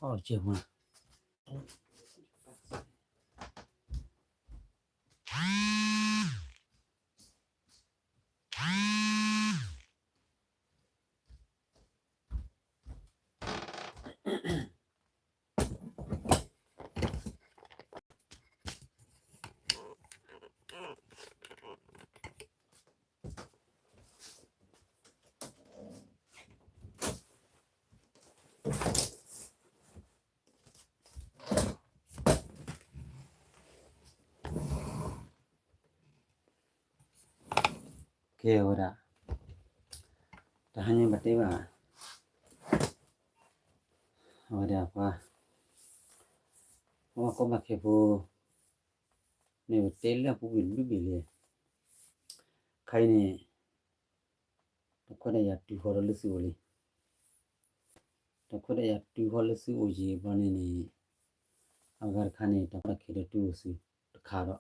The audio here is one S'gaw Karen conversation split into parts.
အီၣ်ကဲမး ကဲဝဲဒၣ် တဟါညါဘၣ်တဲဘၣ် အဝဲဒၣ်ပှၤ ပှၤဘၣ်ကီဘၣ်ခဲဖိ န့ၣ်ပတဲလၢအပူၤကွံာ်တဘျုးဘ့ၣ်လံ ခါအံၤန့ၣ် တၢ်ခွဲးတၢ်ယာ်တုၤဃီၤဒီးလၢသုအိၣ်လံ တၢ်ခွဲးတၢ်ယာ်တုၤဃီၤလၢသုအိၣ်ယံာ်ဘျီန့ၣ်န့ၣ် အဂၤတခါန့ၣ် တၢ်ကီတၢ်ခဲဒီးတုၤအိၣ်သုတခါဒီး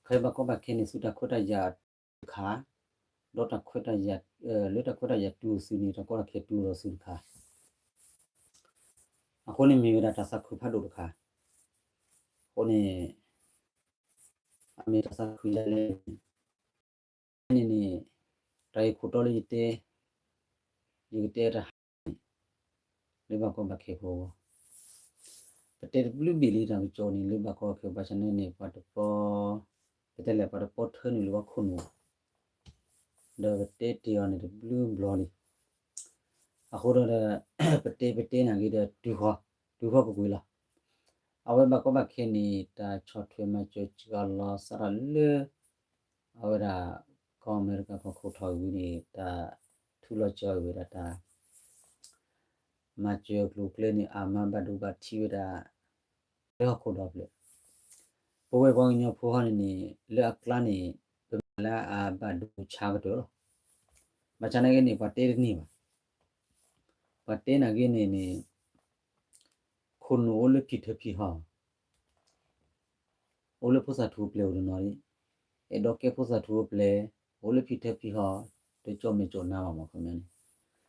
ခါအံၤဘၣ်ကီဘၣ်ခဲန့ၣ် သုတၢ်ခွဲးတၢ်ယာ်တခါ ဒီးတၢ်ခွဲးတၢ်ယာ် လၢတၢ်ခွဲးတၢ်ယာ်တုၤအိၣ်သုန့ၣ် တၢ်ကီတၢ်ခဲတုၤအိၣ်ဒီးသုတခါ အဃိန့ၣ်မ့ၢ်ဝဲဒၣ်တၢ်သးခုဖးဒိၣ်တခါ အဃိန့ၣ် အမ့ၢ်တၢ်သးခုယၤလဲၣ်န့ၣ်န့ၣ် တၢ်ဂ့ၢ်ခိၣ်တီလၢယတဲ ယကတဲတဟါန့ၣ် လၢဘၣ်ကီဘၣ်ခဲဖိအဂီၢ် ပတဲတဘျုးဘ့ၣ်လံတၢ်ကစီၣ်န့ၣ် လၢဘၣ်ကီဘၣ်ခဲ ဘၣ်ဆၣ်န့ၣ်န့ၣ် ပှၤတပီ ပတဲလဲၣ် ပှၤတပီထၢနုာ်လၢပှၤခိၣ်နူာ် ဒီးပတဲတ့ၢ်အီၤန့ၣ်တဘျုးဘျီလံ အဃိဒီး ပတဲပတဲနာ်က့ဒီး တုၤဃီၤ တုၤဃီၤကွ့ၢ်ကွ့ၢ်လီၤ. အဝဲဘၣ်ကီဘၣ်ခဲန့ၣ် တၢ်ဆီၣ်ထွဲမၤစၢၤစှၤလီၤစးထီၣ်လၢ အဝဲဒၣ် ကီၢ်အမဲရကၤကီၢ်ခိၣ်ထီၣ်အံၤဝံၤန့ၣ် တၢ်ထူလီၤစၢၤဝဲဒၣ်တၢ် မၤစၢၤအကျိၤအကျဲန့ၣ် အါမးဘၣ်ဒိဘၣ်ထံးဝဲဒၣ် လၢဟီၣ်ခိၣ်ဒီဖျၢၣ် ပဝဲပှၤကညီဖိဟီန့ၣ်န့ၣ် လၢအကျါန့ၣ် ပမၤလၢအဘၣ်ဒိဆါကတၢၢ်လီၤ. ဘၣ်ဆၣ်နာ်က့န့ၣ် ပှၤတဲတန့ၢ်ဘၣ်. ပှၤတဲနာ်က့န့ၣ်န့ၣ် ခိၣ်နူာ်အိၣ်လၢဖံးထၢဖံးဟီၣ် အိၣ်လၢဖိသၣ်ထူအပျဲၢ်အိၣ်တနီၤဒံး, အဲၣ်ဒိးကဲဖိသၣ်ထူအပျဲၢ် အိၣ်လၢဖံးထၢဖံးဟီၣ် တကၠီၣ်မဲာ်ကၠီၣ်နါဘၣ်မ့ၢ်ခီပညီန့ၣ်,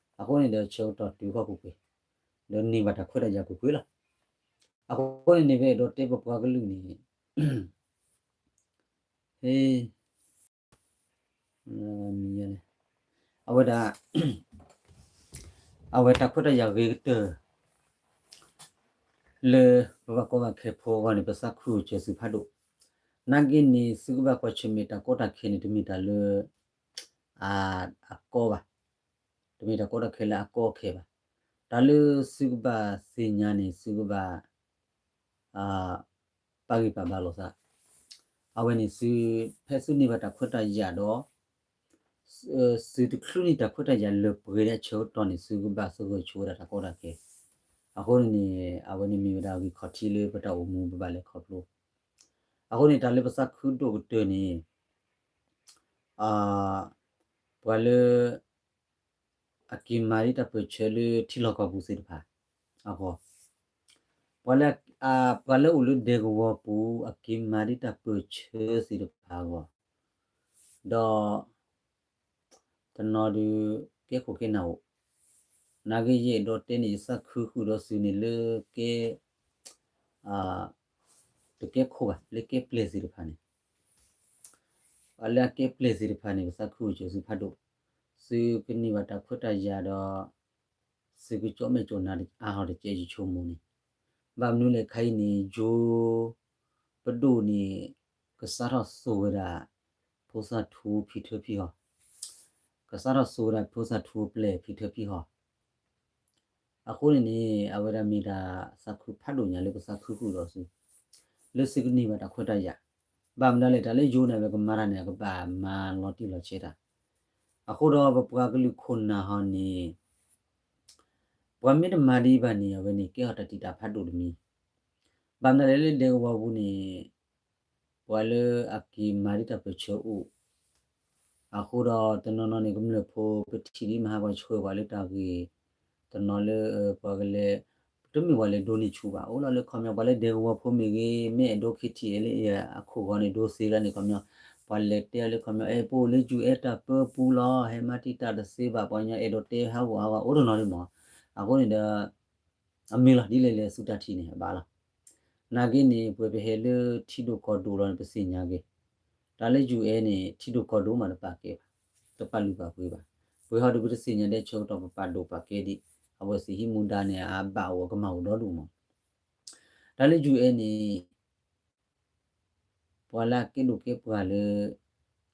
အဃိန့ၣ်ဒီးဆၢကတီၢ်တုၤခီၣ်ပူၤကွံာ်, ဒီးန့ၢ်ဘၣ်တၢ်ခွဲးတၢ်ယာ်ကွ့ၢ်ကွ့ၢ်လီၤ. အဃိန့ၣ်န့ၣ် ပအဲၣ်ဒိးတဲပပှၤကလုာ်န့ၣ် ဟ့ အဝဲဒၣ် အဝဲတၢ်ခွဲးတၢ်ယာ်ဂ့ၤကတၢၢ် လၢပဘၣ်ကီဘၣ်ခဲဖိအဂီၢ်န့ၣ် ပသးခုအိၣ်စၢၤသုဖးဒိၣ်. နာ်က့န့ၣ် သုကဘၣ်ကွၢ်ဆၢၣ်မဲာ်တၢ်ကီတၢ်ခဲန့ၣ် တမ့ၢ်တၢ်လၢ အကီဘၣ်, တမ့ၢ်တၢ်ကီတၢ်ခဲလၢအကီအခဲဘၣ်. တၢ်လၢသုကဘၣ်သ့ၣ်ညါန့ၣ် သုကဘၣ် ပာ်ဂံၢ်ပာ်ဘါလိာ်သး, အဝဲန့ၣ်သု ဖဲသုန့ၢ်ဘၣ်တၢ်ခွဲးတၢ်ယာ်ဒီး သုတချုးန့ၢ်တၢ်ခွဲးတၢ်ယာ်လၢပှဲၤဒၣ်အဆၢကတီၢ်န့ၣ် သုကဘၣ်သဂၢၢ်ဆိဝဲဒၣ်တၢ်ကီတၢ်ခဲ. အဃိန့ၣ်န့ၣ် အဝဲန့ၣ်မ့ၢ်ဝဲဒၣ်ဂံၢ်ခီၣ်ထံးလၢပတၢ်အိၣ်မူပဘၣ်လဲၤခီဖျိ. အဃိန့ၣ် တၢ်လၢပသးခုဒိၣ်ကတၢၢ်န့ၣ် ပှၤလၢ အက့ၤမၤဒံးတၢ်ပၢၢ်ဆၢလၢထံလီၢ်ကီၢ်ပူၤသ့ၣ်တဖၣ်အဂီၢ်, ပှၤလၢ ပှၤလၢအိၣ်လၢဒဲကဝီၤပူၤ အက့ၤမၤဒံးတၢ်ပၢၢ်ဆၢသ့ၣ်တဖၣ်အဂီၢ်, ဒီး တနီၤဒုး ကဲခိၣ်ကဲနၢ်အိၣ်, နာ်က့ယအဲၣ်ဒိးတဲန့ၣ် ယသးခုဃုာ်ဒီးသုန့ၣ်လၢကဲ တကဲခိၣ်ဘၣ် လၢကဲပျဲၢ်သ့ၣ်တဖၣ်န့ၣ်, ပှၤလၢအကဲပျဲၢ်သ့ၣ်တဖၣ်န့ၣ် ပသးခုအိၣ်စၢၤသုဖးဒိၣ်, သုကန့ၢ်ဘၣ်တၢ်ခွဲးတၢ်ယာ်ဒီး သုကကၠီၣ်မဲာ်ကၠီၣ်နါအါထီၣ်တကဲယဆိကမိၣ်န့ၣ်, ဘၣ်မနုၤလဲၣ်ခါအံၤန့ၣ် ယိၤ ပဒိၣ်န့ၣ် ကစးထီၣ်စိာ်ဝဲဒၣ် ဖိသၣ်ထူဖံးထၢဖံးဟီၣ်, ကစးထီၣ်စိာ်ဝဲဒၣ်ဖိသၣ်ထူအပျဲၢ်ဖံးထၢဖံးဟီၣ် အဃိန့ၣ်န့ၣ် အဝဲဒၣ်မ့ၢ်တၢ်သးခုဖးဒိၣ်ညါလၢပသးခုဃုာ်ဒီးသု, လၢသုကန့ၢ်ဘၣ်တၢ်ခွဲးတၢ်ယာ်, ဘၣ်မနုၤလဲၣ် တၢ်လၢယိၤန့ၣ် အဝဲကမၤတၢ်န့ၣ် အကဘၣ်မၤလီၤတံၢ်လီၤဆဲးတၢ်, အဃိဒီးပပှၤကလုာ်ခိၣ်နၢ်ဟီန့ၣ် ပှၤမ့ၢ်တမၤဒံးဘၣ်န့ၣ် အဝဲန့ၣ်ကဲထီၣ်တၢ်တံာ်တာ်ဖးဒိၣ်တမံၤ, ဘၣ်မနုၤလဲၣ်လၢဒဲကဝီၤပူၤန့ၣ် ပှၤလၢအက့ၤမၤဒံးတၢ်ပၢၢ်ဆၢအိၣ်, အဃိဒီးတနီၤနီၤန့ၣ် ကမျၢၢ်ဖိပထံၣ်ဒ်မဟါပှၤဆှၢပှၤလၢတၢ်ဂ့ၢ်, တနီၤလၢ ပှၤကလဲၤ, တမ့ၢ်ပှၤလဲၤဒိးန့ၢ်ဆူၣ်ဘၣ်, အိၣ်လီၤလၢခီပညီ ပှၤလၢဒဲကဝီၤဖိမ့ၢ်ဂ့ၤ, မ့ၢ်အဲၣ်ဒိး ခ့ထံၣ်အဲၣ်လၢ အခိၣ်ဂီၤန့ၣ် ဒိးသ့လီၤန့ၣ် ခီပညီ, ပှၤလဲၤတဲအီၤလၢခီပညီ အဲၣ် ပအိၣ်လၢ ယူၢ်အဲၣ် တၢ်ပၢပူၤလီၤ, ဟဲမၤတံာ်တာ်တသ့ဘၣ်, ပှၤကညီအဲၣ်ဒိးတဲဟးဂီၤဟးဂီၤ အိၣ်တနီၤဒ်မး, အဃိန့ၣ်ဒီး အမ့ၢ်လီၤ ဒ်လဲၣ်လဲၣ်ဆူတၢ်ထံၣ်န့ၣ် အဘၣ်လီၤ. နာ်က့န့ၣ် ပှၤပဟဲလၢထံဒိၣ်ကီၢ်ဒိၣ်လီၤန့ၣ် ပသ့ၣ်ညါက့ၤ, တၢ်လၢ ယူၢ်အဲၣ်န့ၣ် ထံဒိၣ်ကီၢ်ဒိၣ်မးတပာ်ကဲဘၣ်, တပာ်လုၢ်ပာ်ပှ့ၤဘၣ်. ပှၤဟီဒီးပတသ့ၣ်ညါဒဲးဆၢကတီၢ်ပပာ်ဒိၣ်ပာ်ကဲဒံး, အဝဲသ့ၣ်ဟံးမူဒါန့ၣ် အဘၣ်အိၣ်အကမၢ်အိၣ်ဒီဒူၣ်မး. တၢ်လၢ ယူၢ်အဲၣ်န့ၣ် ပှၤလၢအကဲဒိၣ်ကဲပှၢ်လၢ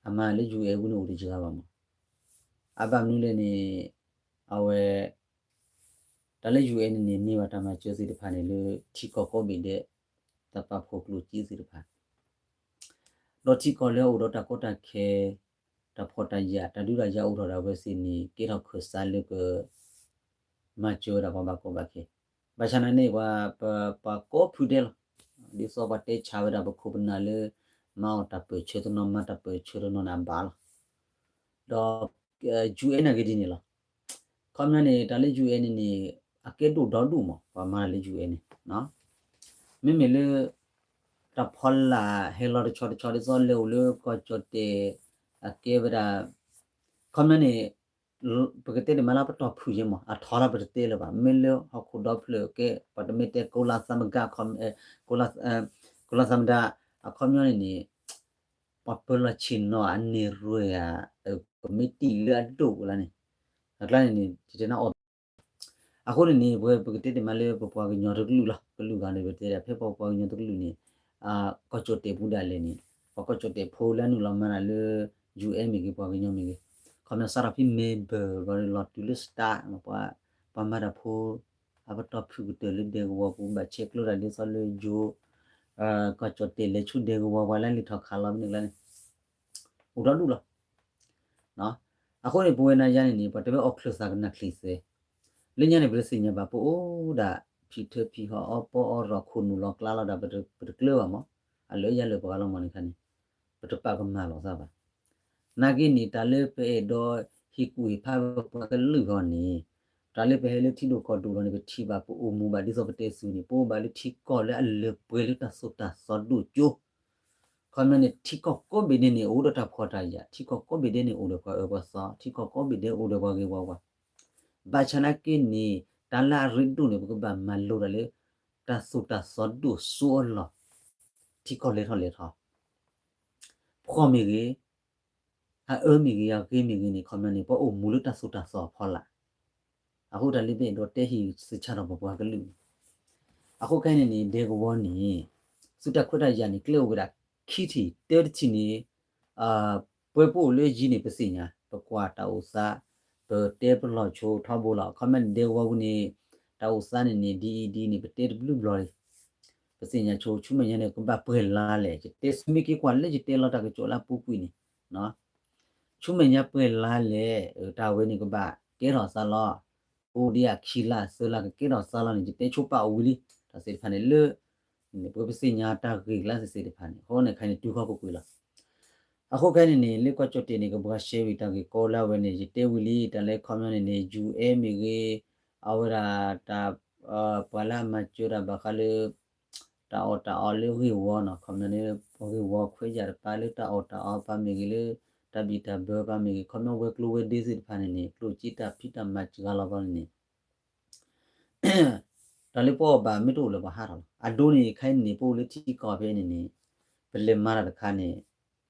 အမၤလၢ ယူၢ်အဲၣ် ပူၤန့ၣ်အိၣ်တယၢၤဘၣ်မး. အဘၣ်မနုၤလဲၣ်န့ၣ် အဝဲ တၢ်လၢ ယူၢ်အဲၣ် န့ၣ်န့ၣ် မ့ၢ်ဘၣ်တၢ်မၤစၢၤသ့ၣ်တဖၣ်န့ၣ်လၢ ထံကီၢ်ကိးဘ့ၣ်ဒဲး တၢ်ပာ်ဖှိၣ်ကျိၣ်စ့သ့ၣ်တဖၣ် ဒီးထံကီၢ်လၢအအိၣ်ဒီးတၢ်ကီတၢ်ခဲ တၢ်ဖှီၣ်တၢ်ယာ် တၢ်ဒုးတၢ်ယၤအိၣ်ထီၣ်ဒီး အဝဲသ့ၣ်န့ၣ် ကဲထီၣ်ခၢၣ်စးလၢက မၤစၢၤဝဲဒၣ်ပှၤဘၣ်ကီဘၣ်ခဲ. ဘၣ်ဆၣ်နာ်န့ၣ် ပှၤ ပ ပှၤကိးဖုဒဲးလီၤ. ဒ်သိးပှၤတဲဆါဝဲဒၣ်ပခိၣ်ပနၢ်လၢ မၤအီၣ်တၢ်ပၢၢ်ဆၢတနီၤ မၤတၢ်ပၢၢ်ဆၢတနီၤန့ၣ် အဘၣ်လီၤ. ဒီး ယူၢ်အဲၣ် နာ်က့ဒ်န့ၣ်လီၤ. ခီပညီန့ၣ် တၢ်လၢ ယူၢ်အဲၣ် န့ၣ်န့ၣ် အကဲဒိၣ်ဒီဒူၣ်မး ပှၤမၤတၢ်လၢ ယူၢ်အဲၣ် န့ၣ် မ့မ့ၢ်လၢ တၢ်ဖီလာ်ဟဲလီၤတဆီတဆီဒ်သိးလဲၤအိၣ်လၢကီၢ်ကၠီၣ်တဲၣ် အကဲဝဲဒၣ် ခီပညီန့ၣ် ပကတဲဒ်မးလၢပတီၢ်ဖုၣ်ယဲမး အထီလၢပတတဲလၢၤဘၣ် မ့ၢ်လၢဟီၣ်ခိၣ်ဒီဖျၢၣ်ကဲ ပှၤတမ့ၢ်တဲကိးလါသးမကါ ကိးလါသးမတၤ အခီပညီန့ၣ်န့ၣ် ပှၤပၢၤလီၢ်ဆ့ၣ်နီၤအန့ၢ်ရွဲၣ်ဧါ ကမ့ၢ်တံၢ်လၢအဒိၣ်ဝဲလၢန့ၣ် အကျါန့ၣ်န့ၣ် ယတဲနၢ်အီၣ် အဃိန့ၣ်န့ၣ် ပဝဲ ပကတဲဒ်မးလၢပပှၤကညီတကလုာ်လီၤ ကလုာ်ဂၤန့ၣ် ပတဲဒၣ်ဖဲပပှၤကညီတကလုာ်န့ၣ် ကီၢ်ကၠီၣ်တဲၣ်ပူၤဒၣ်လဲာ်န့ၣ် ပှၤကီၢ်ကၠီၣ်တဲၣ်ဖိလၢအနုာ်လီၤမၤတၢ်လၢ ယူၢ်အဲၣ် မ့ၢ်ဂ့ၤ ပှၤကညီမ့ၢ်ဂ့ၤ ခီပညီစးထီၣ်ဖဲ မဲဘၢၣ် ဘျီလီၤတုၤလၢ စတၢ် ပှၤမၤတၢ်ဖိ အပတီၢ်ဖုၣ်ကတၢၢ်လၢဒဲကဝီၤပူၤ ဘၣ်ဆဲးကျိးတၢ်ဒ်သိးလၢယိၤ ကီၢ်ကၠီၣ်တဲၣ်လဲၤဆူဒဲကဝီၤ ပှၤလၢလုၢ်ထီၣ်ခးလီၤဖဲန့ၣ်ကျါန့ၣ် အိၣ်ဒီဒူၣ်လီၤ. အဃိန့ၣ် ပဝဲနၤယၤန့ၣ်န့ၣ် ပှၤတဲဝဲအီၣ်ချုးသးကနၣ်ချံသဲး လၢညါန့ၣ် ပတသ့ၣ်ညါဘၣ် ပအိၣ်ဒၣ် ဖံးထၢဖံးဟီၣ် အီပီအီရီၣ်ခိၣ်နူာ်လီၤကျါလီၤဒၣ် ပတကျၢၤဘၣ်မး အလၢယၤလၢပှၤဂၤလီၤမးန့ၣ်ခါန့ၣ် ပတပာ်ကမၣ်လီၤသးဘၣ်. နာ်က့န့ၣ် တၢ်လၢပအဲၣ်ဒိးဟ့ၣ်ကူၣ်ဟ့ၣ်ဖးပပှၤကလုာ်ဟီန့ၣ် တၢ်လၢပဟဲလၢထံဒိၣ်ကီၢ်ဒိၣ်လီၤန့ၣ် ပထံၣ်ဘၣ်ပအိၣ်မူဘၣ်ဒ်သိးပတဲသုန့ၣ် ပအိၣ်ဘၣ်လၢထံကီၢ်လၢအလၢပှဲၤလၢတၢ်သိၣ်တၢ်သီဒိၣ်ကၠိ ခီပညီန့ၣ် ထံကီၢ်ကိးဘ့ၣ်ဒဲးန့ၣ် အိၣ်ဒီးတၢ်ဖှီၣ်တၢ်ယာ် ထံကီၢ်ကိးဘ့ၣ်ဒဲးန့ၣ် အိၣ်ဒီးပှၤအၢပှၤသီ ထံကီၢ်ကိးဘ့ၣ်ဒဲးအိၣ်ဒီးပှၤဂ့ၤပှၤဝါ ဘၣ်ဆၣ်နာ်က့န့ၣ် တၢ်လၢအရ့ဒိၣ်န့ၣ် ပကဘၣ်မၤလိတၢ်လၢ တၢ်သိၣ်တၢ်သီဒိၣ်စိအလီၢ် ထံကီၢ်လဲၤထီၣ်လဲၤထီ ဖှီၣ်မ့ၢ်ဂ့ၤ အအၢမ့ၢ်ဂ့ၤ အဂ့ၤမ့ၢ်ဂ့ၤန့ၣ် ခီပညီန့ၣ် ပအိၣ်မူလၢတၢ်သိၣ်တၢ်သီအဖီလာ် အဃိတၢ်လၢပအဲၣ်ဒိးတဲဟ့ၣ်သ့ၣ်ဆၢထီၣ်ပပှၤကလုာ်န့ၣ် အဃိခဲအံၤန့ၣ်န့ၣ် ဒဲကဝီၤန့ၣ် သုတၢ်ခွဲးတၢ်ယာ်န့ၣ် ကျဲအိၣ်ဝဲဒၣ်ခံထံၣ် တၢတထံၣ်န့ၣ် ပှဲၤပအိၣ်လၢယံၤန့ၣ် ပသ့ၣ်ညါ ပကွၢ်တၢ်အိၣ်သး ပတဲပလီၢ်ဆိထီဘိလီၤ ခီပညီန့ၣ် ဒဲကဝီၤပူၤန့ၣ် တၢ်အိၣ်သးန့ၣ်န့ၣ် ဒ်အံၤဒ်န့ၣ် ပတဲတဘျုးဘျီလံ ပသ့ၣ်ညါဆိ ဆူမဲာ်ညါန့ၣ် ကဘၣ်ပှဲၤလါလဲၣ် ယတဲဆူမ့ၢ်က့ၤကွၢ်လၢယတဲလီၤတၢ်ကစီၣ်လၢအပူၤကွံာ်န့ၣ် ဆူမဲာ်ညါပှဲၤလါလဲၣ် တၢ်ဝဲန့ၣ်ကဘၣ်ကဲထီၣ်သးလီၤ အိၣ်ဒံးအခံလါသၢလါကကဲထီၣ်သးလီၤန့ၣ် ယတဲဆိပာ်အိၣ်ဝံၤလံ တၢ်သ့ၣ်တဖၣ်န့ၣ်လၢ ပကပသ့ၣ်ညါတၢ်ဂ့ၢ်ကျါသ့ၣ်သ့ၣ်တဖၣ်န့ၣ် အဃိန့ၣ်ခဲအံၤန့ၣ် တုၤခီၣ်ကွ့ၢ်ကွ့ၢ်လီၤ. အဃိခဲအံၤန့ၣ်န့ၣ် လၢကီၢ်ကၠီၣ်တဲၣ်န့ၣ် ကဘှါရှဲဝံၤတၢ်ဂ့ၢ်ကီလၢအဝဲန့ၣ် ယတဲဝံၤလံ တၢ်လၢခီပညီန့ၣ်န့ၣ် ယူၢ်အဲၣ်မ့ၢ်ဂ့ၤ အဝဲဒၣ်တၢ် ပှၤလၢအမၤစၢၤတၢ်ဘၣ်ဃးလၢ တၢ်အီၣ်တၢ်အီလၢဂ့ၢ်ဝီနီၤ ခီပညီန့ၣ် ပှၤဂ့ၢ်ဝီခွဲးယာ်တပၤလၢတၢ်အီၣ်တၢ်အီပာ်မ့ၢ်ဂ့ၤလၢ တၢ်ဘံၣ်တၢ်ဘၢပာ်မ့ၢ်ဂ့ၤ ခီပညီဝဲၤကျိၤဝဲၤဒ့သ့ၣ်တဖၣ်န့ၣ်န့ၣ် ကျိၣ်စ့တၢ်ဖံးတၢ်မၤစှၤလီၤဘၣ်န့ၣ်န့ၣ် တၢ်လၢပအီၣ်ဘၣ်မ့ၢ်တအိၣ်လၢၤပှၤဟးထီၣ်လီၤ. အဒိန့ၣ် ခဲအံၤန့ၣ် ပအိၣ်လၢထံကီၢ်ဖဲန့ၣ်န့ၣ် ပလဲၤမၤတၢ်တခါန့ၣ်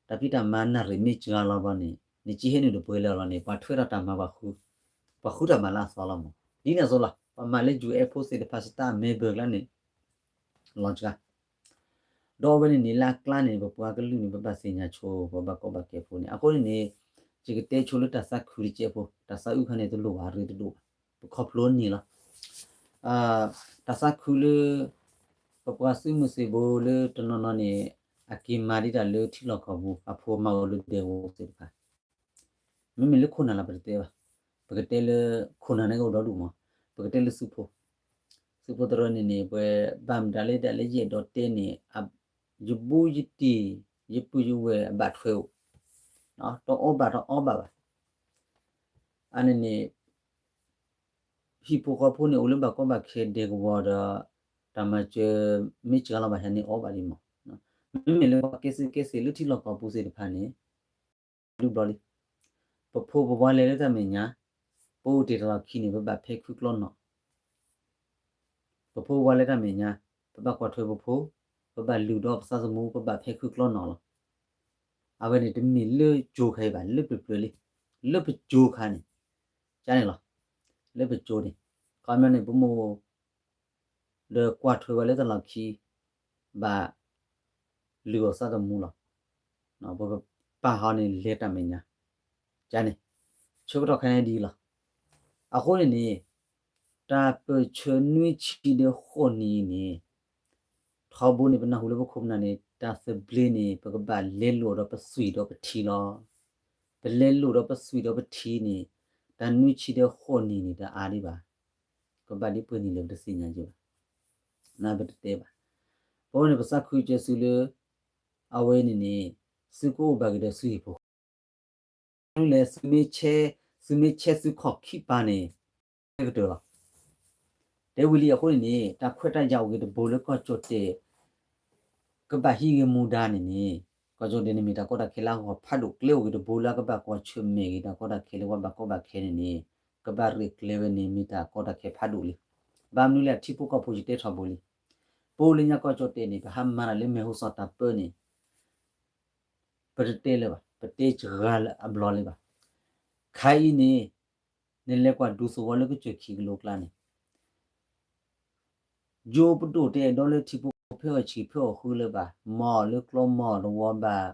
တၢ်ဖံးတၢ်မၤနၣ်ရံၣ်မ့ၢ်စှၤလီၤဘၣ်န့ၣ် နကဟ့ၣ်နုာ်တပှဲၤလၢၤလီၤန့ၣ် ပှၤထွဲထီၣ်တၢ်မၤပှၤဃု ပှၤဃုတၢ်မၤလၢအသီလီၤမး. ဒ်န့ၣ်အသိးလီၤ ပှၤမၤလၢ ယူၢ်အဲၣ် ဖိသ့ၣ်တဖၣ် စတၢ် မဲဘၢၣ် ကျါန့ၣ် လီၤစှၤ ဒီးအဝဲန့ၣ်န့ၣ် လၢအကျါန့ၣ် ပပှၤကလုာ်န့ၣ် ပဘၣ်သ့ၣ်ညါဆိ ပဘၣ်ကီဘၣ်ခဲဖိန့ၣ် အဃိန့ၣ်န့ၣ် ယကတဲဆိလၢတၢ်သးခုတကဲးဖိ တၢ်သးအုးခါန့ၣ် တလိၣ်ဘၣ်ရ့တဒိၣ်ဘၣ် ပခီဖျိန့ၣ်လီၤ. တၢ်သးခုလၢ ပပှၤသုးမုၢ်သံၣ်ဘိလၢတနီၤနီၤန့ၣ် အက့ၤမၤဒံးတၢ်လၢထံလီၢ်ကီၢ်ပူၤ အဖိမၤအိၣ်လၢဒဲကဝီၤသ့ၣ်တဖၣ် မ့မ့ၢ်လၢခိၣ်နၢ်လီၤပတတဲဘၣ်. ပကတဲလၢခိၣ်နၢ်န့ၣ်ကအိၣ်ဒီဒူၣ်မး. ပကတဲလၢသုးဖိ, သုးဖိတရၢန့ၣ်န့ၣ် ပှၤဘၣ်မတၤလၢဒၣ်လၢယအဲၣ်ဒိးတဲန့ၣ် ယဘူးယတံၢ် ယပုၢ်ယဝဲၢ်အဘၣ်ထွဲအိၣ်, တအီဘၣ်တအီဘၣ်ဘၣ်. အန့ၣ်န့ၣ် ဟံၣ်ဖိဃီဖိန့ၣ် အိၣ်လၢဘၣ်ကီဘၣ်ခဲဒဲကဝီၤဒီး တၢ်မၤစၢၤမ့ၢ်စှၤလီၤဘၣ်ဆၣ်န့ၣ်အီဘၣ်လံမး. မ့မ့ၢ်လၢပှၤကဲသုးကဲသ့ၣ်လၢထံလီၢ်ကီၢ်ပူၤသ့ၣ်တဖၣ်န့ၣ် ဘျုးဘျီလံ. ပဖိပဝါလဲၤလၢတၢ်မဲာ်ညါ, ပအိၣ်တ့ၢ်တၢ်လီၢ်ခံန့ၣ် ပဘၣ်ဖဲခုကျီနီၣ် ပဖိဝါလၢတၢ်မဲာ်ညါ, ပဘၣ်ကွၢ်ထွဲပဖိ, ပဘၣ်လုၢ်ဒီးပသးသမူ, ပဘၣ်ဖဲခုကျီနီၣ်လီၤ. အဝဲန့ၣ်တမ့ၢ်လၢကၠိခါအံၤဘၣ်, လၢပျၢၤပျၢၤလံ, လၢပကၠိခါန့ၣ်, ကန့ၣ်လီၤ, လၢပကၠိန့ၣ်, ခီပညီန့ၣ် ပမိၢ် ဒီးကွၢ်ထွဲဝဲလၢတၢ်လီၢ်ခံ, ဘၣ်လုၢ်အီၣ်သးသမူလီၤ. ပကပာ်ဟီန့ၣ်လဲၤတၢ်မဲာ်ညါ, ကန့ၣ်, ဆၢကတီၢ်ခဲအံၤဒ်အံၤလီၤ. အဃိန့ၣ်န့ၣ်, တၢ်ပၢၢ်ဆၢနွံဆံဒီးဃိးနံၣ်အံၤန့ၣ်, ထီဘိန့ၣ် ပနၢ်ဟူလၢပခိၣ်ပနၢ်န့ၣ် တၢ်သဘျ့န့ၣ် ပကဘၣ်လဲလိာ်ဒီးပသွံၣ်ဒီးပထံလီၤ. ပလဲလိာ်ဒီးပသွံၣ်ဒီးပထံန့ၣ်, တၢ်နွံဆံဒီးဃိးနံၣ်န့ၣ် တအါဒံးဘၣ်. ကဘၣ်ဒ်ပှဲၤနံၣ်လၢပတသ့ၣ်ညါက့ၤဘၣ်, နပတတဲဘၣ်. အဃိန့ၣ် ပသးခုစၢၤစုလၢ အဝဲန့ၣ်န့ၣ်, သုကအိၣ်ဘၣ်က့ၤဒီးသုဟံၣ်ဖိဃီဖိ, မနုၤလဲၣ်, သုမ့ၢ်ဆဲးသုခီၣ်ခံပၤန့ၣ်, ကတၢၢ်လီၤ. တဲဝံၤလံအဃိန့ၣ်န့ၣ်, တၢ်ခွဲးတၢ်ယာ်အိၣ်ဂ့ၤတဘိလၢကီၢ်ကၠီၣ်တဲၣ် ကဘၣ်ဟံးဂ့ၤမူဒါန့ၣ်န့ၣ်, ကီၢ်ကၠီၣ်တဲၣ်န့ၣ်မ့ၢ်တၢ်ကီတၢ်ခဲလၢအဂီၢ်ဖးဒိၣ်, ကျဲအိၣ်ဂ့ၤတဘိလၢအကဘၣ်ကွၢ်ဆၢၣ်မဲာ်ဂ့ၤတၢ်ကီတၢ်ခဲလၢပှၤဘၣ်ကီဘၣ်ခဲလၢပှၤဘၣ်ကီဘၣ်ခဲန့ၣ်န့ၣ်, ကဘၣ်ရဲၣ်ကျဲၤဝဲန့ၣ် မ့ၢ်တၢ်ကီတၢ်ခဲဖးဒိၣ်လံ. ဘၣ်မနုၤလဲၣ်, အထံဖိကီၢ်ဖိယတဲထီဘိလံ. ပအိၣ်လၢညါကီၢ်ကၠီၣ်တဲၣ်န့ၣ် ပဟးမၤတၢ်လၢမဲာ်ဟူသီၣ်တၢ်ပၢန့ၣ် ပတတဲလၢၤဘၣ်, ပတဲစှၤလၢအဘျီလၢၤဘၣ်. ခါအံၤန့ၣ်, နလဲၤကွၢ်ဒူသဝီလၢကစၢၢ်ခံကလိကျါန့ၣ်, ယိၤပဒိၣ်တအဲၣ်ဒိးလၢထံဖိကီၢ်ဖိဖဲအီၣ်ဆံးဖဲအီၣ်ဃုလၢၤဘၣ်, မၤအီၣ်လၢကျီမၤအီၣ်တဝီဘၣ်,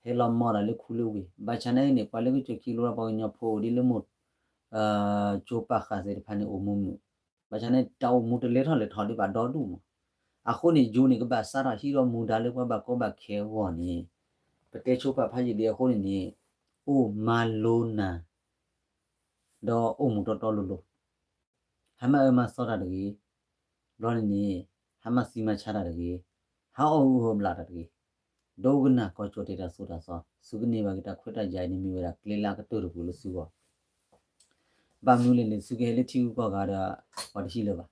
ဟဲလီၤမၤတၢ်လၢခူလၢဝ့ၢ်. ဘၣ်ဆၣ်နာ်အံၤန့ၣ် ပှၤလၢကစၢၢ်ခံကလိပှၤကညီဖိအိၣ်ဒ်လၢမိၢ် ကၠိပာ်ဃာ်သ့ၣ်တဖၣ်န့ၣ် အိၣ်မုာ်မုာ်, ဘၣ်ဆၣ်န့ၣ် တၢ်အိၣ်မူတလဲၤထီၣ်လဲၤထီဒံးဘၣ်ဒီဒူၣ်မး. အဃိန့ၣ် ယိၤန့ၣ်ကဘၣ်စးထီၣ်ဟံးဒီးမူဒါလၢပှၤဘၣ်ကီဘၣ်ခဲအဂီၢ်န့ၣ်, ပတဲဆိပာ်ဖးယံာ်ဒံးအဃိန့ၣ်န့ၣ်, အိၣ်မၤလိနၤ ဒီးအိၣ်မူတီတီလိၤလိၤ, ဟါမၢ်အၢမၤသီတၢ်တဂ့ၤ, ဘျီန့ၣ်န့ၣ်, ဟါမၢ်သံမၤဆါတၢ်တဂ့ၤ, ဟါအီၣ်ဟုၣ်ဟၢဘျးတၢ်တဂ့ၤ, ဒိကနၣ်ကီၢ်ကၠီၣ်တဲၣ်တၢ်သိၣ်တၢ်သီ, သုကန့ၢ်ဘၣ်က့ၤတၢ်ခွဲးတၢ်ယာ်အံၤန့ၣ် မ့ၢ်ဝဲဒၣ်ကျဲလၢအကတၢၢ်တပူၤလၢသုဂီၢ်. ဘၣ်မနုၤလဲၣ်န့ၣ် သုကဟဲလၢထံဂုၤကီၢ်ဂၤဒီး ပှၤတဟံးလၢၤဘၣ်.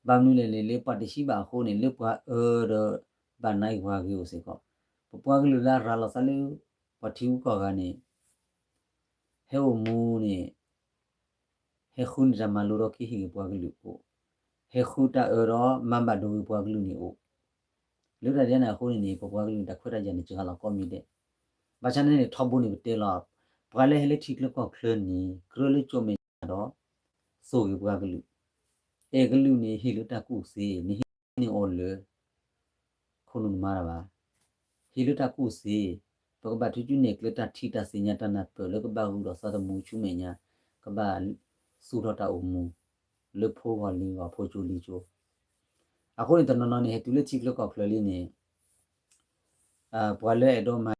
ဘၣ်မနုၤလဲၣ်န့ၣ် လၢပှၤတဟံးဘၣ်အဃိန့ၣ် လၢပှၤအၢဒီးဘၣ်နါအံၤပှၤဂ့ၤအိၣ်စ့ၢ်ကီး, ပပှၤကလုာ်လၢအရၤလီၤသးလၢ ပှၤထံဂုၤကီၢ်ဂၤန့ၣ် ဟဲအိၣ်မူန့ၣ် ဟဲဃုန့ၢ်တၢ်မၤလိဒီးကဟ့ၣ်ဂ့ၤပှၤကလုာ်အိၣ်, ဟဲဃုတၢ်အၢဒီးမၤဘၣ်ဒိဂ့ၤပှၤကလုာ်န့ၣ်အိၣ်, လၢတၢ်ဒ်န့ၣ်အဃိန့ၣ်န့ၣ် ပပှၤကလုာ်န့ၣ် တၢ်ခွဲးတၢ်ယာ်န့ၣ် စှၤလီၤကိးမံၤဒဲး. ဘၣ်ဆၣ်န့ၣ်န့ၣ် ထီဘိန့ၣ်ပတဲလီၤ, ပှၤလၢဟဲလၢထံချၢကီၢ်ချၢန့ၣ် ကြၢးလၢကၠီၣ်မဲာ်ကၠီၣ်နါဒီး သိၣ်ဂ့ၤပှၤကလုာ်, အဲၣ်ကလုာ်န့ၣ် ဟ့ၣ်လၢတၢ်ကူၣ်သ့, နဟ့ၣ်န့ၢ်အီၤလၢ ခိၣ်နူာ်နမါတၢ်ဘၣ်, ဟ့ၣ်လၢတၢ်ကူၣ်သ့, ပကဘၣ်ထုးစုနဲၣ်ကျဲတၢ်ထံၣ်တၢ်သ့ၣ်ညါတၢ်နၢ်ပၢၢ်လၢကဘၣ်ဂုာ်ဒီးသးသမူဆူမဲာ်ညါ, ကဘၣ်သူၣ်ထီၣ်တၢ်အိၣ်မူ လၢဖိဂီၢ်လံၤဂီၢ် ဖိကၠိလံၤကၠိ. အဃိန့ၣ် တနီၤနီၤန့ၣ် ဟဲတုၤလၢထံချၢကီၢ်ချၢလံန့ၣ် ပှၤလၢအဲၣ်ဒိးမၤ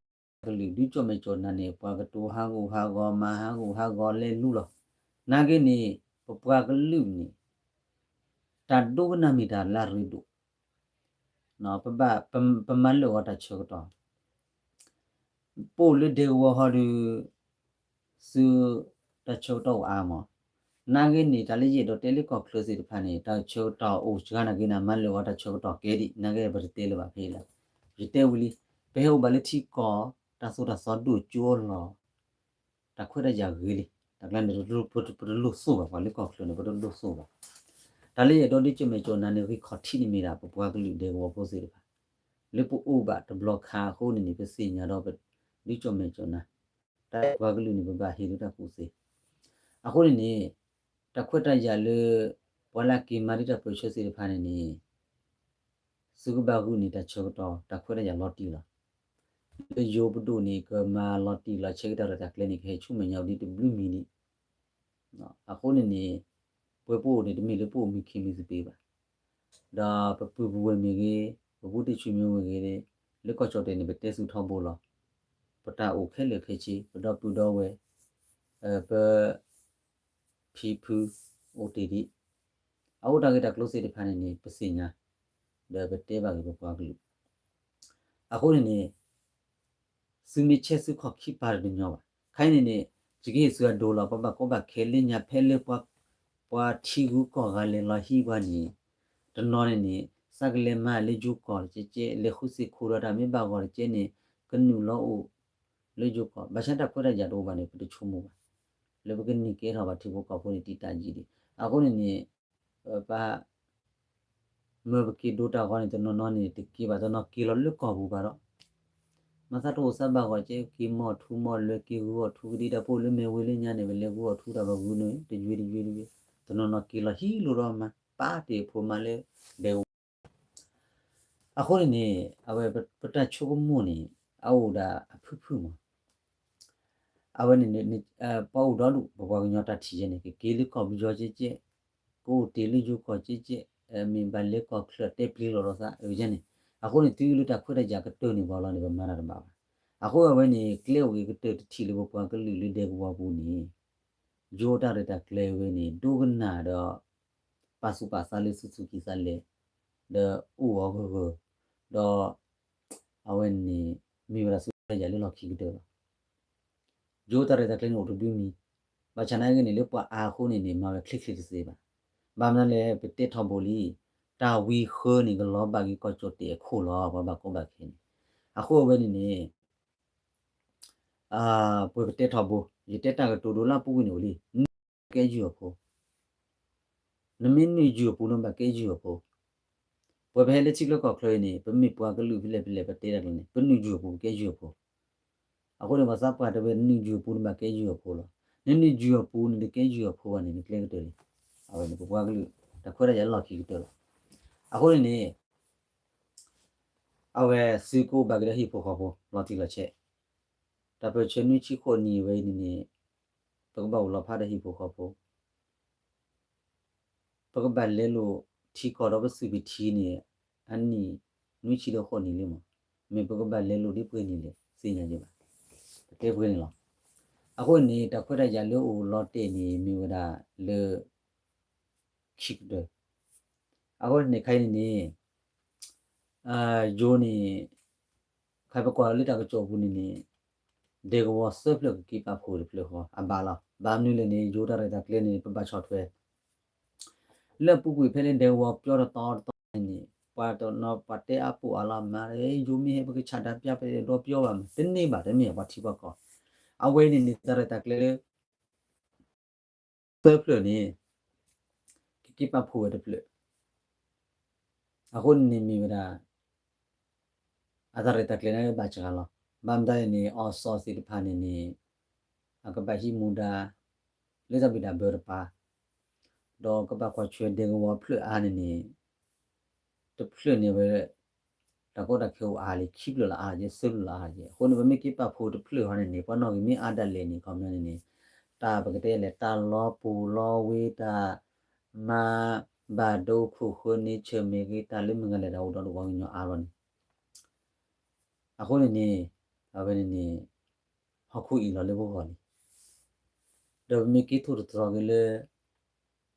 ကလုာ် ဒုးကၠီၣ်မဲာ်ကၠီၣ်နါန့ၣ် ပှၤကတိၤဟးဂူာ်ဟးဂီၤ မၤဟးဂူာ်ဟးဂီၤလဲၤလူလီၤ. နာ်က့န့ၣ် ပပှၤကလုာ်န့ၣ် တၢ်ဒိကနၣ်မ့ၢ်တၢ်လၢအရ့ဒိၣ်, ပဘၣ် ပမၤလၢာ်ဂီၤတၢ်ဆၢကတီၢ် ပအိၣ်လၢဒဲကဝီၤဟီဒီး သုတၢ်ဆၢကတီၢ်အိၣ်အါမး. နာ်က့န့ၣ် တၢ်လၢယအဲၣ်ဒိးတဲလၢကီၢ်ချၢသ့ၣ်တဖၣ်န့ၣ် တၢ်ဆၢကတီၢ်အိၣ်စှၤနာ်က့န့ၣ် မၤလၢာ်ဂီၤတၢ်ဆၢကတီၢ်ကဲဒံး နာ်က့ပတတဲလၢၤဘၣ်ဖဲအံၤလီၤ. ယတဲဝံၤလံ, ပဟဲအိၣ်ဘၣ်လၢထံကီၢ် တၢ်သိၣ်တၢ်သီဒိၣ်ကၠိအလီၢ် တၢ်ခွဲးတၢ်ယာ်ဂ့ၤလံ. တၢ်ကျါန့ၣ် ပတလိၣ်သိၣ်ဘၣ် ပှၤလၢကီၢ်ချၢန့ၣ် ပတလိၣ်သိၣ်ဘၣ်. တၢ်လၢယအဲၣ်ဒိးဒုးကၠီၣ်မဲာ်ကၠီၣ်နါန့ၣ် ဂံၢ်ခီၣ်ထံးန့ၣ်မ့ၢ်ဒၣ် ပပှၤကလုာ်ဒဲကဝီၤဖိသ့ၣ်တဖၣ် လၢပအိၣ်ဘၣ်တဘျီခါအဃိန့ၣ်န့ၣ် ပသ့ၣ်ညါဒီးပဒုးကၠီၣ်မဲာ်ကၠီၣ်နါ တၢ်ပှၤကလုာ်န့ၣ် ပဘၣ်ဟ့ၣ်လၢတၢ်ကူၣ်သ့. အဃိန့ၣ်န့ၣ် တၢ်ခွဲးတၢ်ယာ်လၢ ပှၤလၢအက့ၤမၤဒ်တၢ်ပၢၢ်ဆၢသ့ၣ်တဖၣ်န့ၣ်န့ၣ် သုကဘၣ်ဂုာ်န့ၢ်တၢ်ဆၢကတီၢ် တၢ်ခွဲးတၢ်ယာ်လီၤတံၢ်လီၤ. လၢယိၤပဒိၣ်န့ၣ် ကမၤလီၤတံၢ်လီၤဆဲးက့ၤတၢ်ရဲၣ်တၢ်ကျဲၤန့ၣ် ကဟဲဆူမဲာ်ညါဒ်တဘျုးမံၤဒံး. အဃိန့ၣ်န့ၣ် ပဝဲပအိၣ်န့ၣ် တမ့ၢ်လၢပအိၣ်မံခ့မံသပ့ၤဘၣ်. ဒီးပပုၢ်ပဝဲၢ်မ့ၢ်ဂ့ၤ, ပဘူးတံၢ်ဆူၣ်မ့ၢ်ဂ့ၤ, လၢကီၢ်ကၠီၣ်တဲၣ်န့ၣ် ပတဲဆူၣ်ထီဘိလီၤ. ပတၢ်အိၣ်ခဲလၢာ်ခဲဆ့ ပဒီပုၢ်ဒီဝဲၢ်, ပ ဖံဖုအိၣ်တ့ၢ်ဒံး, အအိၣ်တၢ်ဂ့ၢ်တၢ်ကျိၤသ့ၣ်တဖၣ်န့ၣ်န့ၣ် ပသ့ၣ်ညါ, ဒီးပတဲဘၣ်ဂ့ၤပပှၤကလုာ်. အဃိန့ၣ်န့ၣ် သုမ့ၢ်ဆဲးသုခီၣ်ခံပၤတညီဘၣ်. ခဲအံၤန့ၣ်န့ၣ် ယကဟ့ၣ်သုအဒိလီၤ ပှၤဘၣ်ကီဘၣ်ခဲလၢညါဖဲလၢ ပှၤထံဂုၤကီၢ်ဂၤလဲၤလီၤဟံးပှၤန့ၣ်, တနီၤန့ၣ်န့ၣ် သးကလဲၤမၤလၢယိၤကီၢ်တကဲကဲ လဲၤဃုသ့ၣ်ခိၣ်ဒီးတၢ်မ့ၢ်ဘၣ်ဂီၤတကဲန့ၣ် ကနုာ်လီၤအိၣ်လၢယိၤကီၢ် ဘၣ်ဆၣ်တၢ်ခွဲးတၢ်ယာ်တအိၣ်ဘၣ်န့ၣ် ပတဆိကမိၣ်ဘၣ်. လၢပကန့ၢ်ကဲထီၣ်ဘၣ်ထံဖိကီၢ်ဖိန့ၣ် တံာ်တာ်ယံာ်ဒံး. အဃိန့ၣ်န့ၣ် ပှၤမၢပက့ၤဒိတၢ်ဂီၤန့ၣ် တနီၤနီၤန့ၣ် တက့ၤဘၣ် တနီၤက့ၤလီၤလၢကီၢ်ပူၤဘၣ်ဒီး မၤသးတအိၣ်သးဘၣ်ဂီၢ်ကဲ က့ၤမီၢ်ထူမီၢ်လွဲက့ၤဂုာ်အီၣ်ထူကဒံတၢ်ဖိလၢမဲာ်ဝ့ၤလၢညါန့ၣ် ပလဲၤဂုာ်အီၣ်ထူတၢ်ပဂုာ်န့ၣ် တယွ့တယွ့တယွ့ တနီၤနီၤက့ၤလီၤဟံးလိာ်ဒီးမၤ ပာ်တ့ၢ်အဖိမါလၢဒဲကဝီၤ အဃိန့ၣ်န့ၣ် အဝဲပတၢ်ဆိကမိၣ်န့ၣ် အအိၣ်ဒၣ်အဖုၣ်ဖုၣ်မး အဝဲန့ၣ် ပှၤအိၣ်ဒီဒူၣ် ပပှၤကညီတၢ်ထံၣ်ယဲန့ၣ် ကက့ၤလၢကီၢ်ပယီၤကဲကဲ, ကအိၣ်တ့ၢ်လၢယိၤကီၢ်ကဲကဲ, မ့ၢ်ဘၣ်လဲၤကီၢ်ချၢတဲပျံၤလိာ်ဒီးသး အဝဲန့ၣ် အဃိန့ၣ် တုၤလၢတၢ်ခွဲးတၢ်ယာ်ကတၢၢ်န့ၣ်ဘၣ်လီၤန့ၣ် ပမၤတၢ်တဘၣ်ဘၣ်. အဃိအဝဲန့ၣ် ကျဲအိၣ်ဂ့ၤကတၢၢ်တထံၣ်လၢပပှၤကလုာ်လၢဒဲကဝီၤပူၤန့ၣ် ယိၤတၢ်ရဲၣ်တၢ်ကျဲၤဝဲန့ၣ် ဒိကနၣ်ဒီး ပာ်သူၣ်ပာ်သးလၢသူၣ်သူၣ်ကံၢ်သးလဲ, ဒီးအိၣ်အီၤဂၢၢ်ဂၢၢ်, ဒီး အဝဲန့ၣ် မ့ၢ်ဝဲဒၣ်ဆူတၢ်ယၤလၢလီၢ်ခံကတၢၢ်လီၤ. ယိၤတၢ်ရဲၣ်တၢ်ကျဲၤန့ၣ်အိၣ်တဒုမံၤ, ဘၣ်ဆၣ်နာ်က့န့ၣ် လၢပှၤအါအဃိန့ၣ်န့ၣ် မၤဝဲချ့ချ့တသ့ဘၣ်. ဘၣ်မနုၤလဲၣ် ပတဲထီဘိလံ, တၢ်ဝံဃၢန့ၣ် ကလီၤဘၣ်က့ၤကီၢ်ကၠီၣ်တဲၣ်အခိၣ်လီၤ ပှၤဘၣ်ကီဘၣ်ခဲန့ၣ်. အဃိအဝဲန့ၣ်န့ၣ် ပှၤပတဲထီဘိ, ယတဲတၢ်ကတိၤဒိလၢအပူၤကွံာ်န့ၣ်အိၣ်လံ, နကဲယုၢ်အဖိ, နမ့ၢ်နုာ်ယုၢ်အပူၤ နဘၣ်ကဲယုၢ်အဖိ. ပှၤပဟဲလၢထံချၢကီၢ်ချၢအံၤန့ၣ် ပမ့ၢ်ပှၤကလုာ်ဖဲလဲၣ်ဖဲလဲၣ် ပတဲတၢ်ကျိၤန့ၣ် ပနုာ်ယုၢ်အပူၤ ပကဲယုၢ်အဖိ. အဃိန့ၣ် ပှၤသးပှၢ်တဲဝဲ နနုာ်ယုၢ်အပူၤ နဘၣ်ကဲယုၢ်အဖိလီၤ. နနုာ်ယုၢ်အပူၤ နတကဲယုၢ်အဖိဘၣ်န့ၣ် နကျဲကတၢၢ်လံ. အဝဲန့ၣ် ပပှၤကလုာ် တၢ်ခွဲးတၢ်ယာ်လၢလီၢ်ခံကတၢၢ်လီၤ. အဃိန့ၣ်န့ၣ် အဝဲသုကအိၣ်ဘၣ်က့ၤဒီးဟံၣ်ဖိဃီဖိ လီၤတံၢ်လီၤဆဲး, တၢ်ပၢၢ်ဆၢနွံဆံဃိးနံၣ်ဝဲအံၤန့ၣ်န့ၣ် ပကဘၣ်အိၣ်လီၤဖးဒီးဟံၣ်ဖိဃီဖိ ပကဘၣ်လဲလိာ်ထံကီၢ်ဒီးပသုးက့ၤထံန့ၣ် အနံၣ် နွံဆံဒီးဃိးနံၣ်လံမး, မ့ၢ်ပကဘၣ်လဲလိာ်ဒ်ပှဲၤနံၣ်လဲၣ် သ့ၣ်ညါယဲဘၣ်, ပတဲပှဲၤန့ၣ်လီၤ. အဃိန့ၣ် တၢ်ခွဲးတၢ်ယာ်လၢအိၣ်လီၤတဲာ်န့ၣ် မ့ၢ်ဝဲဒၣ်လၢ ခံကတၢၢ်, အဃိန့ၣ်ခါအံၤန့ၣ်န့ၣ် ယိၤန့ၣ် ခါပကွၢ်လၢတၢ်ကစီၣ်ပူၤန့ၣ်န့ၣ် ဒဲကဝီၤသၢဖျၢၣ်ကက့ၤပာ်ဖှိၣ်တဖျၢၣ်ဃီ အဘၣ်လီၤ. ဘၣ်မနုၤလဲၣ်န့ၣ် ယိၤတၢ်ရဲၣ်တၢ်ကျဲၤန့ၣ် ပဘၣ်ဆီၣ်ထွဲ လၢအပူၤကွံာ်ဖဲလၢဒဲကဝီၤပျီတတီတတီန့ၣ်န့ၣ် ပှၤတနီၤပှၤတဲအါပူၤအါလီၤမး ယိၤမ့ၢ်ဟဲပကဆၣ်တၢ်ပျၢ်ပဒီပျီဘၣ်မး တန့ၢ်ဘၣ် တမ့ၢ်ပှၤထံပှၤကီၢ်, အဝဲန့ၣ်န့ၣ် တၢ်ရဲၣ်တၢ်ကျဲၤလၢ သၢဖျၢၣ်န့ၣ် ကက့ၤပာ်ဖှိၣ်ဝဲတဖျၢၣ်, အဃိန့ၣ်န့ၣ်မ့ၢ်ဝဲဒၣ် အတၢ်ရဲၣ်တၢ်ကျဲၤန့ၣ်ဘၣ်စှၤလီၤ. ဘၣ်မတၤလဲၣ်န့ၣ် အီၤစီၤသ့ၣ်တဖၣ်န့ၣ်န့ၣ် အကဘၣ်ဟံးမူဒါ လၢတၢ်ဘံၣ်တၢ်ဘၢတပၤ, ဒီးကဘၣ်ကွၢ်ထွဲဒဲကဝီၤဖျၢၣ်အါန့ၣ်န့ၣ် တဖျၢၣ်န့ၣ်ဝဲ တၢ်ကီတၢ်ခဲအိၣ်အါလံ ခံဖျၢၣ်လီၤအါကဲ သၢဖျၢၣ်လီၤအါကဲ. အဃိန့ၣ် ပမ့ၢ်က့ၤပာ်ဖှိၣ်တဖျၢၣ်ဃီန့ၣ်န့ၣ် ပှၤနီၣ်ဂံၢ်မ့ၢ်အါဒၣ်လဲာ်န့ၣ် ခီပညီန့ၣ်န့ၣ် တၢ်ပကတဲလဲၣ် တၢ်လီၤပူၤလီၤဝ့ၤ တၢ်မၤဘၣ်ဒိခိၣ်ဃၢန့ဆၢၣ်မ့ၢ်ဂ့ၤ တၢ်လၢမုၢ်ဂၤလဲၣ်တၢ်အိၣ်ဒီးပှၤကညီအါလီၤန့ၣ် အဃိန့ၣ်န့ၣ် အဝဲန့ၣ်န့ၣ် ဟီၣ်ခိၣ်အံၣ်လီၤလၢပဂီၢ်လံ. ဒီးပမ့ၢ်က့ၤ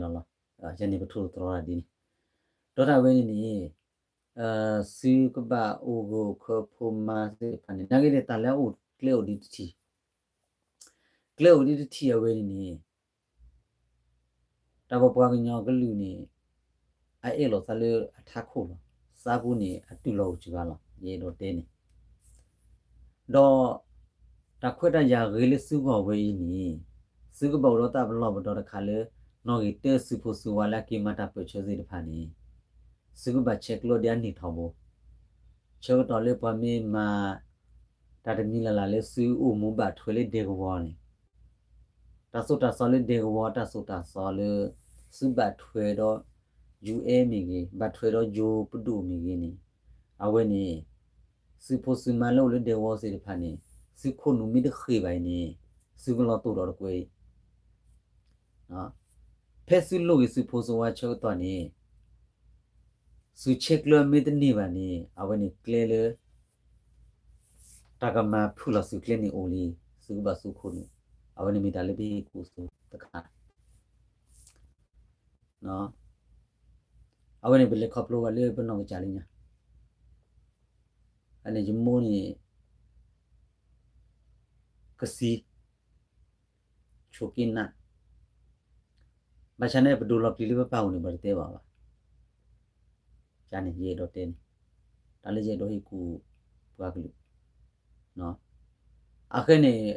ထိၣ်သတြီၤက့ၤလၢ တၢ်ပၢၢ်ဆၢတပၤဟီဒုး ပှၤလၢတသးထံသဘျ့ကီၢ်သဘျ့ဘၣ် ဟီဒုးဒီးဟီၣ်ခိၣ်ဘၣ်အံၣ်လီၤကဲဃုာ် တၢ်နတသးလီၤ, နတသးလီၤနထံနကီၢ်, နတသးလီၤထံနကီၢ်ဘၣ်ဒုးဒီး ဟီၣ်ခိၣ်အံၣ်လီၤလီၤ. ယန့ၣ်ပထိၣ်သတြီၤတၢ်ဒ်န့ၣ် ဒီးတၢ်ဝဲန့ၣ်န့ၣ် သုကဘၣ်အိၣ်ဂၢၢ်အိၣ်ခၢဖိမါသ့ၣ်တဖၣ်န့ၣ် နာ်က့ဒီးတၢ်လၢအအိၣ်ကျဲအိၣ်ဒံးတထံၣ်, ကျဲအိၣ်ဒံးတထံၣ်အဝဲန့ၣ်န့ၣ် တၢ်ပပှၤကညီကလုာ်န့ၣ် အအဲၣ်လိာ်သးလၢအထးခိၣ်လီၤ. သးပူၤန့ၣ် အတုၤလီၤအိၣ်စှၤလီၤ ယအဲၣ်ဒိးတဲန့ၣ် ဒီး တၢ်ခွဲးတၢ်ယာ်ဂ့ၤလၢသုဂီၢ်ဝဲအံၤန့ၣ် သုကဘၣ်အိၣ်ဒီးတၢ်ပလီၢ်ပဒီတခါလၢ နီၣ်ဂံၢ်တၢသုးဖိသုးဝါလၢအက့ၤမၤတၢ်ပၢၢ်ဆၢသ့ၣ်တဖၣ်န့ၣ် သုကဘၣ်ဆဲးကျိးဒ်အနံၣ်ထီဘိ ဆၢကတီၢ်လၢပှၤမ့ၢ်မၤ တၢ်တမံၤလၢ်လၢ်လၢသုအိၣ်မူဘၣ်ထွဲလၢဒဲကဝီၤန့ၣ် တၢ်သိၣ်တၢ်သီလၢဒဲကဝီၤ တၢ်သိၣ်တၢ်သီလၢ သုဘၣ်ထွဲဒီး ယူၢ်အဲမ့ၢ်ဂ့ၤ ဘၣ်ထွဲဒီးယိၤပဒိၣ်မ့ၢ်ဂ့ၤန့ၣ် အဝဲန့ၣ် သုးဖိသုးမါလၢအိၣ်လၢဒဲကဝီၤသ့ၣ်တဖၣ်န့ၣ် သုခိၣ်နူာ်မ့ၢ်တဃ့ၢ်ဘၣ်အံၤန့ၣ် သုကလီၤတိၢ်ဒီးတကွဲးအံၤ ဖဲသုလိၣ်ဂ့ၤသုးဖိသုးဝါဆၢကတီၢ်န့ၣ် သုဆဲးကျၢမ့ၢ်တန့ၢ်ဘၣ်န့ၣ် အဝဲန့ၣ်ကျဲလၢ တၢ်ကမၤဖုၣ်လီၤသုးကျဲန့ၣ်အိၣ်လံ, သုကဘၣ်သုခိၣ်နူာ်, အဝဲန့ၣ်မ့ၢ်တၢ်လၢပဟ့ၣ်ကူၣ်သုတခါ အဝဲန့ၣ်ပလဲၤခီဖျိဘၣ်လၢပနီၢ်ကစၢ်လၢညါ, အန့ၣ်ယမိၢ်န့ၣ် ကသံ ဆိးက့နး, ဘၣ်ဆၣ်န့ၣ် ပဒိၣ်လီၤပျံၤလၢပပၢ်အိၣ်န့ၣ် ပှၤတတဲဘၣ်ဘၣ်. ယအဲၣ်ဒိးတဲန့ၣ်, တၢ်လၢယအဲၣ်ဒိးဟ့ၣ်ကူၣ်ပှၤကလုာ်, အဃိန့ၣ်,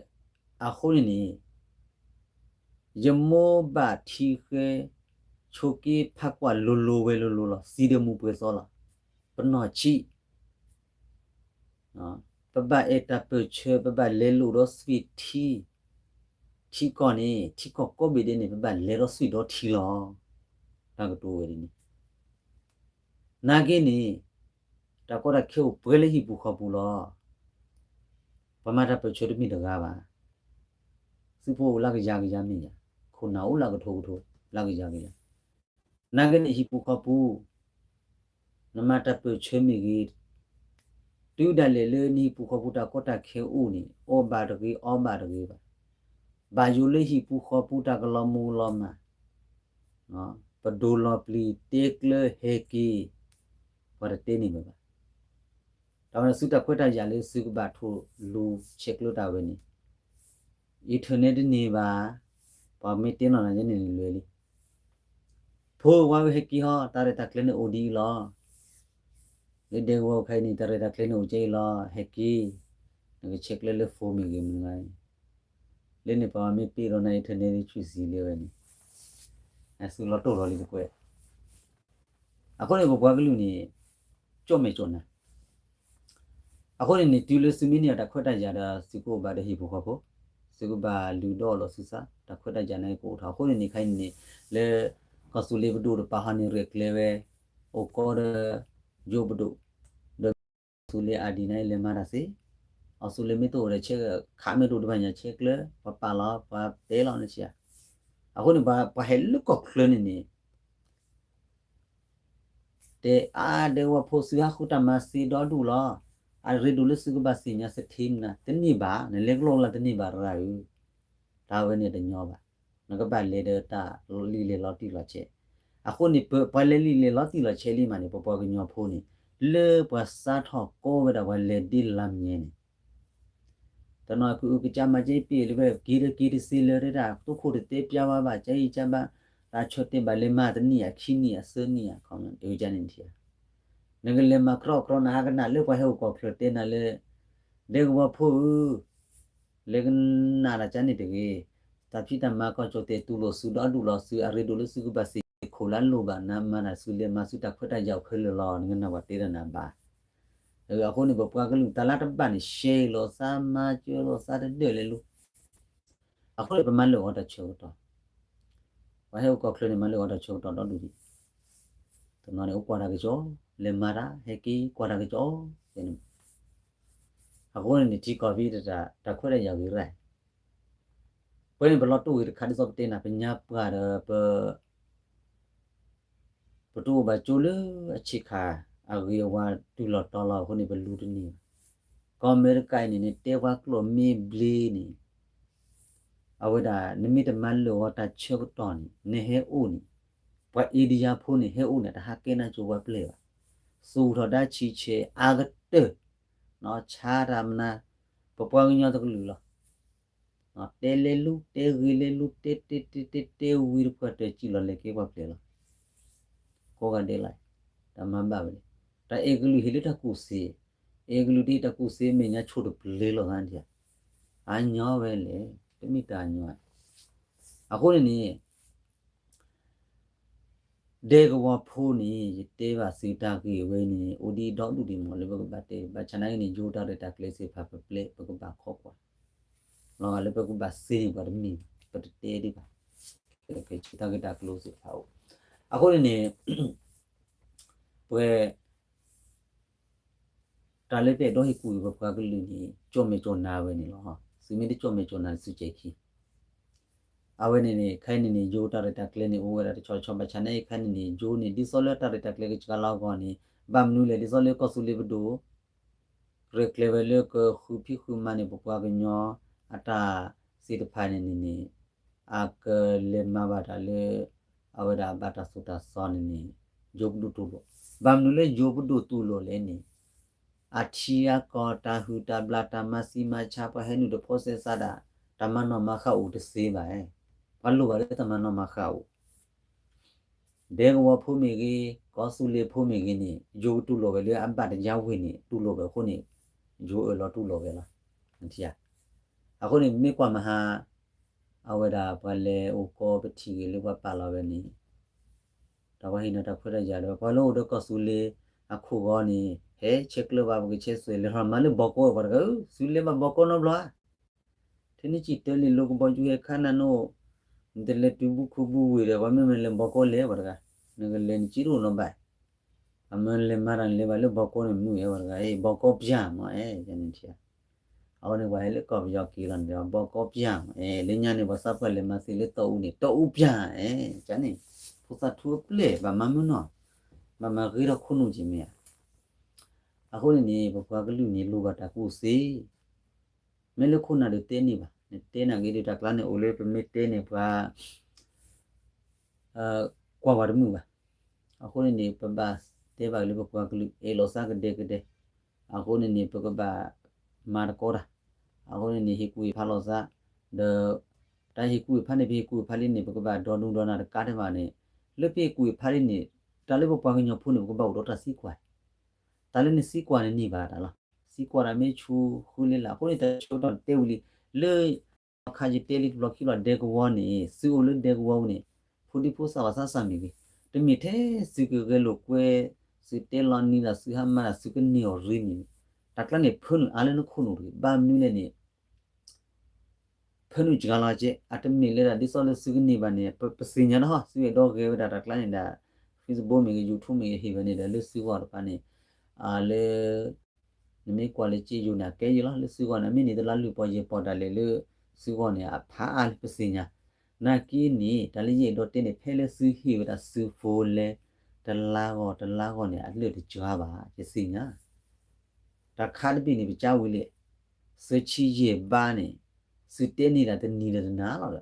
အဃိန့ၣ်န့ၣ်, ယမိၢ်ဘၣ်ထံဃဲ, ဆိးက့ဖးကွၢ်လိၤလိၤဝဲလိၤလိၤလီၤ, စံးဒီးမူၤပှဲၤသီလီၤ, ပနီၢ်ဆံး ပဘၣ်အဲၣ်တၢ်ပၢၢ်ဆၢ ပဘၣ်လဲၤလိာ်ဒီးသွံၣ်ထံ, ထံကီၢ်န့ၣ် ထံကီၢ်ကိးဘ့ၣ်ဒဲးန့ၣ် ပဘၣ်လဲၤဒီးသွံၣ်ဒီထံလီၤ. တၢ်ကတိၤဝဲဒ်န့ၣ်, နာ်က့န့ၣ်, တၢ်ကီတၢ်ခဲအိၣ်ပှဲၤလၢဟံၣ်ပူၤဃီပူၤလီၤ. ပှၤမၤတၢ်ပၢၢ်ဆၢတမ့ၢ်တဂၤဘၣ်. သုးဖိအိၣ်လၢကယၤကယၤမ့ၢ်ယၤ, ခိၣ်နၢ်အိၣ်လၢကထိကထိ လၢကယၤကယၤ, နာ်က့န့ၣ်ဟံၣ်ပူၤဃီပူၤ နမၤတၢ်ပၢၢ်ဆၢမ့ၢ်ဂ့ၤ, တုၤဒၣ်လဲာ်လၢနဟံၣ်ပူၤဃီပူၤတၢ်ကီတၢ်ခဲအိၣ်န့ၣ် အီၣ်ဘၣ်တဂ့ၤ အီဘၣ်တဂ့ၤဘၣ်. ဘၣ်ယိၣ်လၢဟံၣ်ပူၤဃီပူၤတၢ်ကလီၤမူလီၤမၢ်, ပဒိၣ်လီၤပျံၤတဲကျၢၤဟဲက့ၤ, ပှၤတတဲန့ၢ်ဝဲဘၣ်. တၢ်ဝဲန့ၣ်သုတၢ်ခွဲးတၢ်ယာ်လၢသုကဘၣ်ထိၣ်လူၤဆဲးကျၢတၢ်ဝဲန့ၣ် internet တန့ၢ်ဘၣ်, ပှၤမ့ၢ်တဲလီၤနၤယဲန့ၣ်န့ၣ်လွဲလံ. ဖိဝါဝဲဟဲက့ၤဟီ တၢ်ရဲၣ်တၢ်ကျဲၤန့ၣ်အိၣ်ဒ်အံၤလီၤ. လၢဒဲကဝီၤခါအံၤန့ၣ် တၢ်ရဲၣ်တၢ်ကျဲၤန့ၣ်အိၣ်ကဲအံၤလီၤ ဟဲက့ၤ, နကဆဲးကျၢလၢ phone မ့ၢ်ဂ့ၤမ့ၢ်ဂ့ၤ, လၢန့ၣ်ပှၤမ့ၢ်ပ့ၢ်ဒီးနၤ internet လၢဆူၣ်စံးလၢဝဲန့ၣ်, သုလီၤတိၢ်လီၤလံတကွဲး. အဃိန့ၣ် ပပှၤကလုာ်န့ၣ် ကၠီၣ်မဲာ်ကၠီၣ်နါ အဃိန့ၣ်န့ၣ် တုၤလၢသုမ့ၢ်န့ၢ်အတၢ်ခွဲးတၢ်ယာ်ဒီး သုကအိၣ်ဘၣ်ဒီးဟံၣ်ဖိဃီဖိ, သုကဘၣ်လုၢ်ဒီးလီၤသုသး တၢ်ခွဲးတၢ်ယာ်န့ၣ်ကအိၣ်ထီၣ်. အဃိန့ၣ်န့ၣ် ခဲအံၤန့ၣ်န့ၣ် လၢ ကီၢ်သူလ့ၤပဒိၣ်တပၤဟီန့ၣ် ရဲၣ်ကျဲၤဝဲ အိၣ်ကီးဒီး ယိၤပဒိၣ်, ဒီး ကီၢ်သူလ့ၤအါဒံးန့ၣ် လဲၤမၤတၢ်သ့, ကီၢ်သူလ့ၤမ့ၢ်တအိၣ်ဒီး ဆဲးခးမ့ၢ်တအိၣ်တဘၣ်ညါ ဆဲးကျၢ ပှၤပာ်လီၤ ပှၤတဲလီၤန့ၣ်ဆံး. အဃိန့ၣ် ပှၤဟဲလၢကီၢ်ချၢန့ၣ်န့ၣ် တဲအါဒဲကဝီၤဖိ သုဟးဃုတၢ်မၤသ့ဒီဒူၣ်လီၤ. အရ့ဒိၣ်လၢသုကဘၣ်သ့ၣ်ညါသထ့မနၤ တန့ၢ်ဘၣ်, နလဲၤကျိၣ်လၢတန့ၢ်ဘၣ်ရၤဧၢ, တၢ်ဝဲန့ၣ်တညီဘၣ်. နကဘၣ်လဲၤဒီးတၢ်လံာ်လဲၢ်လီၤတံၢ်လီၤဆဲး. အဃိန့ၣ် ပပှၤလဲၤလံာ်လဲၢ်လီၤတံၢ်လီၤဆဲးလံမးန့ၣ် ပပှၤကညီဖိန့ၣ် လၢပှၤစးထီၣ်ကိးဝဲဒၣ်ပှၤလဲၤဒ့လါမညဲန့ၣ် တနီၤကအုကစၢ်မၤကဲပ့ၢ်လၢဝဲ က့ၤဒီးက့ၤတသ့လၢၤဒၣ် တိခိၣ်တတဲပျါဝဲဘၣ် ကၢအံၤကၢဘၣ်, တၢ်ဆၢတဲာ်ဘၣ်လဲၤမၤတနံၣ်ဧါ ခံနံၣ်ဧါ သၢနံၣ်ဧါ ခီမ့ၢ်န့ၣ် အုကစၢ်န့ၣ်ထံၣ်ဧါ. နကလဲၤမၤကြီကြီနၤ ဟးကနၣ်လၢပှၤဟဲအိၣ်ကီၢ်ချၢတဲနၤလၢ ဒဲကဝီၤဖိဧၢ, လဲၤကနၣ်တၢ်ကန့ၣ်တဂ့ၤ, တၢ်ဖံးတၢ်မၤကီၢ်ကၠီၣ်တဲာ်တူၢ်လိာ်သုဒီဒူၣ်လီၤ သုအရ့ဒိၣ်လၢသုကဘၣ်သ့ၣ်ခိၣ်လၢအလိၣ်ဘၣ် နမၤတၢ်သုလဲၤမၤသုတၢ်ခွဲးတၢ်ယာ်အိၣ်ခဲလၢာ်လီၤ နကနၣ်ပှၤတဲဒီးနၤဘၣ်. အဃိန့ၣ် ပပှၤကလုာ်တၢ်လၢတဘၣ်န့ၣ် ရှဲအံၤလိာ်သး မၤစၢၤလိာ်သးတဒၢၣ်လဲာ်လိၤ. အဃိန့ၣ် ပမၤလၢာ်ဂီၤတၢ်ဆၢကတီၢ်, ပှၤဟဲအိၣ်ကီၢ်ချၢန့ၣ် မၤလၢာ်ဂီၤတၢ်ဆၢကတီၢ်ဒီဒူၣ်ဒံး, တနီၤန့ၣ်အိၣ်ကွၢ်တၢ်ကစီၣ်, လဲၤမၤတၢ် ဟဲက့ၤကွၢ်တၢ်ကစီၣ်, အဃိန့ၣ်န့ၣ် ထံကီၢ်ဖဲတၢ် တၢ်ခွဲးတၢ်ယာ်ဂ့ၤရၢ် ပဝဲန့ၣ် ပလီၤတိၢ်ဂ့ၤတခါဒ်သိးပတဲနၤ ပညါပှၢ်ဒီး ပ ပတအိၣ်ဘၣ်ကၠိလၢအဆံးခါ အဂ့ၤအဝါတုၤလီၤတီၤလီၤအဃိန့ၣ် ပလူတန့ၢ်ဘၣ်. ကီၢ်အမဲရကၤအံၤန့ၣ် နတဲပှၤကျိာ်မ့ၢ်ဘျ့န့ၣ် အဝဲဒၣ် နမ့ၢ်တမၤလၢာ်ဂီၤတၢ်ဆၢကတီၢ်န့ၣ် နဟဲအိၣ်န့ၣ် ပှၤအ့ဒံယါဖိန့ၣ် ဟဲအိၣ်န့ၣ် တဟးကဲနၢ်ကၠိပှၤပျဲၢ်ဘၣ်. သူၣ်ထီၣ်ဒၣ်ဆံးဆဲးအါကတၢၢ် ဆါတၢ်မနုၤ ပပှၤကညီတကလုာ်လီၤ. တဲလဲၤလူၤ တဲဂ့ၤလဲၤလူၤ တဲတဲတဲတဲတဲဝံၤတဖၣ်တၢၢ်စံၣ်လီၤလဲၤကဲပှၤပျဲၢ်လီၤ. ကိးဂၤဒဲးလီၤ. တၢ်မၤဘၣ်ဝဲန့ၣ် တၢ်အဲၣ်ကလုာ်ဟ့ၣ်လၢတၢ်ကူၣ်သ့, အဲၣ်ကလုာ်ဒ်တၢ်ကူၣ်သ့မဲာ်ညါဆိၣ်တပျ့ၤလိာ်သးဒံးဧါ. အညီဝဲလဲၣ်, တမ့ၢ်တၢ်ညီ. အဃိန့ၣ်န့ၣ် ဒဲကဝီၤဖိန့ၣ် ယတဲဘၣ်သုတၢ်ဂ့ၢ်ဝဲန့ၣ် အိၣ်ဒံးဒီဒူၣ်ဒံးမးလၢပကဘၣ်တဲ ဘၣ်ဆၣ်နာ်က့န့ၣ် ယိၤတၢ်ရဲၣ်တၢ်ကျဲၤသ့ၣ်တဖၣ်ပပျဲ ပကဘၣ်ခိးကွၢ် လီၤဂာ်လၢပကဘၣ်သ့န့ၣ်ပှၤတမ့ၢ်ဘၣ် ပတတဲဒံးဘၣ်. ကဲ တၢ်ဂ့ၢ်တၢ်ကျိၤသ့ၣ်တဖၣ်အိၣ်. အဃိန့ၣ်န့ၣ် ပှဲၤ တၢ်လၢပအဲၣ်ဒိးဟ့ၣ်ကူၣ်ပပှၤကလုာ်န့ၣ် ကၠီၣ်မဲာ်ကၠီၣ်နါဝဲန့ၣ်လီၤ. သုမ့ၢ်တကၠီၣ်မဲာ်ကၠီၣ်နါ သုစဲၤခံ အဝဲန့ၣ်န့ၣ် ခဲအံၤန့ၣ်န့ၣ် ယိၤတၢ်ရဲၣ်တၢ်ကျဲၤန့ၣ် အိၣ်ဝဲဒၣ်တဆီဆီ ဘၣ်ဆၣ်နာ်က့ ခဲအံၤန့ၣ်န့ၣ် ယိၤန့ၣ် ဒ်သိးလၢတၢ်ရဲၣ်တၢ်ကျဲၤကစှၤလီၤအဂီၢ်န့ၣ် ဘၣ်မနုၤလဲၣ် ဒ်သိးလၢကီၢ်သူလ့ၤပဒိၣ် ရဲၣ်ကျဲၤဝဲလၢကဃုဖံးဃုမၤန့ၣ် ပပှၤကညီအတၢ်သ့ၣ်တဖၣ်န့ၣ်န့ၣ်န့ၣ် အကလဲၤမၤဘၣ်တၢ်လၢ အဝဲဒၣ်ဘၣ်တၢ်သိၣ်တၢ်သီန့ၣ်န့ၣ် ယိၤပဒိၣ်တူၢ်လိာ်. ဘၣ်မနုၤလၢယိၤပဒိၣ်တူၢ်လိာ်လဲၣ်န့ၣ် အထံအကီၢ် တၢ်ဟုၣ်တၢ်ဘျၣ် တၢ်မၤသံမၤဆါ ပှၤဟဲနုာ်တဖိးသဲသးဒၣ် တၢ်မၤနီၣ်မၤဃၣ်အိၣ်တသ့ဘၣ်. ပှၤလိၣ်ဘၣ်လၢတၢ်မၤနီၣ်မၤဃၣ်အိၣ် ဒဲကဝီၤဖိမ့ၢ်ဂ့ၤ, ကီၢ်သူလ့ၤဖိမ့ၢ်ဂ့ၤန့ၣ် ယိၤကတူၢ်လိာ်ဝဲလၢအဘၣ်တယါဝ့ၤန့ၣ် တူၢ်လိာ်ဝဲအဃိန့ၣ် ယိၤအၢၣ်လီၤတူၢ်လိာ်ဝဲလီၤ. အဃိန့ၣ်မ့ၢ်ကွၢ်မဟါ အဝဲဒၣ်ပှၤလဲၤအိၣ်ကီပထံၣ်ဂ့ၤလၢပှၤပာ်လီၤဝဲန့ၣ် တၢ်ပှၤဟ့ၣ်နီၤတၢ်ခွဲးတၢ်ယာ်ဒီး ပှၤလၢအိၣ်ဒီးကီၢ်သူလ့ၤအခိၣ်ဂီၤန့ၣ် ဟဲဆဲးကျၢဘၣ်ပကဆဲးသွဲၣ်လဲၤထီၣ်မၤလၢဘီကီအပှၤတဂၤဧၢ, သုလဲၤဘၣ်ဘီကီနီတဘျီဧါ. ထဲန့ၣ်ကံၣ်တၢလံာ်လိၤကဘီယူၤဟဲခါနၤနီၣ်, နတလဲၤတုၤဘူခိၣ်ဘူဝ့ၢ်ဒီး ပှၤမ့ၢ်မၤလဲၤဘီကီလဲၤပှၤတဂၤ, နကလဲၤနစံးတအိၣ်နီဘၣ်. အမ့ၢ်လဲၤမၤတၢ်န့ၣ်လဲၤဘၣ်လၢဘီကီန့ၣ်မနုၤဧါပှၤတဂၤ, ဘီကီပၠၣ်မးအဲၣ်န့ၣ်ထံၣ်ဧါ. အဃိန့ၣ်ပှၤဟဲလၢကီၢ်ပယီၤက့ၤလီၤန့ၣ် ဘီကီပၠၣ်မးအဲၣ်, လၢညါန့ၣ် ပှၤသးပှၢ်လဲၤမၤသ့လၢတီအူန့ၣ် တီအူပၠၣ်အဲၣ်, ကန့ၣ် ဖိသၣ်ထူအပျဲၢ် ဘၣ်မၤမုာ်နီၢ်, ဘၣ်မၤဂ့ၤထီၣ်ခိၣ်နူာ်က့ၤမ့ၢ်ဧါ. အဃိန့ၣ်န့ၣ် ပပှၤကလုာ်န့ၣ် လိၣ်ဘၣ်တၢ်ကူၣ်သ့, မ့ၢ်လၢခိၣ်နၢ်ဒုးတဲန့ၢ်ဘၣ်, နတဲနၤဂ့ၤဒုးတၢ်ကျါန့ၣ် အိၣ်လၢပမ့ၢ်တဲန့ၣ်ပှၤ ကွၢ်ဝဲတမုာ်ဘၣ်. အဃိန့ၣ်န့ၣ် ပဘၣ်တဲဘၣ်လၢပပှၤကလုာ် အဲၣ်လိာ်သးကဒဲကဒဲ, အဃိန့ၣ်န့ၣ် ပကဘၣ်မၤတကီတၢ်, အဃိန့ၣ်န့ၣ် ဟ့ၣ်ကူၣ်ဟ့ၣ်ဖးလိာ်သး, ဒီး တၢ်ဟ့ၣ်ကူၣ်ဟ့ၣ်ဖးန့ၣ် ပဟ့ၣ်ကူၣ်ဟ့ၣ်ဖးလံန့ၣ် ပကဘၣ်ဒီဒူဒီနၤတကးဒံးဘၣ်န့ၣ်, လၢပဟ့ၣ်ကူၣ်ဟ့ၣ်ဖးလံန့ၣ် တၢ်လၢပပှၤကညီဖိန့ၣ် ပကဘၣ်အိၣ်ဒီးတၢ်သံကွၢ်, တၢ်လၢနသံကွၢ်န့ၣ်န့ၢ်ဘၣ်တၢ်လီၤ. သံကွၢ်တၢ်မ့ၢ်ဆူဃုလ့လၢ် အဃိန့ၣ် တၢ်ဆၢကတီၢ်တဲဝံၤလံ, လၢ အခါယတဲလံတဘျီခံဘျီ ဒဲကဝီၤန့ၣ် သုအိၣ်လၢဒဲကဝီၤပူၤန့ၣ် ဖိဒံဖိသၣ်ဘၣ်ဆၣ်သၣ်မ့ၢ်ဂ့ၤ, တမ့ၢ်ထဲသုကဂဲၤလိာ်ကွဲ, သုတဲလီၤနံၤဒီးသုဟးမၤဒီးသုကန့ၢ်အီၤရ့န့ၣ်, တၢ်ကျါန့ၣ် ဖၢနုာ်အါလၢနခိၣ်နူာ်တဂ့ၤ, ဘၣ်မနုၤလဲၣ်န့ၣ် ဖၢနုာ်စှၤလီၤကဲ, အတမ့ၢ်လၢဒ်သိးလၢသုကန့ၢ်ဘၣ်န့ၣ် ပသ့ၣ်ညါလီၤဟီ, သုအဲၣ်ဒိးဂဲၤဝဲဒၣ်တၢ်ကျါန့ၣ်ဒီး Facebook မ့ၢ်ဂ့ၤ YouTube မ့ၢ်ဂ့ၤ ဟ့ၣ်ဝဲန့ၣ်ဒီး လၢသုဂီၢ်တဖၣ်န့ၣ် လၢ နမ့ၢ်ကွၢ်လၢက့ယိၤန့ၣ် အကဲယဲၢ်လီၤ, လၢသုဂီၢ်န့ၣ် အမ့ၢ်န့ၢ်တလါလွံၢ်ပီယဲၢ်ပီတၢ်လဲၣ်လၢ သုဂီၢ်န့ၣ် အဖးအါလၢပသ့ၣ်ညါ, နာ်က့န့ၣ် တၢ်လၢယအဲၣ်ဒိးတဲန့ၣ် ဖဲလၢသုဟ့ၣ်ဝဲဒၣ်သုဖိလဲ တလါဂီၢ်တလါဂီၢ်န့ၣ် အလၢာ်တစှၤဘၣ် ယသ့ၣ်ညါ, တၢ်ခါတဘ့ၣ်န့ၣ် ပကါဝံၤလံ, သၢဆံယဲၢ်ဘးန့ၣ် သုတဲန့ၢ်ဒၣ်တနံၤဒီးတနၤလီၤ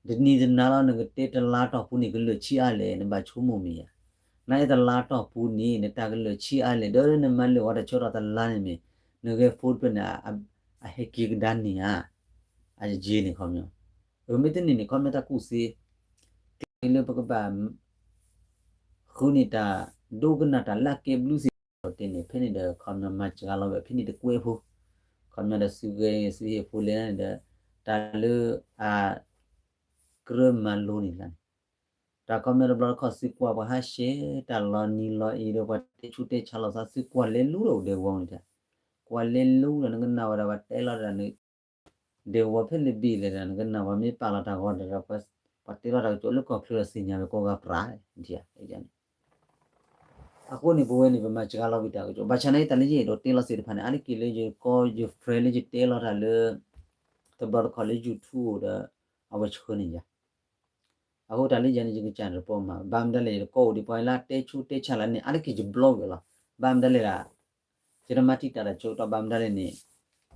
ဒီး တနံၤတနၤလီၤ နကတဲတလါတီၢ်ပူၤန့ၣ် ကလၢာ်ဆံးအါလဲၣ် နဘၣ်ဆိကမိၣ်မ့ၢ်ဧါ, နအဲၣ်တလါတီၢ်ပူၤန့ၣ် နတၢ်ကလၢာ်ဆံးအါလဲၣ် ဒီးနမၤလၢာ်ဝဲတၢ်ဆၢကတီၢ်တလါန့ၣ်မ့ၢ် နဂဲၤ phone တဖျၢၣ်န့ၣ် အဟဲက့ၤကဒါန့ၣ်ဧါ, အယဲၢ်န့ၣ်ခီပညီ, အမ့ၢ်တန့ၢ်န့ၣ် ခီပညီတၢ်ကူၣ်သ့, ကျဲလၢပကဘၣ် ဃုန့ၢ်တၢ်ဒိကနၣ်တၢ်လၢအကဲဘျုးသ့ၣ်တဖၣ်န့ၣ် ဖဲန့ၣ်ဒီး ခီပညီမၤစှၤလီၤဝဲဖဲန့ၣ်တကွဲးဖိ, ခီပညီဒီးသုဂဲၤ သုဟ့ၣ်ဖိလဲန့ၣ်ဒီး တၢ်လၢအကြၢးမၤလိန့ၣ်လီၤန့ၣ်, တၢ်ခီပညီတဘျီတခီၣ် သုကွၢ်ပှၤဟးရှဲ တၢ်လီၤနံၤလီၤအံၤဒီးပှၤတဲဆူးတဲဆါလိာ်သး သုကွၢ်လဲၤလူလီၤအိၣ်ဒဲကဝီၤန့ၣ်, ကွၢ်လဲၤလူလီၤ နကနၣ်ဝဲဒၣ်ပှၤတဲလီၤတၢ်န့ၣ် ဒဲကဝီၤဖဲလဲၣ်ဘ့ၣ်လဲၣ်ဒီး နကနၣ်ပှၤမ့ၢ်ပာ်လီၤတၢ်ဂီၤဒီး ပှၤတဲလီၤတၢ်ကစီၣ်လၢကီၢ်ချၢဒီးသ့ၣ်ညါဝဲကိးဂၤပြးန့ၣ်, အဃိန့ၣ် ပဝဲန့ၣ် ပမၤစှၤလီၤဝံၤတၢ်ကစီၣ် ဘၣ်ဆၣ်နာ်က့ တၢ်လၢယအဲၣ်ဒိးတဲလီၤသ့ၣ်တဖၣ်န့ၣ် အါတက့ၢ်လၢယကီၢ်ယ friend လၢယတဲလီၤတၢ်လၢ တဘျီတခီၣ်လၢ YouTube အိၣ်ဒီး အဝဲဆှၢန့ၢ်ယၤ, အဃိတၢ်လၢယၤန့ၣ် ယကစၢ်တပိာ်မး ဘၣ်မတၤလဲၣ် ယတကိးအိၣ်ဒံးပှၤလၢအတဲဆူးတဲဆါလၢန့ၣ် အါတက့ၢ်ယ block ဝဲလီၤ, ဘၣ်မတၤလဲၣ်ဒၣ် ယတမၤတံာ်တာ်တၢ်ဆၢကတီၢ်ဘၣ်မတၤလဲၣ်န့ၣ်,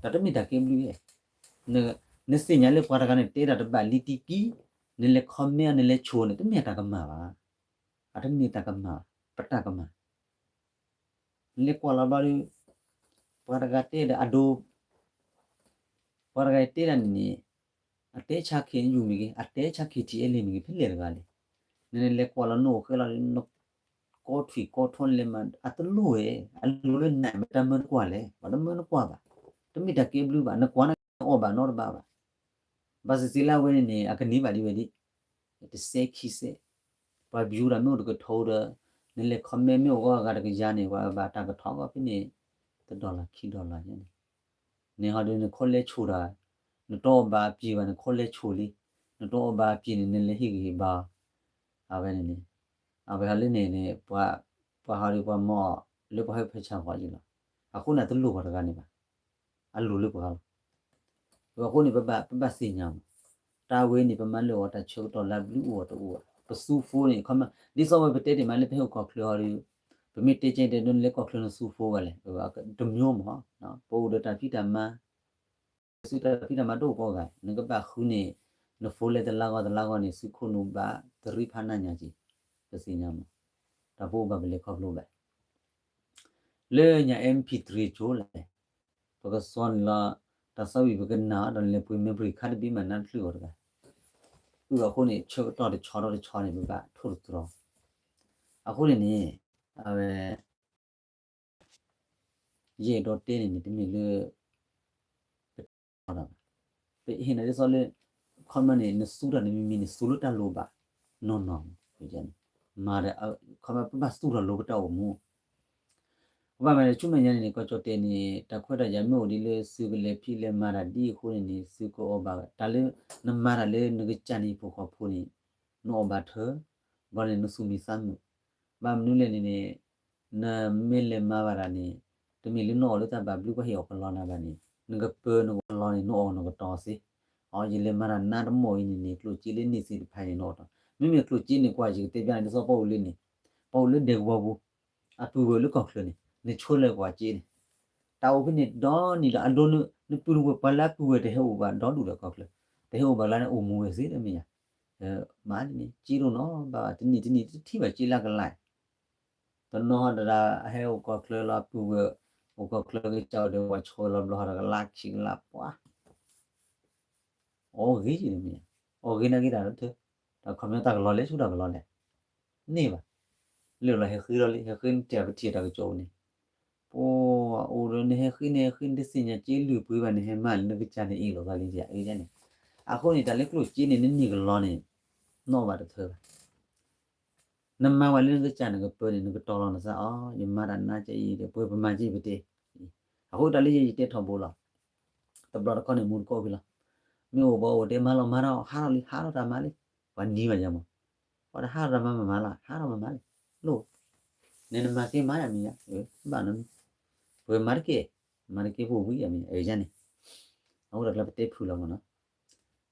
တၢ်တမ့ၢ်တၢ်ကဲဘျုးဧါ, နသ့ၣ်ညါလၢပှၤတဂၤန့ၣ် တဲတၢ်တဘၣ်လံတံကံ, နလဲၤ comment နလဲၤဆိၣ်န့ၣ် တမ့ၢ်တၢ်ကမၣ်ဘၣ်, အတမ့ၢ်တၢ်ကမၣ်, ပတၢ်ကမၣ်, နလဲၤကွၢ်လီၤဘျီဒီး ပှၤတဂၤတဲဒီးအဒိ ပှၤတဂၤတဲဒၣ်န့ၣ်န့ၣ်, အတဲဆါ ခ့ၣ်ယူၣ် မ့ၢ်ဂ့ၤ အတဲဆါ ခ့ၣ်ထံၣ်အဲလ့ၣ် မ့ၢ်ဂ့ၤ ဖဲလဲၣ်တဂၤလဲၣ်, နလဲၤကွၢ်လီၤနအိၣ်ဃဲလီၤ န ကိးထွံၣ်ကိးထီၣ်လဲၤမၤ အတလိၣ်ဝဲ, အလိၣ်လၢနၤ မတၤမၢနကွၢ်လဲၣ်, ပှၤတမၢနကွၢ်ဘၣ်, တမ့ၢ်တၢ်ကဲဘျုးဘၣ်, နကွၢ်နအီၣ်ဘၣ်နီတဘၣ်ဘၣ်, ဘၣ်သ့ၣ်သ့ၣ်လၢအဝဲန့ၣ်န့ၣ် အကန့ၢ်ဘၣ်ဒ်ဝဲဒ် တစဲးခံစဲး, ပှၤ view တၢ်မ့ၢ်အိၣ်တကထိဒီး နလဲၤ comment မ့ၢ်အိၣ်ဂီၢ်အဂၤတကယၤန့ၣ် ပှၤဘၣ်တၢ်ကထီၣ်ဂီၢ်ဖဲန့ၣ် တ dollar ခံ dollar န့ၣ်, န့ၣ်ဟီဒီးနခိၣ်လဲဆိၣ်တၢ်, နတအီၣ်ဘၣ်အပျ့ၤဘၣ် နခိၣ်လဲဆိၣ်လံ, နတအီၣ်ဘၣ်အပျ့ၤန့ၣ် နလဲၤဟ့ၣ်ဂံၢ်ဟ့ၣ်ဘါအီၤ, အဝဲန့ၣ်န့ၣ်, အဝဲဟီလၢန့ၣ်န့ၣ် ပှၤဟီဒီးပှၤမၤအီၤ လၢပှၤဟၢဖၢဆါဃီလံလီၤ, အဃိန့ၣ် အတလိၣ်ပှၤတဂၤန့ၣ်ဘၣ် အလိၣ်လၢပှၤလီၤ. အဃိန့ၣ် ပဘၣ်သ့ၣ်ညါမး, တၢ်ဝဲန့ၣ် ပမၤလၢအီၤတၢ်ဆၢကတီၢ်လၢအဘျုးအိၣ်အီၤတအိၣ်ဘၣ်, ပသူ phone န့ၣ် ခီမီ ဒ်သိးဝဲပတဲတ့ၢ်မးလၢပဟဲအိၣ်ကီၢ်ချၢဟီဒီး ပမ့ၢ်တဲကဲတဲဒိနလဲၤကီၢ်ချၢနသူ phone ဘၣ်လဲၣ်, တမျိုးမး, ပအိၣ်ဒီးတၢ်ဖံးတၢ်မၤ သုတၢ်ဖံးတၢ်မၤတအိၣ်ကိးဂၤ, နကဘၣ်ဃုန့ၢ် န phone လဲၤတလါဂီၢ်တလါဂီၢ်န့ၣ် သုခိၣ်နူာ်ဘၣ်တရံးဖးနးညါက့ၤ, ပသ့ၣ်ညါမး, တၢ်ဖိဘၣ်ပလဲၤခီဖျိဘၣ် လၢညါ MP three ကၠိလဲၣ်, ပကစီန့ၣ်လီၤ, တၢ်သီဝံၤပကနၣ်အီၤဒီးလဲၤပှ့ၤ memory card တဘ့ၣ်မးနါတချုးအီၤတဂၤ, အဃိန့ၣ် ဆၢကတီၢ်တဆီဒီးတဆီန့ၣ် ပဘၣ်ထိၣ်သတြီၤ. အဃိန့ၣ်န့ၣ် အဝဲ ယအဲၣ်ဒိးတဲန့ၣ်န့ၣ် တမ့ၢ်လၢ ပတဲဘၣ် ပဟ့ၣ်နၤဒ်သိးလၢ ခီမီန့ၣ် နသူတၢ်န့ၣ်မ့မ့ၢ်န့ၣ် သူလၢတၢ်လိၣ်ဘၣ်နီၢ်နီၢ်န့ၣ် မၤဒီး ခီမီပဘၣ်သူၣ်ထီၣ်လိပတၢ်အိၣ်မူ ပဘၣ်မၤန့ၣ် ဆူမဲာ်ညါန့ၣ်န့ၣ် ကီၢ်ကၠီၣ်တဲာ်န့ၣ် တၢ်ခွဲးတၢ်ယာ်မ့ၢ်အိၣ်ဒ်လၢသုကလဲၤဖံးလဲၤမၤတၢ်ဒ်အဃိန့ၣ်န့ၣ် သုကအီၣ်ဘၣ်ဝဲ တၢ်လၢ နမၤတၢ်လၢနကစၢ်န့ၣ်ဖိဃီဖိန့ၣ် နအီၣ်ဘၣ်ထၢ ဘျီန့ၣ်နသူၣ်မံသးမုာ် ဘၣ်မနုၤလဲၣ်န့ၣ်န့ၣ် နမ့ၢ်လဲၤမၤဘၣ်တၢ်န့ၣ် တမ့ၢ်လၢနအီၣ်လၢတၢ်ဘၣ်ဘျုးပှၤဟ့ၣ်အီၣ်ကလီနၤဘၣ်န့ၣ် နကပၢၤနကလီန့ၣ် နအီၣ်နကတီၤစ့ၢ် အီ ယလဲၤမၤတၢ်နါတမီၢ်အံၤန့ၣ်န့ၣ် ကျိၣ်စ့လၢန့ၢ်သ့ၣ်တဖၣ်န့ၣ် နအီၣ်တီၤ မ့မ့ၢ်ကျိၣ်စ့န့ၣ် ကွၢ်ယကတဲပျၢ်န့ၣ် ဒ်သိးပှၤအိၣ်လၢန့ၣ် ပှၤအိၣ်လၢဒဲကဝီၤပူၤ အပုၢ်ဝဲၢ်လၢကီၢ်ချၢန့ၣ် နဆိလၢကွၢ်စ့န့ၣ် တၢ်အိၣ်ဖဲန့ၣ်ဒီနံၤဒီး အဒိ နပုၢ်နဝဲၢ်ပှၤလၢအပုၢ်ဝဲၢ်တဟဲအိၣ်ဘၣ်ဒီဒူၣ်ဒီးကီၢ်ချၢ တဟဲအိၣ်ဘၣ်လၢနအိၣ်မူဝဲသ့တမ့ၢ်ယၤ မၤန့ၣ် စ့ဒိၣ်နီၤ ဘၣ်တနံၣ်တနံၣ်တထံၣ်ဘၣ်စ့လၢကလါ တနီၤဟီဒီး ဟဲအိၣ်ကီၢ်ချၢလီၤ ပုၢ်ဝဲၢ် အိၣ်ကီၢ်ချၢကစၢ်အိၣ်ဒီးပှၤဆိလီၤဘျီဒီးကလါခံကလါပှၤ အီၣ်ဂ့ၤယံၤတမ့ၢ်ယၤ အီၣ်ဂ့ၤနာ်က့တၢ်လၢထၢ တၢ်ခီပညီတၢ်ကလီလဲၣ်ဆူတၢ်ကလီလဲၣ် န့ၢ်ဘၣ် လၢလီၤဟဲဃ့လီၤလံ ဟဲဃ့နတဲပထံၣ်တၢ်ကစီၣ်အိၣ်န့ၣ် ပအိၣ်ဒီးနဟဲဃ့န့ၣ် ဟဲဃ့နတသ့ၣ်ညါစ့လုၢ်ပှ့ၤဘၣ်န့ၣ် ဟဲမၤလၢနကစၢ်န့ၣ်အ့ၣ်လိာ်သးလံယၤ အန့ၣ် အဃိန့ၣ် တၢ်လၢကျိၣ်စ့န့ၣ် နန့ၢ်ကလီန့ၣ် နီၣ်ဘၣ်တထၢဘၣ် နမၤဝဲလၢနကစၢ်နကပၢၤန့ၣ် နကတီၤလီၤနသးအီၤ ယမၤတၢ်နါကဲအံၤ ပှဲၤပမၤကဲပတဲ အဃိတၢ်လၢယယတဲထီဘိလီၤ တဘျီတခီန့ၣ် မူတကိးဖဲလီၤ မ့ၢ်အိၣ်ဘၣ်အိၣ်တဲမၤလီၤမၤထီၣ် ဟးထီၣ်လံ ဟးထီၣ်တၢ်မၤလံ ပှၤနံၤဘၣ်ယၤမး ပှၤတဟးထီၣ်တၢ်မၤမၤမၤလီၤ ဟးထီၣ်မၤမၤလံ လိၣ် နဲနမၤက့ၤမၤယၤမ့ၢ်ယၤ ဘၣ်န ပှၤမၤတက့ၢ် မၤတက့ၢ်ပအိၣ်ဝံၤယၤမ့ၢ်ယၤ အန့ၣ် အဃိတၢ်ကျါပတဲဖုၣ်လီၤမးနီၤ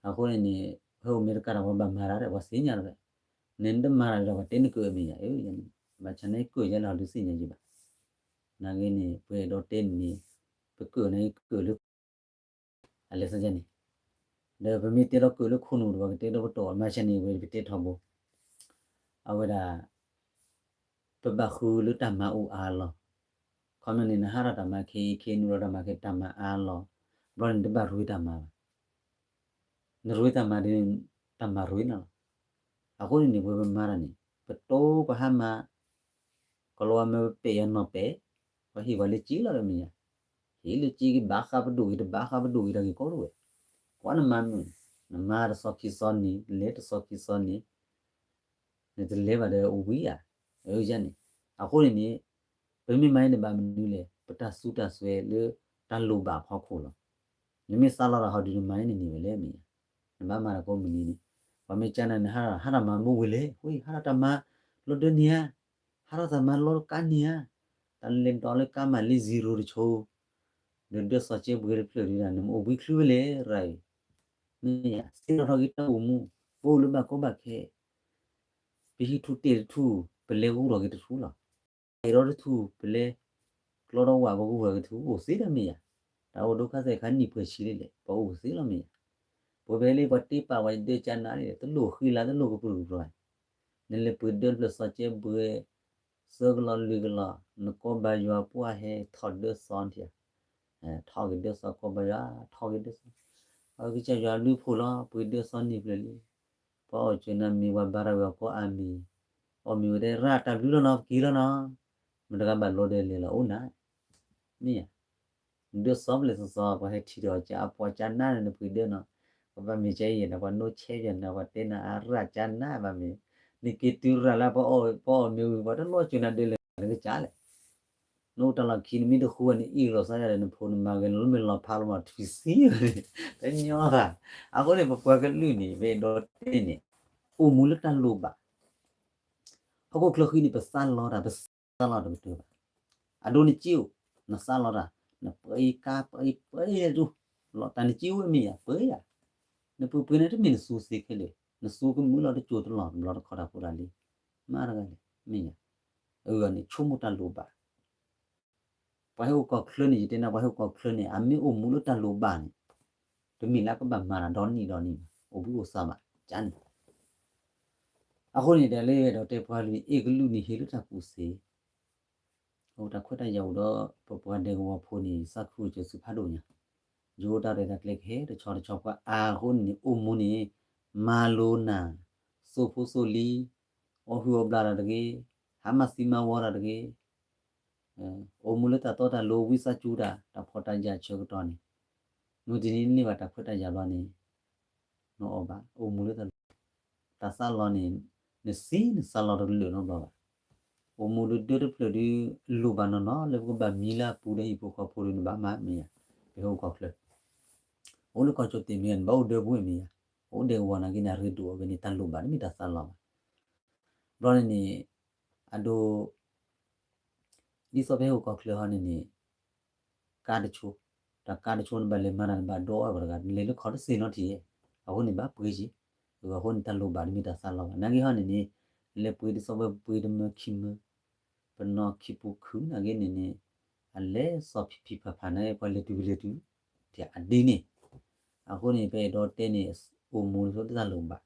အဃိန့ၣ်န့ၣ် ဟဲအိၣ်မ့ၢ်တကးဒီးပှၤဘၣ်မၤတၢ်ဒီးပှၤသ့ၣ်ညါလီၤဒီး နဲနတမၤတၢ်ဒီးပှၤတဲနကၢၣ်မ့ၢ်ယၤ အန့ၣ် ဘၣ်ဆၣ်န့ၣ်ကၢၣ်ယဲလၢဟီဒုးသ့ၣ်ညါယံၤဘၣ် နာ်က့န့ၣ် ပှၤအဲၣ်ဒိးတဲန့ၣ်န့ၣ် ပကၢၣ်န့ၣ်ကၢၣ်လၢ အလဲၤသ့ၣ်ညါန့ၣ် ဒီးပမ့ၢ်တဲဒီးကၢၣ်လၢခိၣ်နူာ်ဒီးပှၤကတဲဒီးပတီၢ် မၤဆၢန့ၣ်ဝဲပတဲထီဘိ အဝဲဒၣ် ပဘၣ်ဃုလၢတၢ်မၤအိၣ်အါလီၤ ခီမ့ၢ်န့ၣ် နဟးထီၣ်တၢ်မၤခဲအံၤ ခဲအံၤနုာ်လီၤတၢ်မၤခဲတၢ်မၤအါလီၤ ဘျီန့ၣ်တဘၣ်ရူတၢ်မၤဘၣ် နရူတၢ်မၤဒီး တၢ်မၤရူနၤလီၤ အဃိန့ၣ်န့ၣ် ပဝဲပမၤတၢ်န့ၣ် ပတိပဟါမး ကလီၤဝါမ့ၢ်ပပဲာ်ယၤနီၢ်ပဲာ် ပှၤဟ့ၣ်ပှၤလၢက့လီၤဒီးမ့ၢ်ယၤ ဟ့ၣ်လၢက့ကဘၣ်ဃးပဒိၣ်ဂ့ၤ တဘၣ်ဃးပဒိၣ်ဂ့ၤတၢ်ဂ့ၢ်ကီတဝဲ ကွၢ်နမၤမုာ် နမၤတစီၤခံစီနံၤ လဲၤတစီၤခံစီနံၤ နတလဲၤဘၣ်ဒီးအိၣ်ဝံၤဧါ အန့ၣ် အဃိန့ၣ်န့ၣ် ပမ့ၢ်မၤန့ၣ်ဘၣ်မနုၤလဲၣ် ပတၢ်စူးတၢ်စွဲလၢတၢ်လိၣ်ဘၣ်အဖီခိၣ်လီၤ နမ့ၢ်သးလီၤတၢ်ဟီဒုးနမၤန့ၣ်န့ၣ်ဝဲလဲၣ်မ့ၢ်ဧါ နဘၣ်မၤတၢ်ကိးမုၢ်နံၤန့ၣ် ပှၤမ့ၢ်ကနၤန့ၣ် ဟးထီၣ်မၤမူဝဲလဲၣ် ဝဲ ဟးထီၣ်တၢ်မၤလီၤဒၢန့ၣ်ဧါ ဟးထီၣ်တၢ်မၤလီၤကါန့ၣ်ဧါ တၢ်လဲၤဒီးလၢကါမးလၢ zero တဆိ ဒီးဒၢစီၤကဲဘှဲတဖျၢၣ်ဒုးဒၣ် နမ့ၢ်အိၣ်ဘှံးချုးဝဲလဲၣ်ရၤအံၤ မ့ၢ်ဧါ စ့ထီၣ်ထီၣ်က့ၤတၢ်အိၣ်မူ ပအိၣ်လၢဘၣ်ကီဘၣ်ခဲ ပဟံးထူၣ်တဲာ်တထူၣ် ပလဲၤဂူထီၣ်က့ၤတထူၣ်လီၤ. အဲၣ်ဒိးတထူၣ် ပလဲၤကျီထီၣ်ဝၣ်ပဂူၢ်ဝဲကထူၣ် အိၣ်သ့လီၤမ့ၢ်ယၤ. တၢ်အိၣ်ဒိခါသဲၣ်ခါနံၣ်ပှဲၤဆံလံလဲၣ် ပအိၣ်သ့လီၤမ့ၢ်ယၤ. ပဝဲဖဲလၢပှၤတ့ပာ်ဝဲဒၢကၠါနါန့ၣ် တလိၣ်ဃံလၤတလိၣ်ကပြုၢ်ကပြီၤ နလဲၤပှ့ၤဒၢတဖျၢၣ်စီၤကဲဘှဲ သၢကလီၤလွံၢ်ကလီၤ နကိးဘါယွၤပှၢ်ဟဲထီၣ်ဒၢစီၤထံၣ် ထီၣ်က့ၤဒၢစီၤကိးဘါယွၤ ထီၣ်က့ၤဒၢစီၤ အကစၢ်ယွၤလုၢ်ဖိလီၤ ပှ့ၤဒၢစီၤန့ၢ်ဖျၢၣ်လံ. ပှၤအီၣ်စၢၤနၤမံၤ ပှၤဘါထီၣ်ဝဲအီၤကိးအါမံၤ အီၣ်မ့ၤဝဲတဲရၣ်တၢ်ဘျုးလီၤနီၤ ပက့ၤလီၤနီၤ မတဂၤဘၣ်လီၤဒဲးလဲၤလီၤအိၣ်နၤ မ့ၢ်ဧါ ဒၢစီၤဖျဲၣ်စီၤစီၤ ပှၤဟဲထံၣ်ဒီးကၠါအပှၤကၠါနါန့ၣ် နပှ့ၤဒၢနီၤ ပဘၣ်မ့ၢ်ကၠါအံၤယဲၢ်ဒီး ပှၤနိဆဲးယဲၢ်နၤ ပှၤတဲနၤအရၣ်ကၠါနါဘၣ်မ့ၢ် နက့ၤတုၤရၣ်လၢပအီၣ်မ့ၤဝံၤ ပှၤတလိၣ်စၢၤနၤဒဲးလဲၤနကစၢ်လဲၣ် နအိၣ်တၢ်လီၢ်ခံ နမ့ၢ်တဃူဝဲန့ၣ် အ့ၣ်လိာ်သးယၤဒီး နဖိနမါဂဲၤလီၤလၢမ့ၢ်လီၤဖးလီၤမး ထွံၣ်သံဝဲန့ၣ် တညီသး အဃိန့ၣ် ပပှၤကလုာ်န့ၣ် ပအဲၣ်ဒိးတဲန့ၣ် အိၣ်မူလၢတၢ်လိၣ်ဘၣ် ဟီၣ်ခိၣ်ချၢဃံန့ၣ် ပသးလီတၢ် ပသးလီတၢ်ကတၢၢ်ဘၣ် အဒိနစ့အိၣ် နသးလီတၢ် နပှ့ၤကါပှ့ၤပှ့ၤဒူၣ် လီၤတၢ်နစ့အိၣ်မ့ၢ်ယၤ ပှ့ၤယၤ နပှ့ၤပှ့ၤန့ၣ်တမ့ၢ်နသူသ့ခဲလၢာ် နသူကမုာ်လီၤတစိၢ်တလီၢ်တဘျီတခီတၢ်ဖိတၢ်လံၤ မၤတဂၤလဲၣ် မ့ၢ်ယၤ အဂၤန့ၣ် ဆိကမိၣ်တၢ်လိၣ်ဘၣ် ပှၤဟဲအိၣ်ကီၢ်ချၢန့ၣ် ယတဲနၤ ပှၤဟဲအိၣ်ကီၢ်ချၢန့ၣ် အမ့ၢ်အိၣ်မူလၢတၢ်လိၣ်ဘၣ်န့ၣ် တမ့ၢ်လၢကဘၣ်မၤတၢ်ဒီနံၣ်ဒီနံၣ်ဘၣ် အိၣ်ဘှံးအိၣ်သါဘၣ် ကန့ၣ် အဃိန့ၣ် တၢ်လၢယအဲၣ်ဒိးတဲပှၤကလုာ်န့ၣ် အ့ၣ်ကလုာ်န့ၣ် ဟ့ၣ်လၢတၢ်ကူၣ်သ့ အိၣ်တၢ်ခွဲးတၢ်ယာ်အိၣ်ဒီး ပပှၤဒဲကဝီၤဖိန့ၣ် သးခုကစၢၢ်သုးဖးဒိၣ်ညါ ယအိၣ်တၢ်ရဲၣ်တၢ်ကျဲၤကဟဲတဆီတဆီ ပှၤအါအဃိန့ၣ် အိၣ်မူန့ၣ် မၤလိနၤ, စိာ်ဖိစိာ်လံ, အီၣ်ဟုၣ်အီၣ်ဘျးတၢ်တဂ့ၤ, ဟးမၤသံမၤဝီတၢ်တဂ့ၤ, အိၣ်မူလၢတၢ်တီတၢ်လိၤ ဝံသးစူၤတၢ် တၢ်ဖှီၣ်တၢ်ယာ်ဆၢကတီၢ်န့ၣ်, မုၢ်တနံၤန့ၢ်ဘၣ်တၢ်ခွဲးတၢ်ယာ်ဘျီန့ၣ်, နအီၣ်ဘၣ် အိၣ်မူလၢတၢ်လိၤ, တၢ်သးလီၤန့ၣ်, နသံနသးလီၤတကလုာ်နီတဘျီဘၣ်. အိၣ်မူဒၢဒၢတဖျၢၣ်ဒုး လိၣ်ဘၣ်နီၢ်နီၢ်လၢပကဘၣ်မံလၢအပူၤဒီးဟံၣ်ဖိဃီဖိဒီး နဘၣ်မၤမ့ၢ်ယၤ, ပဟဲအိၣ်ကီၢ်ချၢ, အိၣ်လၢကီၢ်ကၠီၣ်တဲၣ်မ့ၢ်ယၤ နဘၣ်အိၣ်ဒၢပူၤမ့ၢ်ယၤ, အိၣ်ဒဲကဝီၤနာ်က့န့ၣ် အရ့ဒိၣ်အဂ့ၢ်န့ၣ် တၢ်လိၣ်ဘၣ်တမ့ၢ်တၢ်သးလီၤဘၣ်. ဘျီန့ၣ်န့ၣ်, အဒိ ဒ်သိးပဟဲအိၣ်ကီၢ်ချၢဟီန့ၣ်န့ၣ်, ကါတဆိ, တၢ်ကါတဆိန့ၣ် ဘၣ်လဲၤမၤတၢ်တဘၣ်ဒီးအီၣ်ပှၤတဂၤ လဲၤလၢခီတစ့နီတထံၣ်, အဃိန့ၣ်ဘၣ်ပှ့ၤက့ၤ, အဃိန့ၣ်တၢ်လိၣ်ဘၣ်တမ့ၢ်တၢ်သးလီၤဘၣ်. နာ်က့ဟီန့ၣ်န့ၣ်, လဲၤပှ့ၤဒ်သိးပပှ့ၤတမၢခံမၢ, ပနီၢ်ခံပူၤခုနာ်က့န့ၣ်န့ၣ်, အလဲၤစီၤဖံးဖံးဖးဖးနာ်က့ ပှၤလဲၤတုၤကလဲၤတုၤ, ထဲအဒ်န့ၣ်, အဃိန့ၣ် ပအဲၣ်ဒိးတဲန့ၣ်, အိၣ်မူဆိလၢတၢ်လိၣ်ဘၣ်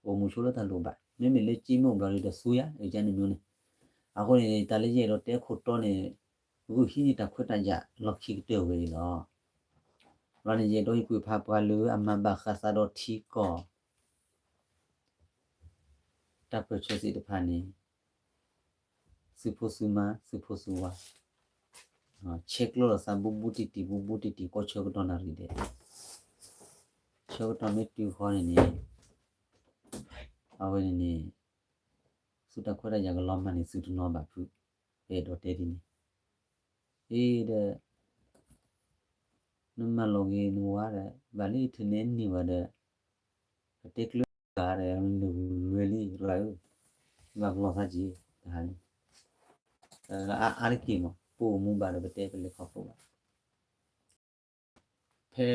အိၣ်မူဆိလၢတၢ်လိၣ်ဘၣ်, မ့မ့ၢ်လၢက့မ့ၢ်အိၣ်ဘျီဒီး တစူယၤ အကန့ၣ်မ့ၢ်န့ၣ်, အဃိန့ၣ် တၢ်လၢယအဲၣ်ဒိးတဲခိၣ်တီန့ၣ်, ဂုာ်ဟံးန့ၢ်တၢ်ခွဲးတၢ်ယာ်လီၢ်ခံကတၢၢ်ဝဲအံၤလီၤ. ဘျီန့ၣ် ယအဲၣ်ဒိးဟ့ၣ်ကူၣ်ဖးပှၤလၢအမၤဘၣ်ဃးသးဒီးထံကီၢ် တၢ်ပၢၢ်ဆၢသ့ၣ်တဖၣ်န့ၣ်, သုးဖိသုးမါ သုးဖိသုးဝါ, ဆဲးကျိးလိာ်သးဘူးဘူးတံၢ်တံၢ် ဘူးဘူးတံၢ်တံၢ် ကိးဆၢကတီၢ်နၣ်ရံၣ်ဒဲး, ဆၢကတီၢ်မ့ၢ်တုၤဃီန့ၣ်န့ၣ်, အဝဲန့ၣ်န့ၣ်, သုတၢ်ခွဲးတၢ်ယာ်ကလီၤမၢ်န့ၣ် သုတနီၤဘၣ်ဖုး, ပအဲၣ်ဒိးတဲဒ်န့ၣ်, အ့ဒီး နမၤလီၤက့ၤနဝါဒီး ဘၣ်လၢယထုးန့ၢ်န့ၢ်ဝဲဒီး, ပတဲကျၢၤဂၤဒီး နဂုာ်လွဲလံ ရၤဧၢ, ဘၣ်ပလီၢ်သးက့ၤ, တဟါန့ၣ်, အါတက့ၢ်မး ပအိၣ်မူဘၣ်ဒီးပတဲပလဲၤခီဖျိဘၣ် ဖဲ,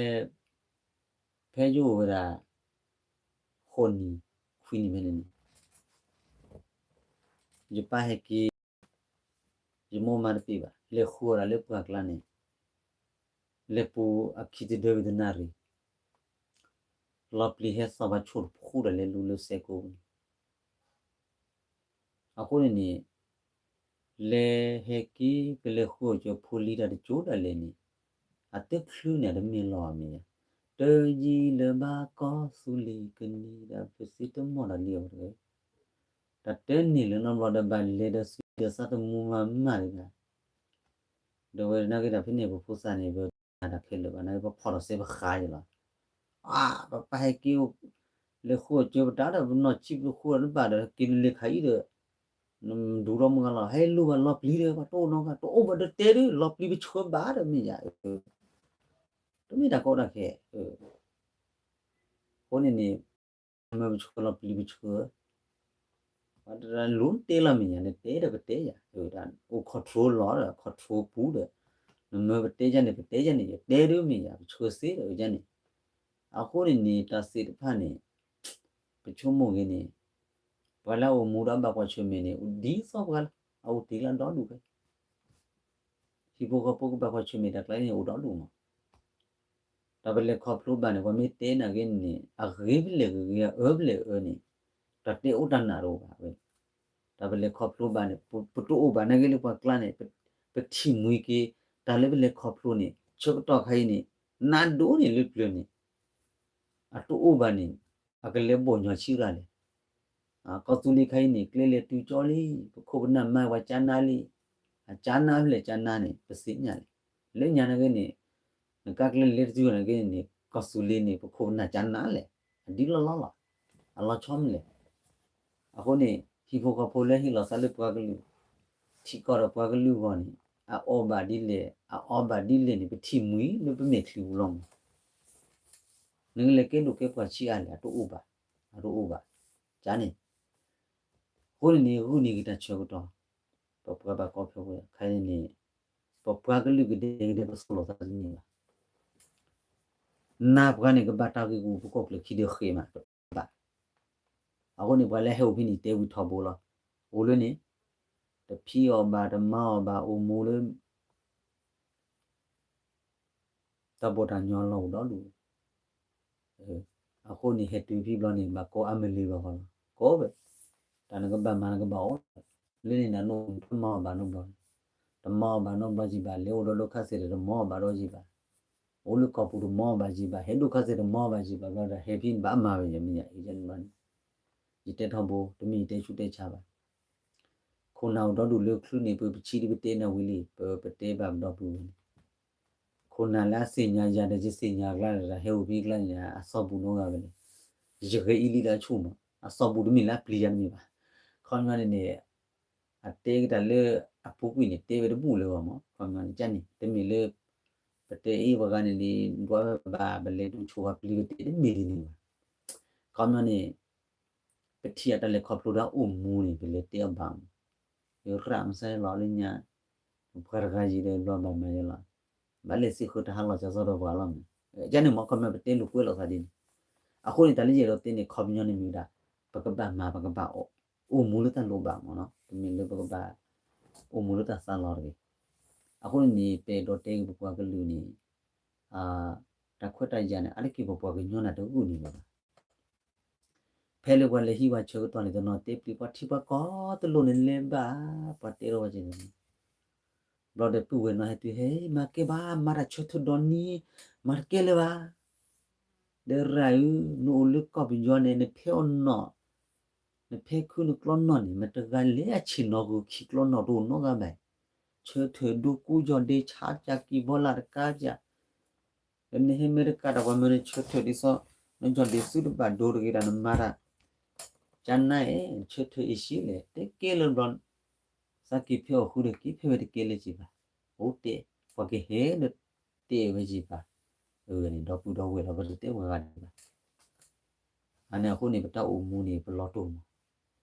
ဖဲယအိၣ်ဝဲဒၣ်, ဃိးနံၣ်, ခွံနံၣ်ဖဲန့ၣ်န့ၣ်, ယပၢ်ဟဲက့ၤ, ယမိၢ်မါတပ့ၢ်ဘၣ် လဲၤဃုအီၣ်ဒၣ်လၢပှၢ်ကျါန့ၣ်, လဲၤပူၤအခံတဒၢဝံၤတနၣ်ရံၣ်, လီၤပျံၤဟဲသီၣ်ဘၣ်ဆိၣ်တဖှူဒီးလဲၤလူၤလၢစဲးကိးပူၤန့ၣ် အဃိန့ၣ်န့ၣ်, လဲၤဟဲက့ၤကလဲၤဃုအီၣ်ကၠီဖိလံၤတၢ်တကၠိဒၣ်လဲာ်န့ၣ်, အတချုးန့ၣ် အတမ့ၢ်လီၤမ့ၢ်ယါ, တယံာ်လၢၤဘၣ်ကီၢ်သူလ့ၤကန့ၢ်ဒၣ်ပသ့တမီၢ်တၢ်လံအီၤတဂ့ၤ, တၢ်တန့ၢ်လၢၤနီတဘျီဒီးဘၣ်လဲၤဒီးစံးဒီးသးတမူမၤမၢ်တဂၤ ဒီးဝဲနာ်က့ဒီး ဖဲန့ၣ်ပဖိသၣ်န့ၣ် ပတၢ်ခဲလၢာ်ဘၣ် နာ်က့ပဖီၣ်ထီၣ်စဲပဃါယလီၤ. အါ ပပၢ်ဟဲက့ၤ လဲၤဃုအီၣ်ကၠိပတၢ်ဒီး ပနီၢ်ဆံးပဃုအီၣ်တဘၣ်ဒီး ဟဲက့ၤလၢလ့ၤခါအံၤဒီး နဒူထီၣ်မုၢ်ဂၤလီၤ ဟဲလိၣ်ဘၣ်လီၤပျံၤဒီး ပှၤတအိၣ်နီတဂၤ တအိၣ်ဘၣ်ဒီးတဲဒုး လီၤပျံၤပဆှၢဘၣ်ဒီးမ့ၢ်ယါ တမ့ၢ်တၢ်ကီတၢ်ခဲ အဃိန့ၣ်န့ၣ် မၢပဆှၢလီၤပျံၤပဆှၢ ပှၤတရၢလိၤတဲလီၤမ့ၢ်ယါန့ၣ် တဲဒီးပတဲယါ အိၣ် control လီၤဒီး control ပူၤဒီး နမၢပတဲယါန့ၣ် ပတဲယါန့ၣ် ယတဲဒုးမ့ၢ်ယါ ပဆှၢစ့ဒီးယါန့ၣ် အဃိန့ၣ်န့ၣ် တၢ်သ့ၣ်တဖၣ်န့ၣ် ပဆိကမိၣ်ဂ့ၤန့ၣ် ပှၤလၢအအိၣ်မူဒီးဘၣ်ကွၢ်ဆၢၣ်မဲာ်န့ၣ် ဒ်သိးပှၤလၢအအိၣ်တ့ၢ်လၢဒီဒူၣ်ဖဲ ဟံၣ်ဖိဃီဖိကဘၣ်ကွၢ်ဆၢၣ်မဲာ်တၢ်ကျါန့ၣ် အိၣ်ဒီဒူၣ်မး တၢ်ပလဲၤခီဖျိဘၣ်န့ၣ် ပှၤမ့ၢ်တဲနာ်က့န့ၣ် အဂ့ၤဖဲလဲၣ်ဂ့ၤဂ့ၤ အအၢဖဲလဲၣ်အၢန့ၣ် တၢ်တဲအိၣ်တၢ်နာ်တအိၣ်ဘၣ်ဝဲ တၢ်ပလဲၤခီဖျိဘၣ်န့ၣ် ပတအိၣ်ဘၣ်နာ်က့လၢပှၤကျါန့ၣ် ပထံၣ်မှံက့ၤ တၢ်လၢပလဲၤခီဖျိန့ၣ် ဆၢကတီၢ်ခါအံၤန့ၣ် နါဒိၣ်န့ၣ်လၢပျၢၤန့ၣ် အတအိၣ်ဘၣ်န့ၣ် အကလဲၤဘီၣ်ညီဆံးရၤလဲၣ် ကီၢ်သူလ့ၤခါအံၤန့ၣ် ကျဲလဲၤတုၤကၠီလံ ပခိၣ်ပနၢ်မၤပှၤကၠါနါလံ အကၠါနါဖဲလဲၣ်ကၠါနါန့ၣ် ပသ့ၣ်ညါလဲၣ် လၢညါနာ်က့န့ၣ် နကါကျဲလဲၤတတုၤနာ်က့န့ၣ် ကီၢ်သူလ့ၤန့ၣ် ပခိၣ်ပနၢ်ကၠါနါလဲၣ် အဒ်လီၢ်လီၢ်လီၤ အလီၤဆီမနုၤလဲၣ် အဃိန့ၣ် ဟံၣ်ဖိဃီဖိလၢဟ့ၣ်လီၤသးလၢပှၤကလုာ် ထံကီၢ်ဒီးပှၤကလုာ်အဂီၢ်န့ၣ် အအီၣ်ဘၣ်ဒ်လဲၣ် အအီဘၣ်ဒ်လဲၣ်န့ၣ် ပထံၣ်မှံလၢပမဲာ်ချံပူၤလီၤမး နကလဲၤကဲဒိၣ်ကဲပှၢ်ဆံးအါလဲၣ် အတအိၣ်ဘၣ် အတအိၣ်ဘၣ် ကန့ၣ် အဃိန့ၣ်န့ၣ် ဂုာ်န့ၢ်က့ၤတၢ်ဆၢကတီၢ် ပပှၤဘၣ်ကီဖျိဝဲ ခါအံၤန့ၣ် ပပှၤကလုာ်ကဒဲကဒဲပသိၣ်လိာ်သးတန့ၢ်ဘၣ် နၤပှၤန့ၣ် ကဘၣ်တၢ်ဂ့ၢ်ကီပူၤပကီၢ်ကျၢၢ်ခံဒီးဃ့မးတဘၣ် အဃိန့ၣ် ပှၤလၢဟဲအိၣ်ဖဲန့ၣ် တဲဝံၤထီဘိလီၤ အိၣ်လၢန့ၣ် တဖံးအီၣ်ဘၣ် တမၤအီၣ်ဘၣ် အိၣ်မူလၢ တၢ်ဘီၣ်တၢ်ညီလီၤအိၣ်ဒီဒူၣ် အဃိန့ၣ် ဟဲတုၤဖဲဘျီန့ၣ် ဘၣ်ကိးအါမ့ၢ်လံဘၣ်ဃီလီၤ ကိးဝဲ တၢ်နကဘၣ်မၤနကဘၣ်အီၣ် လၢန့ၣ်နၤနအိၣ်တမၤအီၣ်ဘၣ်နီတဘျီ တမၤအီၣ်ဘၣ်နီတဘျီကံဘၣ် လဲၤအိၣ်ဒီးဒိၣ်ခါသ့ၣ်ဒီး တမၤအီၣ်ဘၣ်ဒီးကံဘၣ် အိၣ်လၢကီၢ်ပူၤတမီဘၣ်ယံၤဘၣ်, ဟဲဒိၣ်ခါစဲးတမီဘၣ်ယံၤဘၣ်, ဘျီဒီးဟဲဖဲန့ၣ်ဘၣ်အမၤဝဲယဲမ့ၢ်ယၤ, ယတဲထီဘိ တမ့ၢ်ယတဲဆူးတဲဆါဘၣ်. ခိၣ်နၢ်အိၣ်ဒီဒူၣ်လၢချုးန့ၣ် ပပထံၣ်ဒီးပတဲနၤဝံၤလံ, ပပတဲဘၣ်ပဒီပုၢ်ဝဲၢ်န့ၣ်, ခိၣ်နၢ်လၢအသ့ၣ်ညါယၤဒီး ယသ့ၣ်ညါအကျါန့ၣ်ဒီး ဟဲအိၣ်ဖဲအကျါန့ၣ် အစီၣ်ပူၤနီတဂၤဝဲန့ၣ်, ယဂဲၤအံၤလံလၢအဆိကမိၣ်, အစီၣ်ပူၤတမ့ၢ်လၢအပျံၤယၤတမ့ၢ်ဘၣ်. ခီပညီန့ၣ်န့ၣ် အတဲက့ၤတၢ်လၢအပူၤကွံာ်န့ၣ် တဲဝဲတဘူၣ်လၢၤဘၣ်မး, ခီပညီန့ၣ် ကန့ၣ် တမ့ၢ်လၢ ပတဲအ့ၣ်ပှၤဂၤန့ၣ်န့ၣ် ဒွးဝဲဘၣ် ပလဲၤဒိးဆိၣ်ပှၤပျံၤပတဲတမ့ၢ်ဒ်န့ၣ်ဘၣ်. ခီပညီန့ၣ် ပထံၣ်အတၢ်လဲၤခီဖျိဒီးအိၣ်မူန့ၣ် ပလဲၤတဲအီၤဘၣ်မး, ယရၣ်မဆါလီၤလၢညါ, ပှၤတဂၤယံၤဒီးဘျီဘၣ်မၤယဲလီၤ, ဘၣ်လဲၤစံးဃုာ်တၢ်ဟးလီၤစၢၤစီဒီးပှၤလီၤမး, ကန့ၣ်မး ခီပညီပတဲလိာ်ကွဲလိာ်သးဒ်န့ၣ်. အဃိန့ၣ် တၢ်လၢယအဲၣ်ဒိးတဲန့ၣ် ခီပညီန့ၣ်မ့ၢ်ဝဲဒၣ် ပကဘၣ်မၤ ပကဘၣ်အိၣ်မူလၢတၢ်လိၣ်ဘၣ်မးနီၤ, တမ့ၢ်လၢပကဘၣ် အိၣ်မူလၢတၢ်သးလီၤတဂ့ၤ. အဃိန့ၣ်န့ၣ် ပအဲၣ်ဒိးတဲက့ၤပပှၤကလုာ်န့ၣ် တၢ်ခွဲးတၢ်ယာ်န့ၣ် အါတက့ၢ်ပပှၤကညီနၢ်တဂုာ်န့ၣ်လီၤ. ဖဲလၢပှၤလဲၤဟံးပှၤဆၢကတီၢ်န့ၣ် တနီၤတဲပျံၤပှၤထံပှၤကီၢ်တလိၣ်န့ၣ်လဲၤဘၣ်, ပှၤတဲထီၣ်ဝဲကန့ၣ်, ဘျီဒီးပုၢ်ဝဲၢ်နီၤဟဲတုၤဟဲ မၤကဲဘၣ် မၤတၢ်ဆၢထၢၣ်ဒီနံၤ မၤတကဲလၢၤဘၣ်. ဒီးရၣ်ဧၢ, နအိၣ်လၢကီၢ်ပယီၤန့ၣ် နဖဲအီၣ်နီၣ်, နဖဲခုနကျီနီၣ်န့ၣ် မတၤတဂၤလဲၣ်အဆ့ၣ်နီၤဂုာ်ခံကျီနီၣ်တအိၣ်နီတဂၤဘၣ်. ဆၢထၢၣ်ဒိကိးယီၢ်ဒ့ဆါကၢ်ကံၢ်ဘီလၢတကးကၢ် ဒီးနဟဲမ့ၢ်တကးတၢ်ပှၤမၢနဆၢထၢၣ်ဒ်သိး နယီၢ်ဒ့သုတဘၣ်ဒိတဂ့ၤဒီးနမၤတၢ် ကနၣ်အဲၣ် ဆၢထၢၣ်အ့ၣ်ရှ့လဲၣ် တကဲလၢၤဘျီ သးက့ၤဖဲအီၣ်ဃုဒီးက့ၤဖဲဝဲတကဲလၢၤက့ၤဘၣ်. အိၣ်တဲ ပှၤကဟဲဒီးတဲဝဲက့ၤဘၣ်. အဝဲန့ၣ် ဒီပုၢ်ဒီဝဲၢ်လီၤ ပတတဲပှၤဂၤဒံးဘၣ်. အန့ၣ်အဃိန့ၣ် ပတၢ်အိၣ်မူန့ၣ် ပလီၤတိၢ်မး,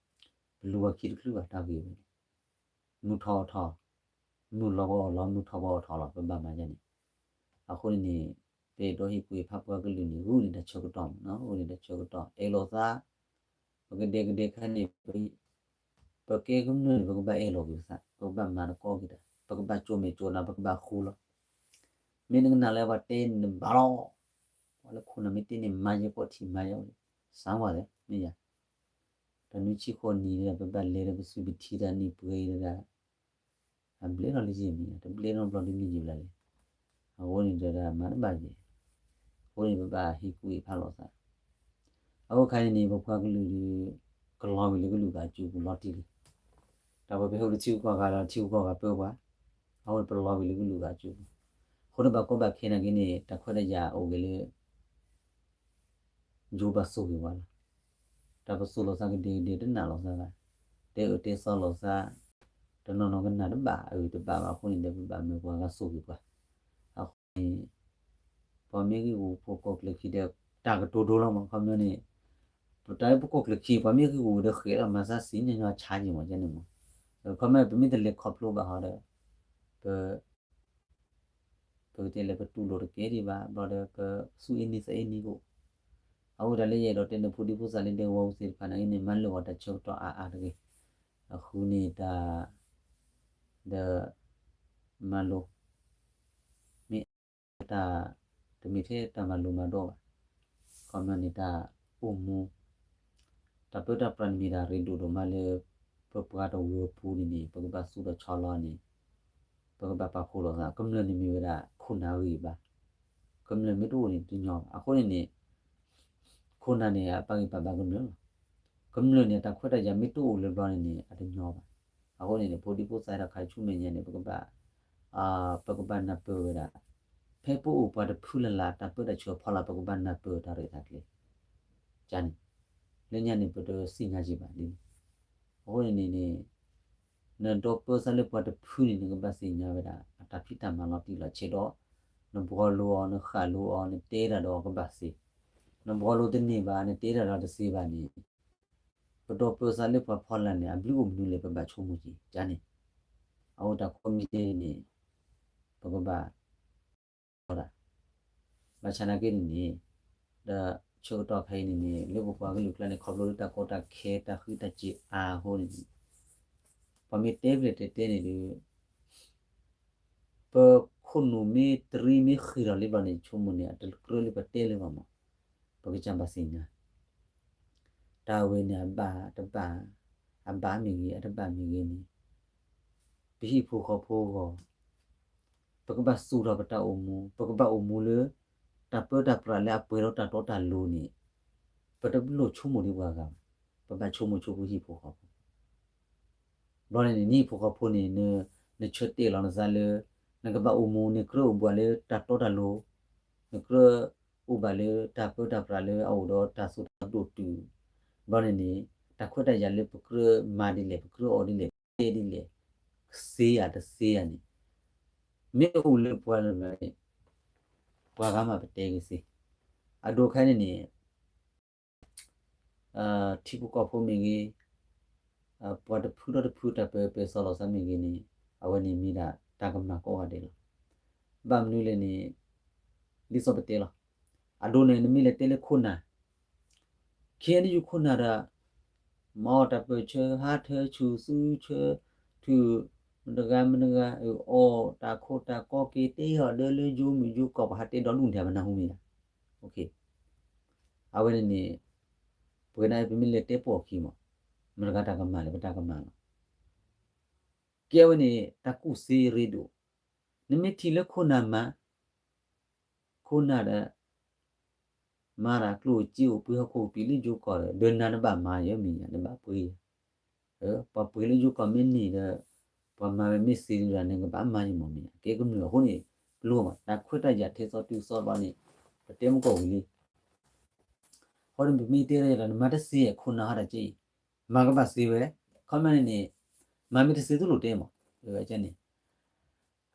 ပလူၤဝဲခံတချုးဘၣ်တၢ်ဂ့ၢ်ဝဲန့ၣ်, မုၢ်ထီၣ်အီၣ်ထီၣ်, မုၢ်လီၤပှၤအီၣ်လီၤ မုၢ်ထီၣ်ပှၤအီၣ်ထီၣ်လီၤ ပဘၣ်မၤယဲန့ၣ်. အဃိန့ၣ်န့ၣ် ပအဲၣ်ဒိးဟ့ၣ်ကူၣ်ဟ့ၣ်ဖးပှၤကလုာ်န့ၣ် ဂုာ်န့ၢ်တၢ်ဆၢကတီၢ်မးနီၤ, ဂုာ်န့ၢ်တၢ်ဆၢကတီၢ် အဲၣ်လိာ်သး, ပကဒဲကဒဲခါန့ၣ် ပကဲကမျၢၢ်န့ၣ် ပကဘၣ်အဲၣ်လိာ်က့ၤပသး, ပကဘၣ်မၤတကီက့ၤတၢ်, ပကဘၣ်ကၠိမဲာ်ကၠိနါ ပကဘၣ်ဃူလီၤ. မ့ၢ်နကနၣ်လၢပှၤတဲန့ၣ်နဘၣ်လီၤ, ပှၤလၢခိၣ်နၢ်မ့ၢ်တဲန့ၣ် မၤယဲကီၢ်ထံးမၤယဲ, စၢ်ဝဲလဲၣ် မ့ၢ်ယၤ, တၢ်နွံဆံဃိးနံၣ်ဒီး ပဘၣ်လဲၤဒီးပစုပထံတၢ်နံၣ်ပှဲၤအံၤဒီး အဘျဲၣ်ထီၣ်လၢယမ့ၢ် တဘျဲၣ်ထီၣ်ဘျီဒ်မ့ၢ်ယံၤဘျီလဲၣ်. အဃိန့ၣ်ဒီးမၤတဘၣ်ယဲ, အဃိန့ၣ် ပဘၣ်ဟ့ၣ်ကူၣ်ဟ့ၣ်ဖးလိာ်သး. အဃိခါအံၤန့ၣ် ပပှၤကလုာ်ဒီး ကလီၤဝံၤလၢကလုာ်ဂၤအစုပူၤလီၤတံၢ်လံ. တၢ်ပှၤပဟဲအိၣ်လၢထံဂုၤကီၢ်ဂၤဒီးထံဂုၤကီၢ်ဂၤပၢပှၤ, အဃိန့ၣ်ပလီၤဝံၤလၢကလုာ်ဂၤအစုပူၤ. အဃိန့ၣ်ဘၣ်ကီဘၣ်ခဲနာ်က့န့ၣ် တၢ်ခွဲးတၢ်ယာ်အိၣ်ဂ့ၤလၢ ယိၤဘၣ်ဆိၣ်ဂ့ၤပှၤလီၤ. တၢ်ပသိၣ်လိာ်သးကဒဲကဒဲ တနာ်လိာ်သးဘၣ်, တဲအၢတဲသီလိာ်သး, တနီၤနီၤကနၣ်တဘၣ်အၢတဘၣ်ဘၣ်အဃိန့ၣ်ဒီး ပဘၣ်မၢပှၤဂၤဆိၣ်ဂ့ၤပှၤ. အဃိန့ၣ် ပှၤမ့ၢ်ဂံၢ်ဂူာ်ဖိကီၢ်ချၢခံဒီး တၢ်ကတိၤဒိလီၤမး ခီပညီန့ၣ်, ပတၢ်ပကီၢ်ချၢခံ ပှၤမ့ၢ်ဂံၢ်ဂူာ်ဒီးဃဲးလီၤမၤသးစံၣ်ညီညီဆါက့ၤမးကန့ၣ်မး, ခီပညီ ပမ့ၢ်တလဲၤခီဖျိဘၣ်ဟီဒီး ပ ပကတဲလၢပတူၢ်လိာ်တကဲဒံးဘၣ် ဘျီဒီးပသူၣ်အ့န့သးအ့န့ကအိၣ်, အဃိတၢ်လၢယအဲၣ်ဒိးတဲန့ၣ် ဖိဒံဖိသၣ်လၢဒဲကဝီၤပူၤသ့ၣ်တဖၣ်နာ်က့န့ၣ် မၤလိာ်အီၤတၢ်ဆၢကတီၢ်အါအါတဂ့ၤ, အဃုန့ၣ်တၢ် ဒီး မၤလိာ် မ့ၢ်အတၢ် တမ့ၢ်ထဲတၢ်မၤလိာ်မၤဒိးဘၣ်, ခီပညီန့ၣ်တၢ်အိၣ်မူ တၢ်ပၢတၢ်ပြးန့ၣ်မ့ၢ်တၢ်ရ့ဒိၣ်ဒိၣ်မးလၢ ပပှၤတဝၢပူၤန့ၣ်န့ၣ် ပကဘၣ်သူၣ်ထီၣ်ဆီလီၤန့ၣ် ပကဘၣ်ပာ်ဖှိၣ်လိာ်သး ကမျၢၢ်န့ၣ်မ့ၢ်ဝဲဒၣ်ခိၣ်နၢ်အဂံၢ်အဘါ, ကမျၢၢ်မ့ၢ်တအိၣ်န့ၣ်တညီဘၣ်. အဃိန့ၣ်န့ၣ် ခိၣ်နၢ်န့ၣ် အပာ်ဂံၢ်ပာ်ဘါကမျၢၢ်လီၤ. ကမျၢၢ်န့ၣ် တၢ်ခွဲးတၢ်ယာ်မ့ၢ်တအိၣ်လၢၤဘျီန့ၣ်န့ၣ် အတညီဘၣ်. အဃိန့ၣ်န့ၣ် ဖိဒံဖိသၣ်တၢ်ခါဆူမဲာ်ညါန့ၣ် ပကဘၣ် ပကဘၣ်နၢ်ပၢၢ်ဝဲဒၣ် ဖဲပအိၣ်ပှၤတဖုလၢ်လၢ် တၢ်ပၢတၢ်ဆှၢဖီလာ် ပကဘၣ်နၢ်ပၢၢ်တၢ်ရဲၣ်တၢ်ကျဲၤ ကန့ၣ် လၢညါန့ၣ် ပတသ့ၣ်ညါက့ၤဘၣ်ဒ်န့ၣ်. အဃိန့ၣ်န့ၣ် နဒီပၢဆှၢလၢပှၤတဖုန့ၣ် နကဘၣ်သ့ၣ်ညါဝဲဒၣ် အတၢ်ဖံးတၢ်မၤလီၤတံၢ်လီၤဆဲးဒီး နဘှီလိအီၤ နဃၣ်လိအီၤ နတဲတၢ်ဒီးအီၤကဘၣ်သ့, နဘှီလိတန့ၢ်ဘၣ် နတဲတၢ်ဒီးတသ့ဘၣ်န့ၣ် ပဒီပၢဆှၢလၢပှၤဖီလာ်န့ၣ် အဘျုးအိၣ်မနုၤလဲၣ် ပဘၣ်ဆိကမိၣ်က့ၤ ကန့ၣ်. အဃိတၢ်ကိးမံၤဒဲးန့ၣ် ပကဘၣ် ဘၣ်ဆၣ်နာ်က့န့ၣ်န့ၣ် ဒီးဆၢကတီၢ်ခဲအံၤန့ၣ်န့ၣ် လၢပပှၤကလုာ်ကျါန့ၣ် ခီဖျိလၢတၢ်ကီတၢ်ခဲတၢ်ဃံးတၢ်စ့ၤအါအဃိန့ၣ်န့ၣ် ပှၤမ့ၢ်တဲပျဲၢ်တဲတဲန့ၣ်ဒီး ပခိၣ်နူာ်မ့ၢ်တရံးမ့ၢ်ဃံးထီၣ်လံဘျီန့ၣ် ဆိကမိၣ်န့ၣ် အတကြၢးလၢပတဲလၢၤဘၣ်မး, ပကစၢ်ဘၣ်သ့ၣ်ညါ တၢ်ဝဲန့ၣ်အဘၣ်တဘၣ်, အဘၣ်မ့ၢ်ဂ့ၤ အတဘၣ်မ့ၢ်ဂ့ၤန့ၣ် ပဟံၣ်ဖိဃီဖိအဂီၢ်, ပကဘၣ်စူၢ်ထီၣ်ပတၢ်အိၣ်မူ, ပကဘၣ်အိၣ်မူလၢ တၢ်ပၢတၢ်ပြးလၢအပှဲၤဒီးတၢ်တီတၢ်လိၤန့ၣ်, ပတလိၣ်ဆိကမိၣ်ဒ်ပှၤဂၤဘၣ်, ပဘၣ်ဆိကမိၣ်ဆိပဟံၣ်ဖိဃီဖိ ဘျီန့ၣ်န့ၣ် နဟံၣ်ဖိဃီဖိန့ၣ် နဆၢတဲာ်လီၤနသးလၢ နကဘၣ်အိၣ်မူ နကြၢးအိၣ်ဘၣ်လၢတၢ်တီတၢ်လိၤ, နကြၢးအိၣ်ဘၣ်လၢတၢ်ပၢတၢ်ပြးလၢအအိၣ်ဒီးတၢ်စိတၢ်ကမီၤဒိၣ်တုၤ, ဘျီန့ၣ်န့ၣ် တၢ်ခွဲးတၢ်ယာ်လၢပကြၢးမၤဒ်လဲၣ် ပကြၢးအီၣ်ဒ်လဲၣ် ပတဲဒ်လဲၣ် စ့ယၤတစ့ယၤန့ၣ် မ့ၢ်အိၣ်လၢပှၤလၢ ပှၤဂၤမးပတဲဂ့ၤစ့, အဒိခါန့ၣ်န့ၣ် ထံဖိကီၢ်ဖိမ့ၢ်ဂ့ၤ, ပှၤတဖုဒီးတဖုတၢ်ပၢပၢစီလီၤသးမ့ၢ်ဂ့ၤန့ၣ်, အဝဲန့ၣ်မ့ၢ်ဒၣ်တၢ်ကမၣ်ကိးဂၤဒဲးလီၤ. ဘၣ်မနုၤလဲၣ်န့ၣ်, ဒ်သိးပတဲလီၤ. အဒိန့ၣ် နမ့ၢ်လဲၤတဲလၢခိၣ်နၢ်, ခဲအံၤနယူၢ်ခိၣ်နၢ်ဒီး မၤအီၣ်တၢ်ပၢၢ်ဆၢ ဟးထၢဆူၣ်စုဆၢ ထုး မတဂၤမတဂၤ အီၣ်တၢ်ခိၣ်တၢ်ကီက့ၤ တဲအီၤဒၣ်လၢယိမုၣ်ယိကီၢ် ပဟးတဲဒီဒူၣ်န့ၣ် ပနၢ်ဟူမ့ၢ်ဧါ. အဝဲန့ၣ်န့ၣ် ပဝဲဒၣ်ပမ့ၢ်လဲၤတဲပိာ်အခံမး, မတဂၤတၢ်ကမၣ်လၢပတၢ်ကမၣ်လီၤ. ကဲဝဲန့ၣ် တၢ်ကူၣ်စ့ရ့ဒိၣ်, နမ့ၢ်ထံၣ်လၢခိၣ်နၢ်မၤ ခိၣ်နၢ်ဒီး မၤတၢ်ကျိၣ်စ့အိၣ်ပှ့ၤဟီၣ်ခိၣ်ကပံာ်လၢယိကီၢ်ဒီး ဒီးနၤနဘၣ်မၤယဲမ့ၢ်ဧါ နဘၣ်ပှ့ၤယဲ, ပှၤပှ့ၤလၢယိကီၢ်မ့ၢ်န့ၣ်ဒီး ပှၤမၤဝဲမ့ၢ်စ့ဒုဒီး နကဘၣ်မၤယဲမ့ၢ်ဧါ. ကဲကမျၢၢ်အဃိန့ၣ် ပလိၣ်ဘၣ် တၢ်ခွဲးတၢ်ယာ်ထဲသိးတုၤသိးဘျီန့ၣ် ပတဲမုၢ်ကီၢ်ဝံၤလံ အဃိန့ၣ် ပမ့ၢ်တဲဒ်လဲၣ်ဒီး နမၤတစ့ ခိၣ်နၢ်ဟီၣ်တၢ်က့အံၤ, မၤကဘၣ်စ့ဝဲ, commentန့ၣ်န့ၣ် မၤမ့ၢ်တစ့တလိၣ်တဲမး, ဝဲန့ၣ်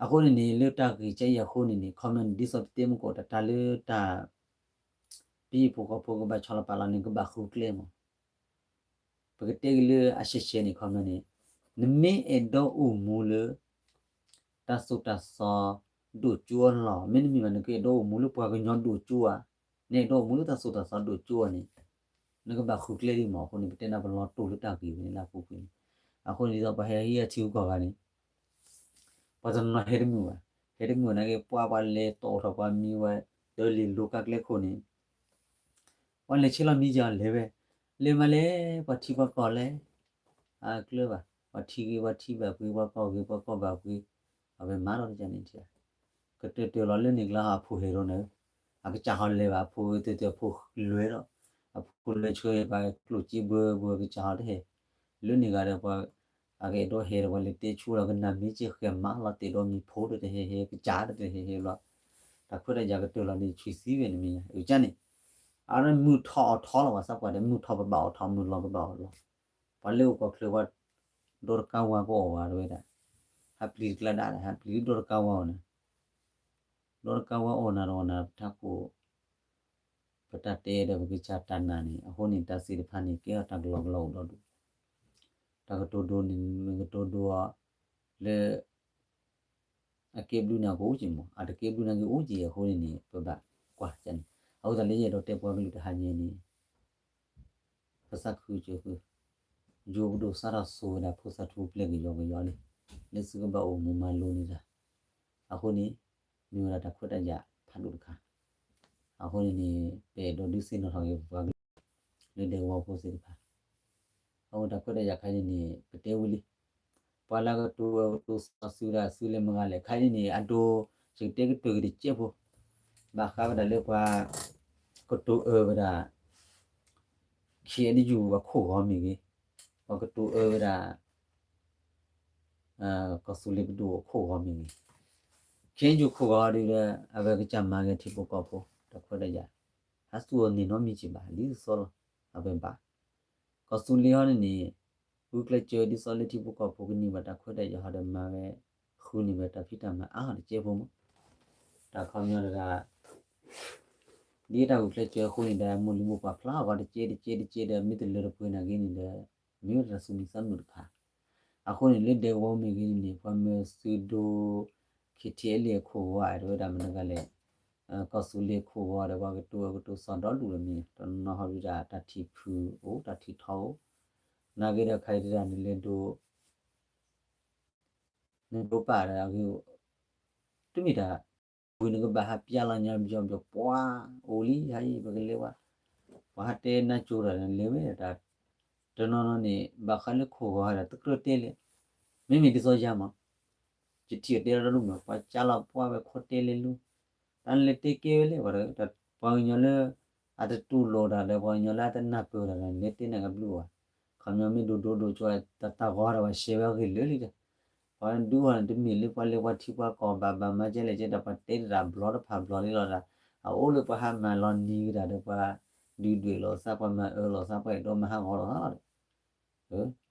အဃိန့ၣ်န့ၣ် လၢတၢ်ဂ့ၢ်ကဲအံၤအဃိန့ၣ်န့ၣ် comment ဒ်သိးပတဲမုၢ်ကီၢ်တၢ်တၢ်လၢတၢ် ပဟံၣ်ဖိဃီဖိကဘၣ်ဆီလီၤပာ်လီၤန့ၣ် ကဘၣ်ဃုကျဲမး. ပကတဲက့ၤလၢအရှဲရှဲန့ၣ် commentန့ၣ် နမ့ၢ်အဲၣ်ဒိးအိၣ်မူလၢ တၢ်သိၣ်တၢ်သီဒိၣ်ကၠိအလီၢ်, မ့တမ့ၢ်ဘၣ် နကအဲၣ်ဒိးအိၣ်မူလၢပှၤကညီဒိၣ်ကၠိဧါ, နအဲၣ်ဒိးအိၣ်မူလၢတၢ်သိၣ်တၢ်သီဒိၣ်ကၠိဧါန့ၣ် နကဘၣ်ဃုကျဲဒံးမး. အဃိန့ၣ် ပတဲနၢ်ပလီၢ်တိၢ်လၢတၢ်ဂ့ၢ်ဝဲန့ၣ်လၢအပူၤကွံာ်န့ၣ်, အဃိန့ၣ်ဒ်သိးပှၤဟဲဟံးအထံဂုၤကီၢ်ဂၤန့ၣ် ပှၤတနီၤနီၤဟဲတမုာ်ဘၣ်, ဟဲတမုာ်နာ်က့ ပှၤပှၤလဲၤတီၣ်ထီၣ်ပှၤမံၤဝဲ တၢ်လံၤလိၤကါကျဲခိၣ်န့ၣ် ပှၤလဲၤဆဲးလီၤမံၤယၤလဲၤဝဲ, လဲၤမးလဲၤ ပှၤထံပှၤကီၢ်လဲၣ်, အကျၢၤဘၣ် ပှၤထံဂ့ၤပှၤထံဘၣ်ပှ့ၤ ပှၤကီၢ်ဂ့ၤပှၤကီၢ်ဘၣ်ပှ့ၤ, အဝဲမၤထီၣ်တကန့ၣ်ထံ, ကတၢၢ်တၢၢ်လီၤလၢန့ၣ်ကျါ အဖိဟဲဒီးန့ၣ်, အကစၢ်ဟီလဲၤဘၣ် အဖိတၢၢ်တၢၢ်ဖိလွဲဒီး, အဖိလွဲဆှၢဘၣ်ကျိၣ်စ့ဘှဲဘှဲ အကစၢ်ဟီတဟဲ, လၢန့ၣ်ဂၤဒီးပှၤ အကအဲၣ်ဒိးဟဲဒီး ပှၤလဲၤတဲဆူလီၤ ကနၣ်မ့ၢ်က့ၤဃဲၤမးလီၤ တဲဒီးမံၤဖိဒီးတဟဲဟဲ ကစၢ်ဒီးတဟဲဟဲဘျီ, တၢ်ခွဲးတၢ်ယာ်ကတၢၢ်လီၤန့ၣ် ဆံးသံဝဲန့ၣ်မ့ၢ်ဧါ အကန့ၣ်, အမုၢ်ထီၣ်အီၣ်ထီလီၤ ပှၤသးပှၢ်ဒီး မုၢ်ထီၣ်ပဘၣ်အီၣ်ထီ မုၢ်လီၤပဘၣ်အီၣ်လီၤ, ပှၤလၢအိၣ်ကီၢ်ချၢပှၤ ဒီတကါဝါကအိၣ်ဝဲတဝဲဒၣ်, ဟးပျံၤတကျါဒၣ် ဟးပျံၤဒီတကါဝါအီၣ်နၤ ဒီတကါဝါအီၣ်နၤတအီၣ်နၤ ပထးခိၣ် ပတၢ်တဲဒီးပကစၢ်တၢ်နာ်န့ၣ် အဃိန့ၣ် တၢ်သ့ၣ်တဖၣ်န့ၣ် ကဲထီၣ်တၢ်ကလီကလီအိၣ်ဒီဒူၣ်, တၢ်ကတိၤဒိန့ၣ် မ့ၢ်ကတိၤဒိအီၤလၢ အကဲဘျုးန့ၣ်ကအိၣ်က့ၤမး အတကဲဘျုးန့ၣ်က့ၤအိၣ်က့ၤအဃိန့ၣ်န့ၣ် ပဘၣ်ကွၢ်န့ၣ်, အဃိသတးလၢယအဲၣ်ဒိးတဲပှၤကလုာ်တဟါညါန့ၣ် ပသးခုကၢၤဃုာ်, ယိပဒိၣ်စးထီၣ်ဆိၣ်ဝဲဒၣ်ဖိသၣ်ထူပျဲၢ်ကယီကယီလံ, လၢသုကဘၣ်အိၣ်မူမၤလိန့ၣ်တၢ်, အဃိန့ၣ် မ့ၢ်ဝဲဒၣ်တၢ်ခွဲးတၢ်ယာ်ဖးဒိၣ်တခါ, အဃိန့ၣ်န့ၣ် ပအဲၣ်ဒိးဒုးသ့ၣ်နီၣ်ထီၣ်က့ၤပှၤကလုာ် လၢဒဲကဝီၤဖိသ့ၣ်တဖၣ်, အဃိတၢ်ခွဲးတၢ်ယာ်ခါန့ၣ်န့ၣ် ပတဲဝံၤလံ, ပှၤလၢကတိၤအၢကတိၤသီသုဒၣ်သုလၢမုၢ်ဂၤလဲၣ် ခါအံၤန့ၣ် အဒိ ယကတဲကတၢၢ်က့ၤတကဲးဖိ, ဘၣ်ဃးဝဲဒၣ်လၢပှၤ ကတိၤအၢဝဲဒၣ် ခ့ၣ်အဲၣ်ယူၣ်အခိၣ်ဂီၤမ့ၢ်ဂ့ၤ, ပှၤကတိၤအၢဝဲဒၣ် ကီၢ်သူလ့ၤပဒိၣ်အခိၣ်ဂီၤမ့ၢ်ဂ့ၤ, ခ့ၣ်အဲၣ်ယူၣ်ခိၣ်ဂီၤဒုဒီး အဝဲကစၢ်မၤဂ့ၤထံဖိကီၢ်ဖိ တၢ်ခွဲးတၢ်ယာ်, ဟးသူၣ်အီၤန့ၢ်နီတမံၤက့ၤဘၣ် ဒ်သိးလီၤ, အဝဲဘၣ် ကီၢ်သူလ့ၤဟီန့ၣ်န့ၣ် ဂုာ်ကျဲးစၢးဒ်သိးလၢထံဖိကီၢ်ဖိကန့ၢ်ဘၣ်တၢ်ခွဲးတၢ်ယာ်ဟီဒီးမၤဝဲ ဃုန့ၢ်ဝဲတၢ်ဖံးတၢ်မၤအါထီၣ်တကဲးဖိမး, တၢ်ခီပညီတဂၤ ဒ်တၢ်ဂုာ်ကျဲးစၢးအဃိန့ၣ်ဒီး မိၢ်လုၢ်မိၢ်ပှၢ်ဖျါအဂီၢ်တကဲးတကဲးတကဲးဒီး မ့ၢ်တလၢတပှဲၤနာ်က့န့ၣ်ဒီး မ့ၢ်ဝဲဒၣ်တၢ်သူၣ်မံသးမုာ်တခါ, အဃိန့ၣ် လၢဒဲကဝီၤမ့ၢ်ဂ့ၤန့ၣ်န့ၣ် ပှၤမၢသုးဒိ ခ့ၣ်ထံအဲၣ်လ့ၣ်အခိၣ်ဂီၤ အဲၣ်ဒိးဝဲဒၣ်မတၤတဂၤလဲၣ်, ကီၢ်သူလ့ၤခိၣ်ဂီၤဒီး ပှၤကတိၤအၢကတိၤသီဒီဒူၣ်လၢမ့ၢ် တနီၤနီၤဟီဒုဒၣ်တၢ်ထံၣ်ဖုၣ်အိၣ် တၢ်ထံၣ်ထီအိၣ်, နာ်က့ဒီးခါအံၤတဒၣ်န့ၣ်လဲၤဒိ နဒိပာ်ဒီးအဂ့ၢ် တမ့ၢ်တၢ် ဝံၤနကဘၣ်ဟးပျါလီၤညါ ပယီၤပယီၤပှၤ အိၣ်လံဟါအံၤ ပကလဲၤဝဲ ပှၤဟးတဲနါကၠိဒီးလဲၤဝဲဒၣ် တနီၤနီၤန့ၣ် ဘၣ်ဃးလၢခိၣ်ဂီၤဒီး တကြၢးတဲလဲၣ် မ့မ့ၢ်ဒ်သိးယၤမး ယထံၣ်အီၤတဲလီၤတၢ်ဒိၣ်မး ပှၤကၢ်လီၤပှၢ်ဝဲခိၣ်တဲလၢလူ တၢ်နလဲၤတဲကဲဝဲလဲၣ် ပှၤတဂၤ ပှၤကညီလၢ အတတူၢ်လိာ်တၢ်ဒီး ပှၤကညီလၢအတနၢ်ပၢၢ်တၢ်ဒီး နလဲၤတဲနၤကဘျုးဘၣ်. ခီပညီမ့ၢ်ဒိၣ်ဒိၣ်ဒိၣ်ကၠီ တၢ်တၢ်ဂီၤတၢ်ဝဲရှဲဝဲအဂ့ၢ်လၢာ်လံဒီး ပှၤဒုးအီၤန့ၣ် တမ့ၢ်လၢပှၤလၢပှၤထံပှၤကီၢ်ဘၣ်ဘၣ်မၤကဲလဲၣ်ကဲဒီး ပှၤတဲတၢ်ဘျီတဖၣ်ဘျီလံလီၤဒီး အအိၣ်လၢပှၤဟးမၤလီၤနံၤကဒါဒီး ပှၤဒုးဒွဲၣ်လိာ်သး ပှၤမၤအၢလိာ်သး ပှၤအဲၣ်ဒိးမၤဟးဂီၤလိာ်သးလီၤ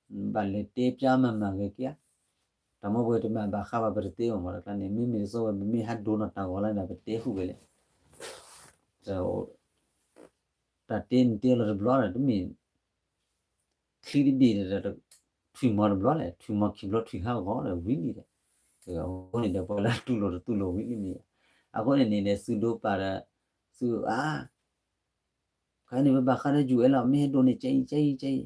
ဒီး ဘၣ်လဲၤတဲပျါမၤမၤဂ့ၤက့ၤဧါ. တၢ်မ့ၢ်ပှၤတမၤဘၣ်ဃးဘၣ်ပတတဲဘၣ်မးတကျါန့ၣ် မ့မ့ၢ်တစိဝဲ ပမ့ၢ်ဟးဒိးနီၢ်တၢ်ဂီၤလၢန့ၣ် ပတဲဃုာ်ဝဲလဲၣ်. တၢ်တဲနတဲလီၤတဘျီဒီး တမ့ၢ် ချံတဘ့ၣ်ဒီး ထွံၣ်မီၤတဘျီလဲၣ် ထွံၣ်မီၤခံဘျီထွံၣ်ဟးဂီၤဒီးဝံၤလံဒီး အဃိန့ၣ်ဒီး ပှၤလၢတူၢ်လိာ်တတူၢ်လိာ်ဝံၤလံမ့ၢ်ဧါ. အဃိန့ၣ်န့ၣ်ဒီး သုဒိပာ်ဒီး သုအါ ခဲအံၤန့ၣ် ပဘၣ်ဃးဒီး ယူၢ်အဲလီၤ မ့ၢ်ဟဲဒိးန့ၣ် ကဲအံၤ ကဲအံၤ ကဲအံၤ,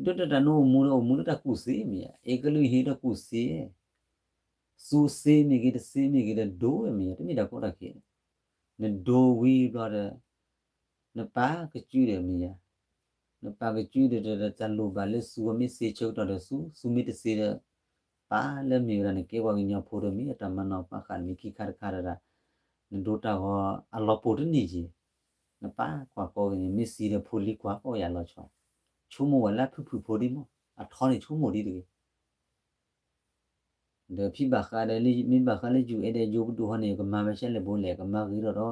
ဒ်တၢ်တၢ်နအိၣ်မူဒီး အိၣ်မူလၢတၢ်ကူၣ်သ့မ့ၢ်ဧါ, အဲကလုၢ်ဟ့ၣ်တၢ်ကူၣ်သ့, သူသ့မ့ၢ်ဂ့ၤ တသ့မ့ၢ်ဂ့ၤဒီး ဒိဝဲမ့ၢ်ဧါ, တမ့ၢ်တၢ်ကီတၢ်ခဲ, နဒိဝံၤဘျီဒီး နပာ်ကစုဒီးမ့ၢ်ဧါ, နပာ်ကစုဒီး တၢ်လိၣ်ဘၣ်လၢသူအမ့ၢ်သ့ဆၢကတီၢ်ဒီးသူ, သူမ့ၢ်တသ့ဒီး ပာ်လၢမ့ၢ်ဝဲဒၣ်နကဲပှၤကညီဖိဒီး မ့ၢ်အတၢ်မၤနီၣ်ပာ်ဃာ်နမ့ၢ်ခံခါတခါဒီး နဒိတၢ်ဂီၤအလီၤပူၤတန့ၢ်က့ၤ, နပာ်ကွၢ်ကိးဂ့ၤန့ၣ် မ့ၢ်သံဒီးဖိလံၤကွၢ်ကိးယၤလီၤဆီ, ဆိကမိၣ်ဝဲလၢဖုၣ်ဖုၣ်ဖိဒံးမး, အထီန့ၣ်ဆိကမိၣ်ဒံးတဂ့ၤ ဒီးဖံဘၣ်ဃးဒီး မ့ၢ်ဘၣ်ဃးလၢ ယူၢ်အဲဒဲး ယိပဒိၣ်ဟီန့ၣ် ကမၤဝဲဆဲလဲၣ်ဘိလဲၣ်, ကမၤဂ့ၤထီၣ်ဒီး နီၣ်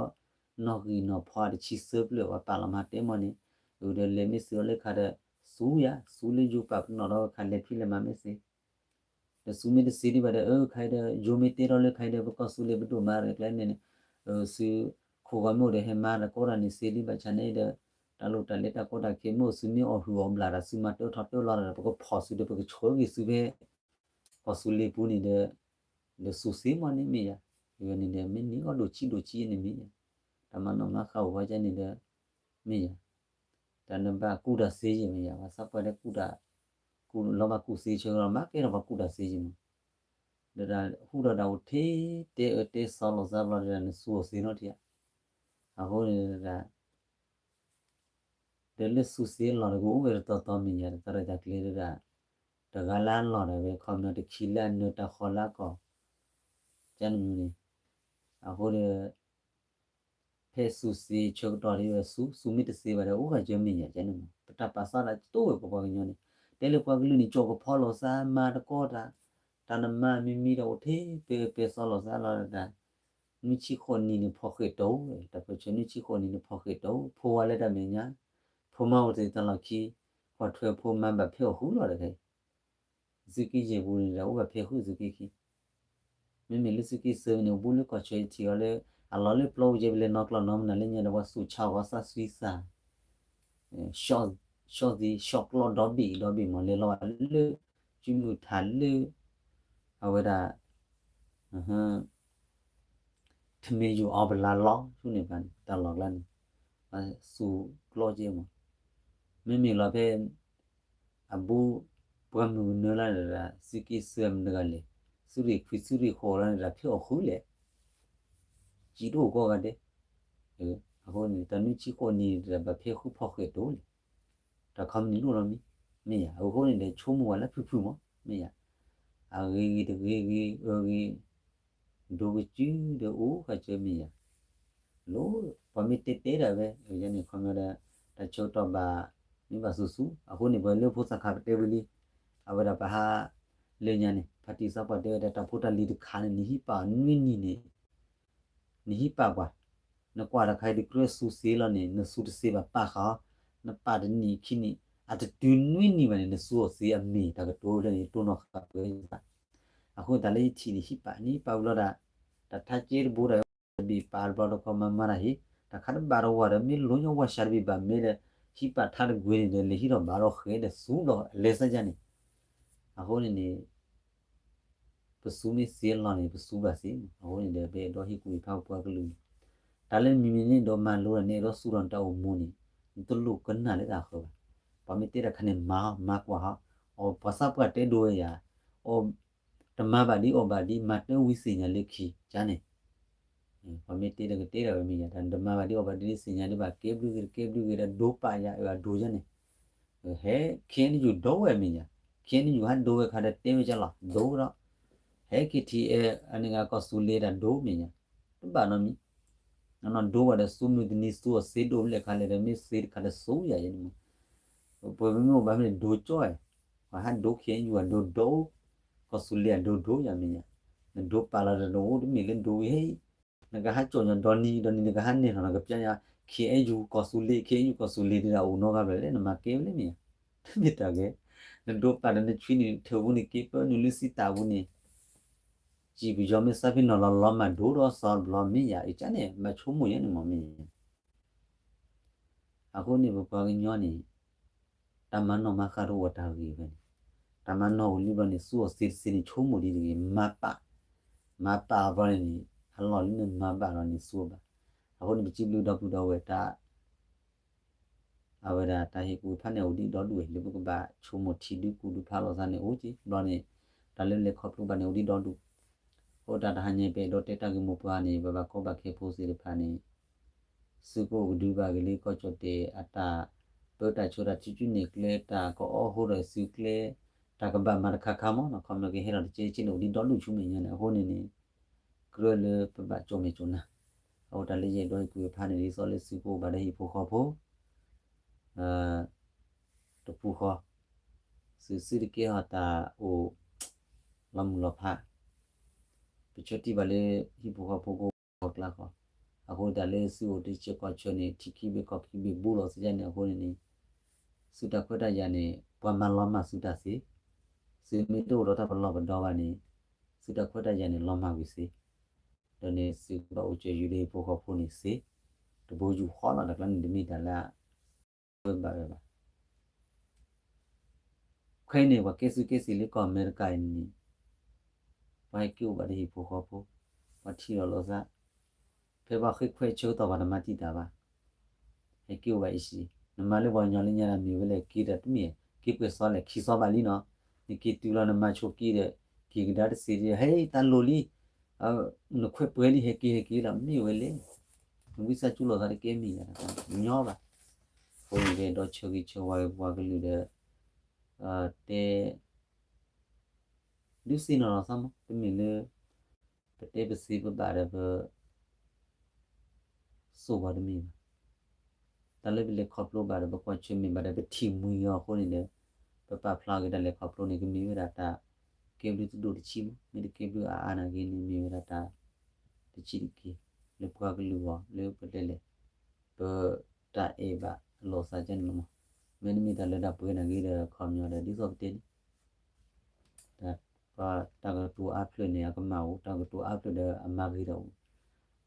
ဂံၢ်နီၣ်ဖီတဆံသၢဖျၢၣ် ပှၤပာ်လီၤမၤတဲမီၢ်န့ၣ်, ဒီးလဲၤမ့ၢ်သုးအီၤလၢခါဒီး သူယၤ သူလၢယိပာ်ပနီၣ်ဒီးခါလဲၤဖံးလဲၤမၤမ့ၢ်သ့ ဒီးသူမ့ၢ်တသ့ဒံးဘၣ်ဒီး အၢ ခါအံၤဒီး ယိမ့ၢ်တဲထီၣ်လၢခါအံၤဒီး ပကီၢ်သူလ့ၤပဒိၣ်မၤရဲၣ်ကျဲန့ၣ်န့ၣ်, သုခိၣ်ဂီၤမ့ၢ်အိၣ်ဒီးဟဲမၤတၢ်ကီတၢ်န့ၣ်သ့ဒံးဘၣ်ဆၣ်န့ၣ်ဒီး တၢ်လိၣ်တၢ်လဲတၢ်ကီတၢ်ခဲမ့ၢ်အိၣ် သုမ့ၢ်အီၣ်ဟုၣ်အီၣ်ဘျၣ်ဒီး သုမၤတၢထီၣ်တၢလီၤဒီး ပကဖီၣ်သုဒီး ပကဆှၢက့ၤသုဖဲ ကီၢ်သူလ့ၤပူၤန့ၣ်ဒီး ဒီးသူသ့မီၢ်န့ၣ်မ့ၢ်ယၤ, ယဝဲန့ၣ်ဒီး မ့ၢ်န့ၢ်အီၣ်ဒိၣ်ဆံးဒိၣ်ဆံးန့ၣ်မ့ၢ်ယၤ, တၢ်မၤနီၣ်မၤဃါအိၣ်ဝဲကဲန့ၣ်ဒီး မ့ၢ်ယၤ, တၢ်နဘၣ်ကူၣ်တၢ်သ့ယဲၢ်မ့ၢ်ယၤ, ပှၤသးပှၢ်ဒီးကူၣ်တၢ်, ကူၣ်လီၤဘၣ်ကူၣ်သ့ဆၢကတီၢ် မၤကဲထီၣ်ပှၤကူၣ်တၢ်သ့ယဲၢ်မး, ဒီးတၢ်ဟူထီၣ်တၢ်အိၣ်ထဲတဲအၢတဲသီလိာ်သးဘျီဒီး နသူအီၤသ့နီတထံၣ်ဧါ, အဃိန့ၣ် ဒီးလၢသူသ့အလီၢ်တကအိၣ်ဝဲတတီၤတီၤမ့ၢ်ယၤ တသရၢၣ်တၢ်ကျဲဒၣ်, တဂၤလၢအလီၢ်ဒီးဝဲ ခီပညီတခံလၢအနၢၤတၢ်ဃီလၢအကီၢ်, ကန့ၣ်မ့ၢ်န့ၣ်, အဃိဒီး ဖဲသူသ့ဆၢကတီၢ်ဒ်ဝဲသူ, သူမ့ၢ်တသ့ဘၣ်ဒီး အိၣ်ဃာ်စၢၤမ့ၢ်ယၤ ကန့ၣ်မ့ၢ် ပတၢ်ပာ်သးဒၣ်ကတိၢ်ဝဲပပှၤကညီန့ၣ်, တဲလၢပှၤကလုာ်န့ၣ် ကၠီၣ်ကဖီလိာ်သး မၤတကီတၢ်, တၢ်နမၤမံၤမံၤဒီးအိၣ်ထဲပဲပဲသီလိာ်သးလီၤဒီး နွံဆံဃိးနံၣ်န့ၣ်ဖီၣ်ဃဲးတအိၣ်, တၢ်ပၢၢ်ဆၢနွံဆံဃိးနံၣ်န့ၣ်ဖီၣ်ဃဲးတအိၣ်, ဖိဝဲလၢတၢ်မဲာ်ညါ, ဖိမါအိၣ်သ့ၣ်တၢ်လီၢ်ခံ, ကွၢ်ထွဲဖိမါဘၣ်ဖဲအီၣ်ဃုာ်လီၤတခါအံၤ, သုးက့ယဲၢ်ပူၤန့ၣ်ဒီးအိၣ်ဘၣ်ဖဲဃုာ်သုးက့ခံ, မ့မ့ၢ်လၢသုးက့သၢန့ၣ် အိၣ်ဘူးလၢကီၢ်ဆၢယထံၣ်အီၤလၢ အလီၢ်လၢပျီပူၤယဲၢ်ပလဲၤနီၢ်ကျီၢ်နီၢ်မနုၤလၢညါဒီး ပှၤသူၣ်ဆါဂီၤသးသွံသး ဆီသံဆီကျီဒီဘ့ၣ်ဒီဘ့ၣ်မး လဲၤလီၤဘၣ်လၢ ကုမုၢ်ထးလၢ အဝဲဒၣ် ထမ့ၢ်ယိၤအီပလၢ်လီၤ ဆူန့ၣ်ဘၣ်န့ၣ် တၢ်လီၢ်ကျါန့ၣ် သူၣ်ကျီက့မး မ့မ့ၢ်လီၤဖဲ အဘူး ပှၤမုၢ်ကနၢလၢန့ၣ်ဒီး သုးက့သၢမနုၤဂၤလဲၣ် သုးရ့ၣ်ခွံသုးရ့ၣ်ဃိးလၢန့ၣ်ဒီး ဖဲအီၣ်ဃုာ်လဲၣ် စံးတအိၣ်ကိးဂၤဒဲး အဃိန့ၣ် တၢ်နွံဆံဃိးနံၣ်ဒီး ဘၣ်ဖဲဃုဖီၣ်ဃဲးတအိၣ်လဲၣ် တၢ်ခီမနုၤတအိၣ်လီၤမံၤ မ့ၢ်ယၤ အဃိန့ၣ်ဒီး ဆိကမိၣ်ဝဲလၢဖုၣ်ဖုၣ်မး မ့ၢ်ယၤ အဂ့ၤဂ့ၤတဂ့ၤဂ့ၤ အဂ့ၤ ဒိကစုဒီးအိၣ်ဃာ်စၢၤမ့ၢ်ယၤ လိၣ် ပှၤမ့ၢ်တဲတဲဒၣ်ဝဲ ယဲန့ၣ်ခီမီဒီး တၢ်ဆၢကတီၢ်ဘၣ် မ့ၢ်ဘၣ်သူသူ အဃိန့ၣ် ပှၤလၢဖိသၣ်ခါပတဲဝံၤလံ အဝဲဒၣ်ပဟး လၢညါန့ၣ် ဖါတံၢ်သးပှၢ်တဲဝဲဒၣ် တၢ်ဖိတၢ်လံၤတခါန့ၣ် နဟံးပာ်နွံနံၤန့ၣ် နဟံးပာ်ပှၤ နကွၢ်တၢ်ခါအံၤတကြၢးသူသ့လီၤန့ၣ် နသူတသ့ဘၣ်ပာ်ဃာ်အီၤ နပာ်တနံၣ်ခံနံၣ် အတတုၤနွံနံၤဘၣ်န့ၣ် နသူအီၤသ့အမ့ၢ်တၢ်ကတိၤလၢန့ၣ် တိၢ်နီၣ်ဃာ်ပှဲၤသး အဃိသတးလၢယထံၣ်န့ၣ် ဟံးပာ် နဟံးပာ်ဝံၤလီၤဒၣ် တၢ်ထါကဲတဘိဒီး တဘ့ၣ်ပာ်တဘျီတခီမၤမၤတၢ်ဟ့ၣ် တၢ်ခါတဘၣ်တဝၤဒီး မ့ၢ်လိညါဝၤစှၤတဘ့ၣ်ဘၣ်မ့ၢ်ဒီး ဟံးပာ်ထါတကွ့ၢ်န့ၣ်ဒီး လဲၤဟံးထီၣ်ဘၣ်ဒီးဃဲဒီးသူဒီးအလဲၤသးယါန့ၣ် အဃိန့ၣ်န့ၣ် ပသူမ့ၢ်သ့အလီၢ်န့ၣ် ပသူဘၣ်သ့ အဃိန့ၣ်ဒီး ပအဲၣ်ဒိးဟ့ၣ်ကူၣ်ဟ့ၣ်ဖးပပှၤကလုာ်န့ၣ် တၢ်လၢမံၤမံၤန့ၣ်ဒီးမၤလိဒီး နအဲၣ်ဒိးသူၣ်ထီၣ်နတၢ်အိၣ်မူန့ၣ် နတလိၣ်ကနၣ်လၢတၢ်အဃၢၤဘၣ်. ပှၤမ့ၢ်တဲတၢ်ခါန့ၣ် မၤအီၤ မၤကွၢ်အီၤ, အီၤ ပှၤသးပှၢ်တဲဒိဝဲယၤ, အီၤ တမၤဘၣ်ဒ်အီၣ်ဘၣ်ဒ် မၤတၢ်ဝံသ့ၣ်ညါလၢခံ ကန့ၣ် ပှၤမ့ၢ်တဲတၢ်ကတဲဒၣ်ဝဲမ့ၢ်ယၤ တၢ်နတမၤဘၣ်ဒ်အီၣ်ဘၣ်ဒ်သ့ၣ်ညါဒ်ဘၣ် ကဲဘျုးဂ့ၤတကဲဘျုးဂ့ၤဒီး ဒိပာ်ယၤအၢအဒိယၤန့ၣ် ဟဲ ခ့ၣ်အဲၣ်ယူၣ် ဒိဝဲမ့ၢ်ယၤ, ခ့ၣ်အဲၣ်ယူၣ် ဟးဒိဝဲခါဒီးတဲဝဲကလီၤ ဒိဝဲဒီး ဟဲ ခ့ထံအဲ အန့ၣ်ဂၤကီၢ်သူလ့ၤတၢ်ဒိမ့ၢ်ညါ, တဘၣ်နီတမံၤ, နီၢ်နီၢ်ဒိဝဲဒီး သူမုၢ်တနံၤ သူအီၤစ့ဒိၣ်လဲၣ်ခါလဲၣ်ဒီး မ့ၢ်စ့တခါဒီး သူယၤယဲန့ၣ်မး, ပှၤမ့ၢ်အိၣ်ဘၣ်မ့ၢ်ဒိကၠီၣ်, ပှၤဟးဒိ ခ့ၣ်အဲၣ်ယူၣ် အဒိဒိ, ကီၢ်သူလ့ၤအဒိဒိယၤမ့ၢ်ညါ, နဒိပာ်လီၤဒီး နအိၣ်တမ့ၢ်လၢဒိဝံၤဟဲ, နကဟးကၠီၣ်ညီၣ်ဒီနံၤ ဒီနံၤနကဟးနဲၣ်ထီၣ် နကပျဲညါ ခ့ၣ်အဲၣ်ယူၣ် ကီၢ်သူလ့ၤ ခ့ၣ်အဲၣ်ယူၣ် ကီၢ်သူလ့ၤ ဒ်ဒၣ်အိၣ်နီတဂၤဘၣ်လဲၣ် နမၤကဲဝဲလဲၣ်မ့ၢ်ညါ, တမ့ၢ်တၢ်ဂ့ၤ, နဒိပာ်ဒီးနဆွံနုာ်ထၢၣ်ပူၤန့ၣ် က့ၤပၢနုာ်လၢစံးတၢ်ပူၤန့ၣ် စံးပယီၤမ့ၢ်စးဖ့နီၢ်လီၤလီၤမၢ်ဒိၣ်ဒီးစီၤဘျီမ့ၢ်ယၤ အကၠါန့ၣ် မၤဆိကမိၣ်ယဲန့ၣ်မ့ၢ်မ့ၢ်, အဃိန့ၣ် ပပှၤကညီန့ၣ် တၢ်မၤနီၣ်မၤဃါတအိၣ်တၢ်ဂ့ၤဖဲန့ၣ်, တၢ်မၤနီၣ်အိၣ်လံဘျီန့ၣ် သူအီၤစ့တစ့န့ၣ် ဆိကမိၣ်ဒ်တဂ့ၤ မၤပာ်, မၤပာ်အဘျီန့ၣ်န့ၣ် အလီၢ်လံန့ၣ်မၤဘၣ်လီၤန့ၣ် သူအဘၣ်, အဃိန့ၣ် ပစံးဘျုးဒီပုၢ်ဒီဝဲၢ်တၢ် အဝဲဒၣ်တၢ်ဟ့ၣ်ကူၣ်ဖးန့ၣ်အိၣ်ဒံးဒီဒူၣ်ဝဲ လၢပကဘၣ်ဆိကမိၣ်ထံဒုးကူၣ်ဒုးဖးလိာ်သးန့ၣ်အိၣ်က့ၤ ဘျီန့ၣ် တၢ်လၢလဲၤခီဖျိဘၣ်န့ၣ်အိၣ်ဒံးဒီဒူၣ်, အဃိတၢ်တဟါညါပအဲၣ်ဒိးတဲတၢ်ဂ့ၢ်မိၢ်ပှၢ်န့ၣ် ပဘၣ်ကီဘၣ်ခဲဖိသ့ၣ်တဖၣ်န့ၣ် သုကအိၣ်ကဒုဘၣ်က့ၤလၢကီၢ်ကၠီၣ်တဲၣ်အတၢ် ပၢတၢ်ဆိတၢ်ထုကၠူန့ၣ်ကျဲ တၢ်ကအီၣ်ဟိဒီးသုကျဲ တၢ်ကဘၣ်မၤတခါခါမးနီၤ ခီဖျိကဟဲထီၣ်တကဲကဲန့ၣ် အိၣ်ဒံးဒီဒူၣ်ဆူမဲာ်ညါန့ၣ် အဃိန့ၣ်န့ၣ် ကြၢးလၢပဘၣ်ကၠီၣ်မဲာ်ကၠီၣ်နါ, အဃိတၢ်လၢယအဲၣ်ဒိးဟ့ၣ်ကူၣ်ဟ့ၣ်ဖးန့ၣ် ဒ်သိးလၢသုကအိၣ်ဘၣ်ဒီးဟံၣ်ဖိဃီဖိ တပူၤဃီ, သုသုတကဲထီၣ်တၢ်အိၣ် လီၤမုၢ်လီၤဖး, ပဆၢထံၣ်ဘၣ်လၢဟံၣ်ဖိဃီဖိကအိၣ်ဂီၤကျါဃီ, အဃိတၢ်လၢသုအိၣ်တဆၢကီၢ်ဆၢန့ၣ် ထံခံဘ့ၣ်ကီၢ်ခံဘ့ၣ်ဘူးလိာ်သ့ၣ်ညါန့ၣ် အဃိန့ၣ်န့ၣ် သုတၢ်ခွဲးတၢ်ယာ်န့ၣ် ပှၤမၤလီၤမၢ်သုတၢ်သ့, သုမ့ၢ်တအိၣ်ဒီးတၢ်ပလီၢ်ပဒီဘၣ်န့ၣ် သုတၢ်ခွဲးတၢ်ယာ်န့ၣ်လီၤမၢ်ကွံာ်သ့, ဒီးန့ၣ် သုကဘၣ်အိၣ်စၢၤယုာ်လၢဟံၣ်ဖိဃီဖိန့ၣ်သ့, တဘိယူၢ်ဃီလီၤ တၢ်ကျါန့ၣ်တမ့ၢ်တၢ်လၢ ဝဲဘၣ်ဝဲဘၣ်. ခဲအံၤန့ၣ် ပှၤကဲသုးကဲသံၣ်လၢကီၢ်အမဲရကၤအံၤန့ၣ် ပှၤဟဲက့ၤအိၣ်ဘၣ်ဒီးဟံၣ်ဖိဃီဖိ, ပှၤထံၣ်လီၤလိာ်သး, ဖဲပှၤဃ့ခွဲးဆၢကတီၢ်ပှၤတမၤတံာ်တာ်ဘၣ်, ဟဲက့ၤအိၣ်ဘၣ်အံၤစံး, နမၤလၢပှၤကညီလၢညါတၢ်မ့ၢ်ဝဲလဲၣ် က့ၤဒီးတမ့ၢ်, က့ၤပှဲၤစီလဲၣ် ခံစီဘၣ်လံနီၤ, နက့ၤတုၤလီၤနမၤဆိက့ၤဒီး က့ၤကဒါတစ့းဒီး ဟဲတၢ်လိၣ်လံ နခွဲးပှဲၤလံ ဟဲက့ၤဟဲက့ၤလီၤ မ့ၢ်ဝဲလဲၣ်, နဝံသးစူၤလိာ်သးတကဲမ့ၢ်ယါ, ညီဘၣ်, အဃိန့ၣ်ဒီးဆၢဂ့ၤဆၢဝါဝဲပှၤကလုာ်ဒီး တဲ ဒုးသ့ၣ်နီၣ်လီၤသးမး တမ့ၢ်လၢ ပတဲပစံးပဘၣ်ဒီးပ စိၢ်ဝါတမ့ၢ်ဘၣ်. တၢ်လၢပလဲၤခီဖျိဘၣ်ဒီး ပကွၢ်ဆၢၣ်မဲာ်ဘၣ်ဒီးပထံၣ်မှံအီၤအဃိန့ၣ်ဒီး ပပာ်ဖျါက့ၤတၢ်လဲၤခီဖျိန့ၣ် ကမ့ၢ်ဝဲဒၣ်တၢ်ကဲဘျုးတဒိၣ်တဆံးမး, မ့ၢ်တကဲဘျုးအါအါနာ်က့န့ၣ် မ့ၢ်ဝဲဒၣ်တၢ်တဆံးတက့ၢ်, လၢပှၤကလုာ်အဂီၢ် လၢပလဲၤလဲၤ ပတၢ်အဲၣ်ဘၣ်အလီၢ်သးကဲန့ၣ်လီၤမး. မ့တမ့ၢ်တၢ်လၢတၢ်ပှဲၤနာ်က့ဒီး ခီပညီဒီး ဒ်သိးပတဲန့ၣ် တၢ်ကတိၤအါဖျၢၣ်န့ၣ် အကမၣ်အိၣ်, တၢ်ကတိၤအါဖျၢၣ်ဒီးအမၤဂ့ၤထီၣ်အိၣ်,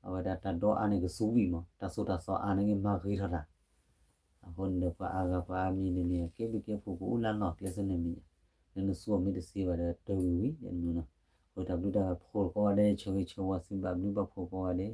အဝဲဒၣ်တၢ်ဒီအါန့ၣ်ကသူဝံၣ်မး, တၢ်သိၣ်တၢ်သီအါန့ၣ်က့ၤမၤဂ့ၤထီၣ်တၢ်, အဃိန့ၣ်ဒီးပှၤအါဂၤပှၤအါမံၤန့ၣ်န့ၣ် ကဲဘျုးကဲဖှိၣ်ကအိၣ်လၢအလီၢ်အကျဲသ့န့ၣ်မ့ၢ်ယါ, လၢနသူအီၤမ့ၢ်တသ့ဘၣ်ဒီးတဂ့ၤဝံၤဒ်န့ၣ်နီၤ, အဃိတၢ်ဘျုးတၢ်ဖှိၣ်ကိးဂၤဒဲး ဆၢဂ့ၤဆၢဝါသုဘၣ်ဘျုးဘၣ်ဖှိၣ်ကိးဂၤဒဲး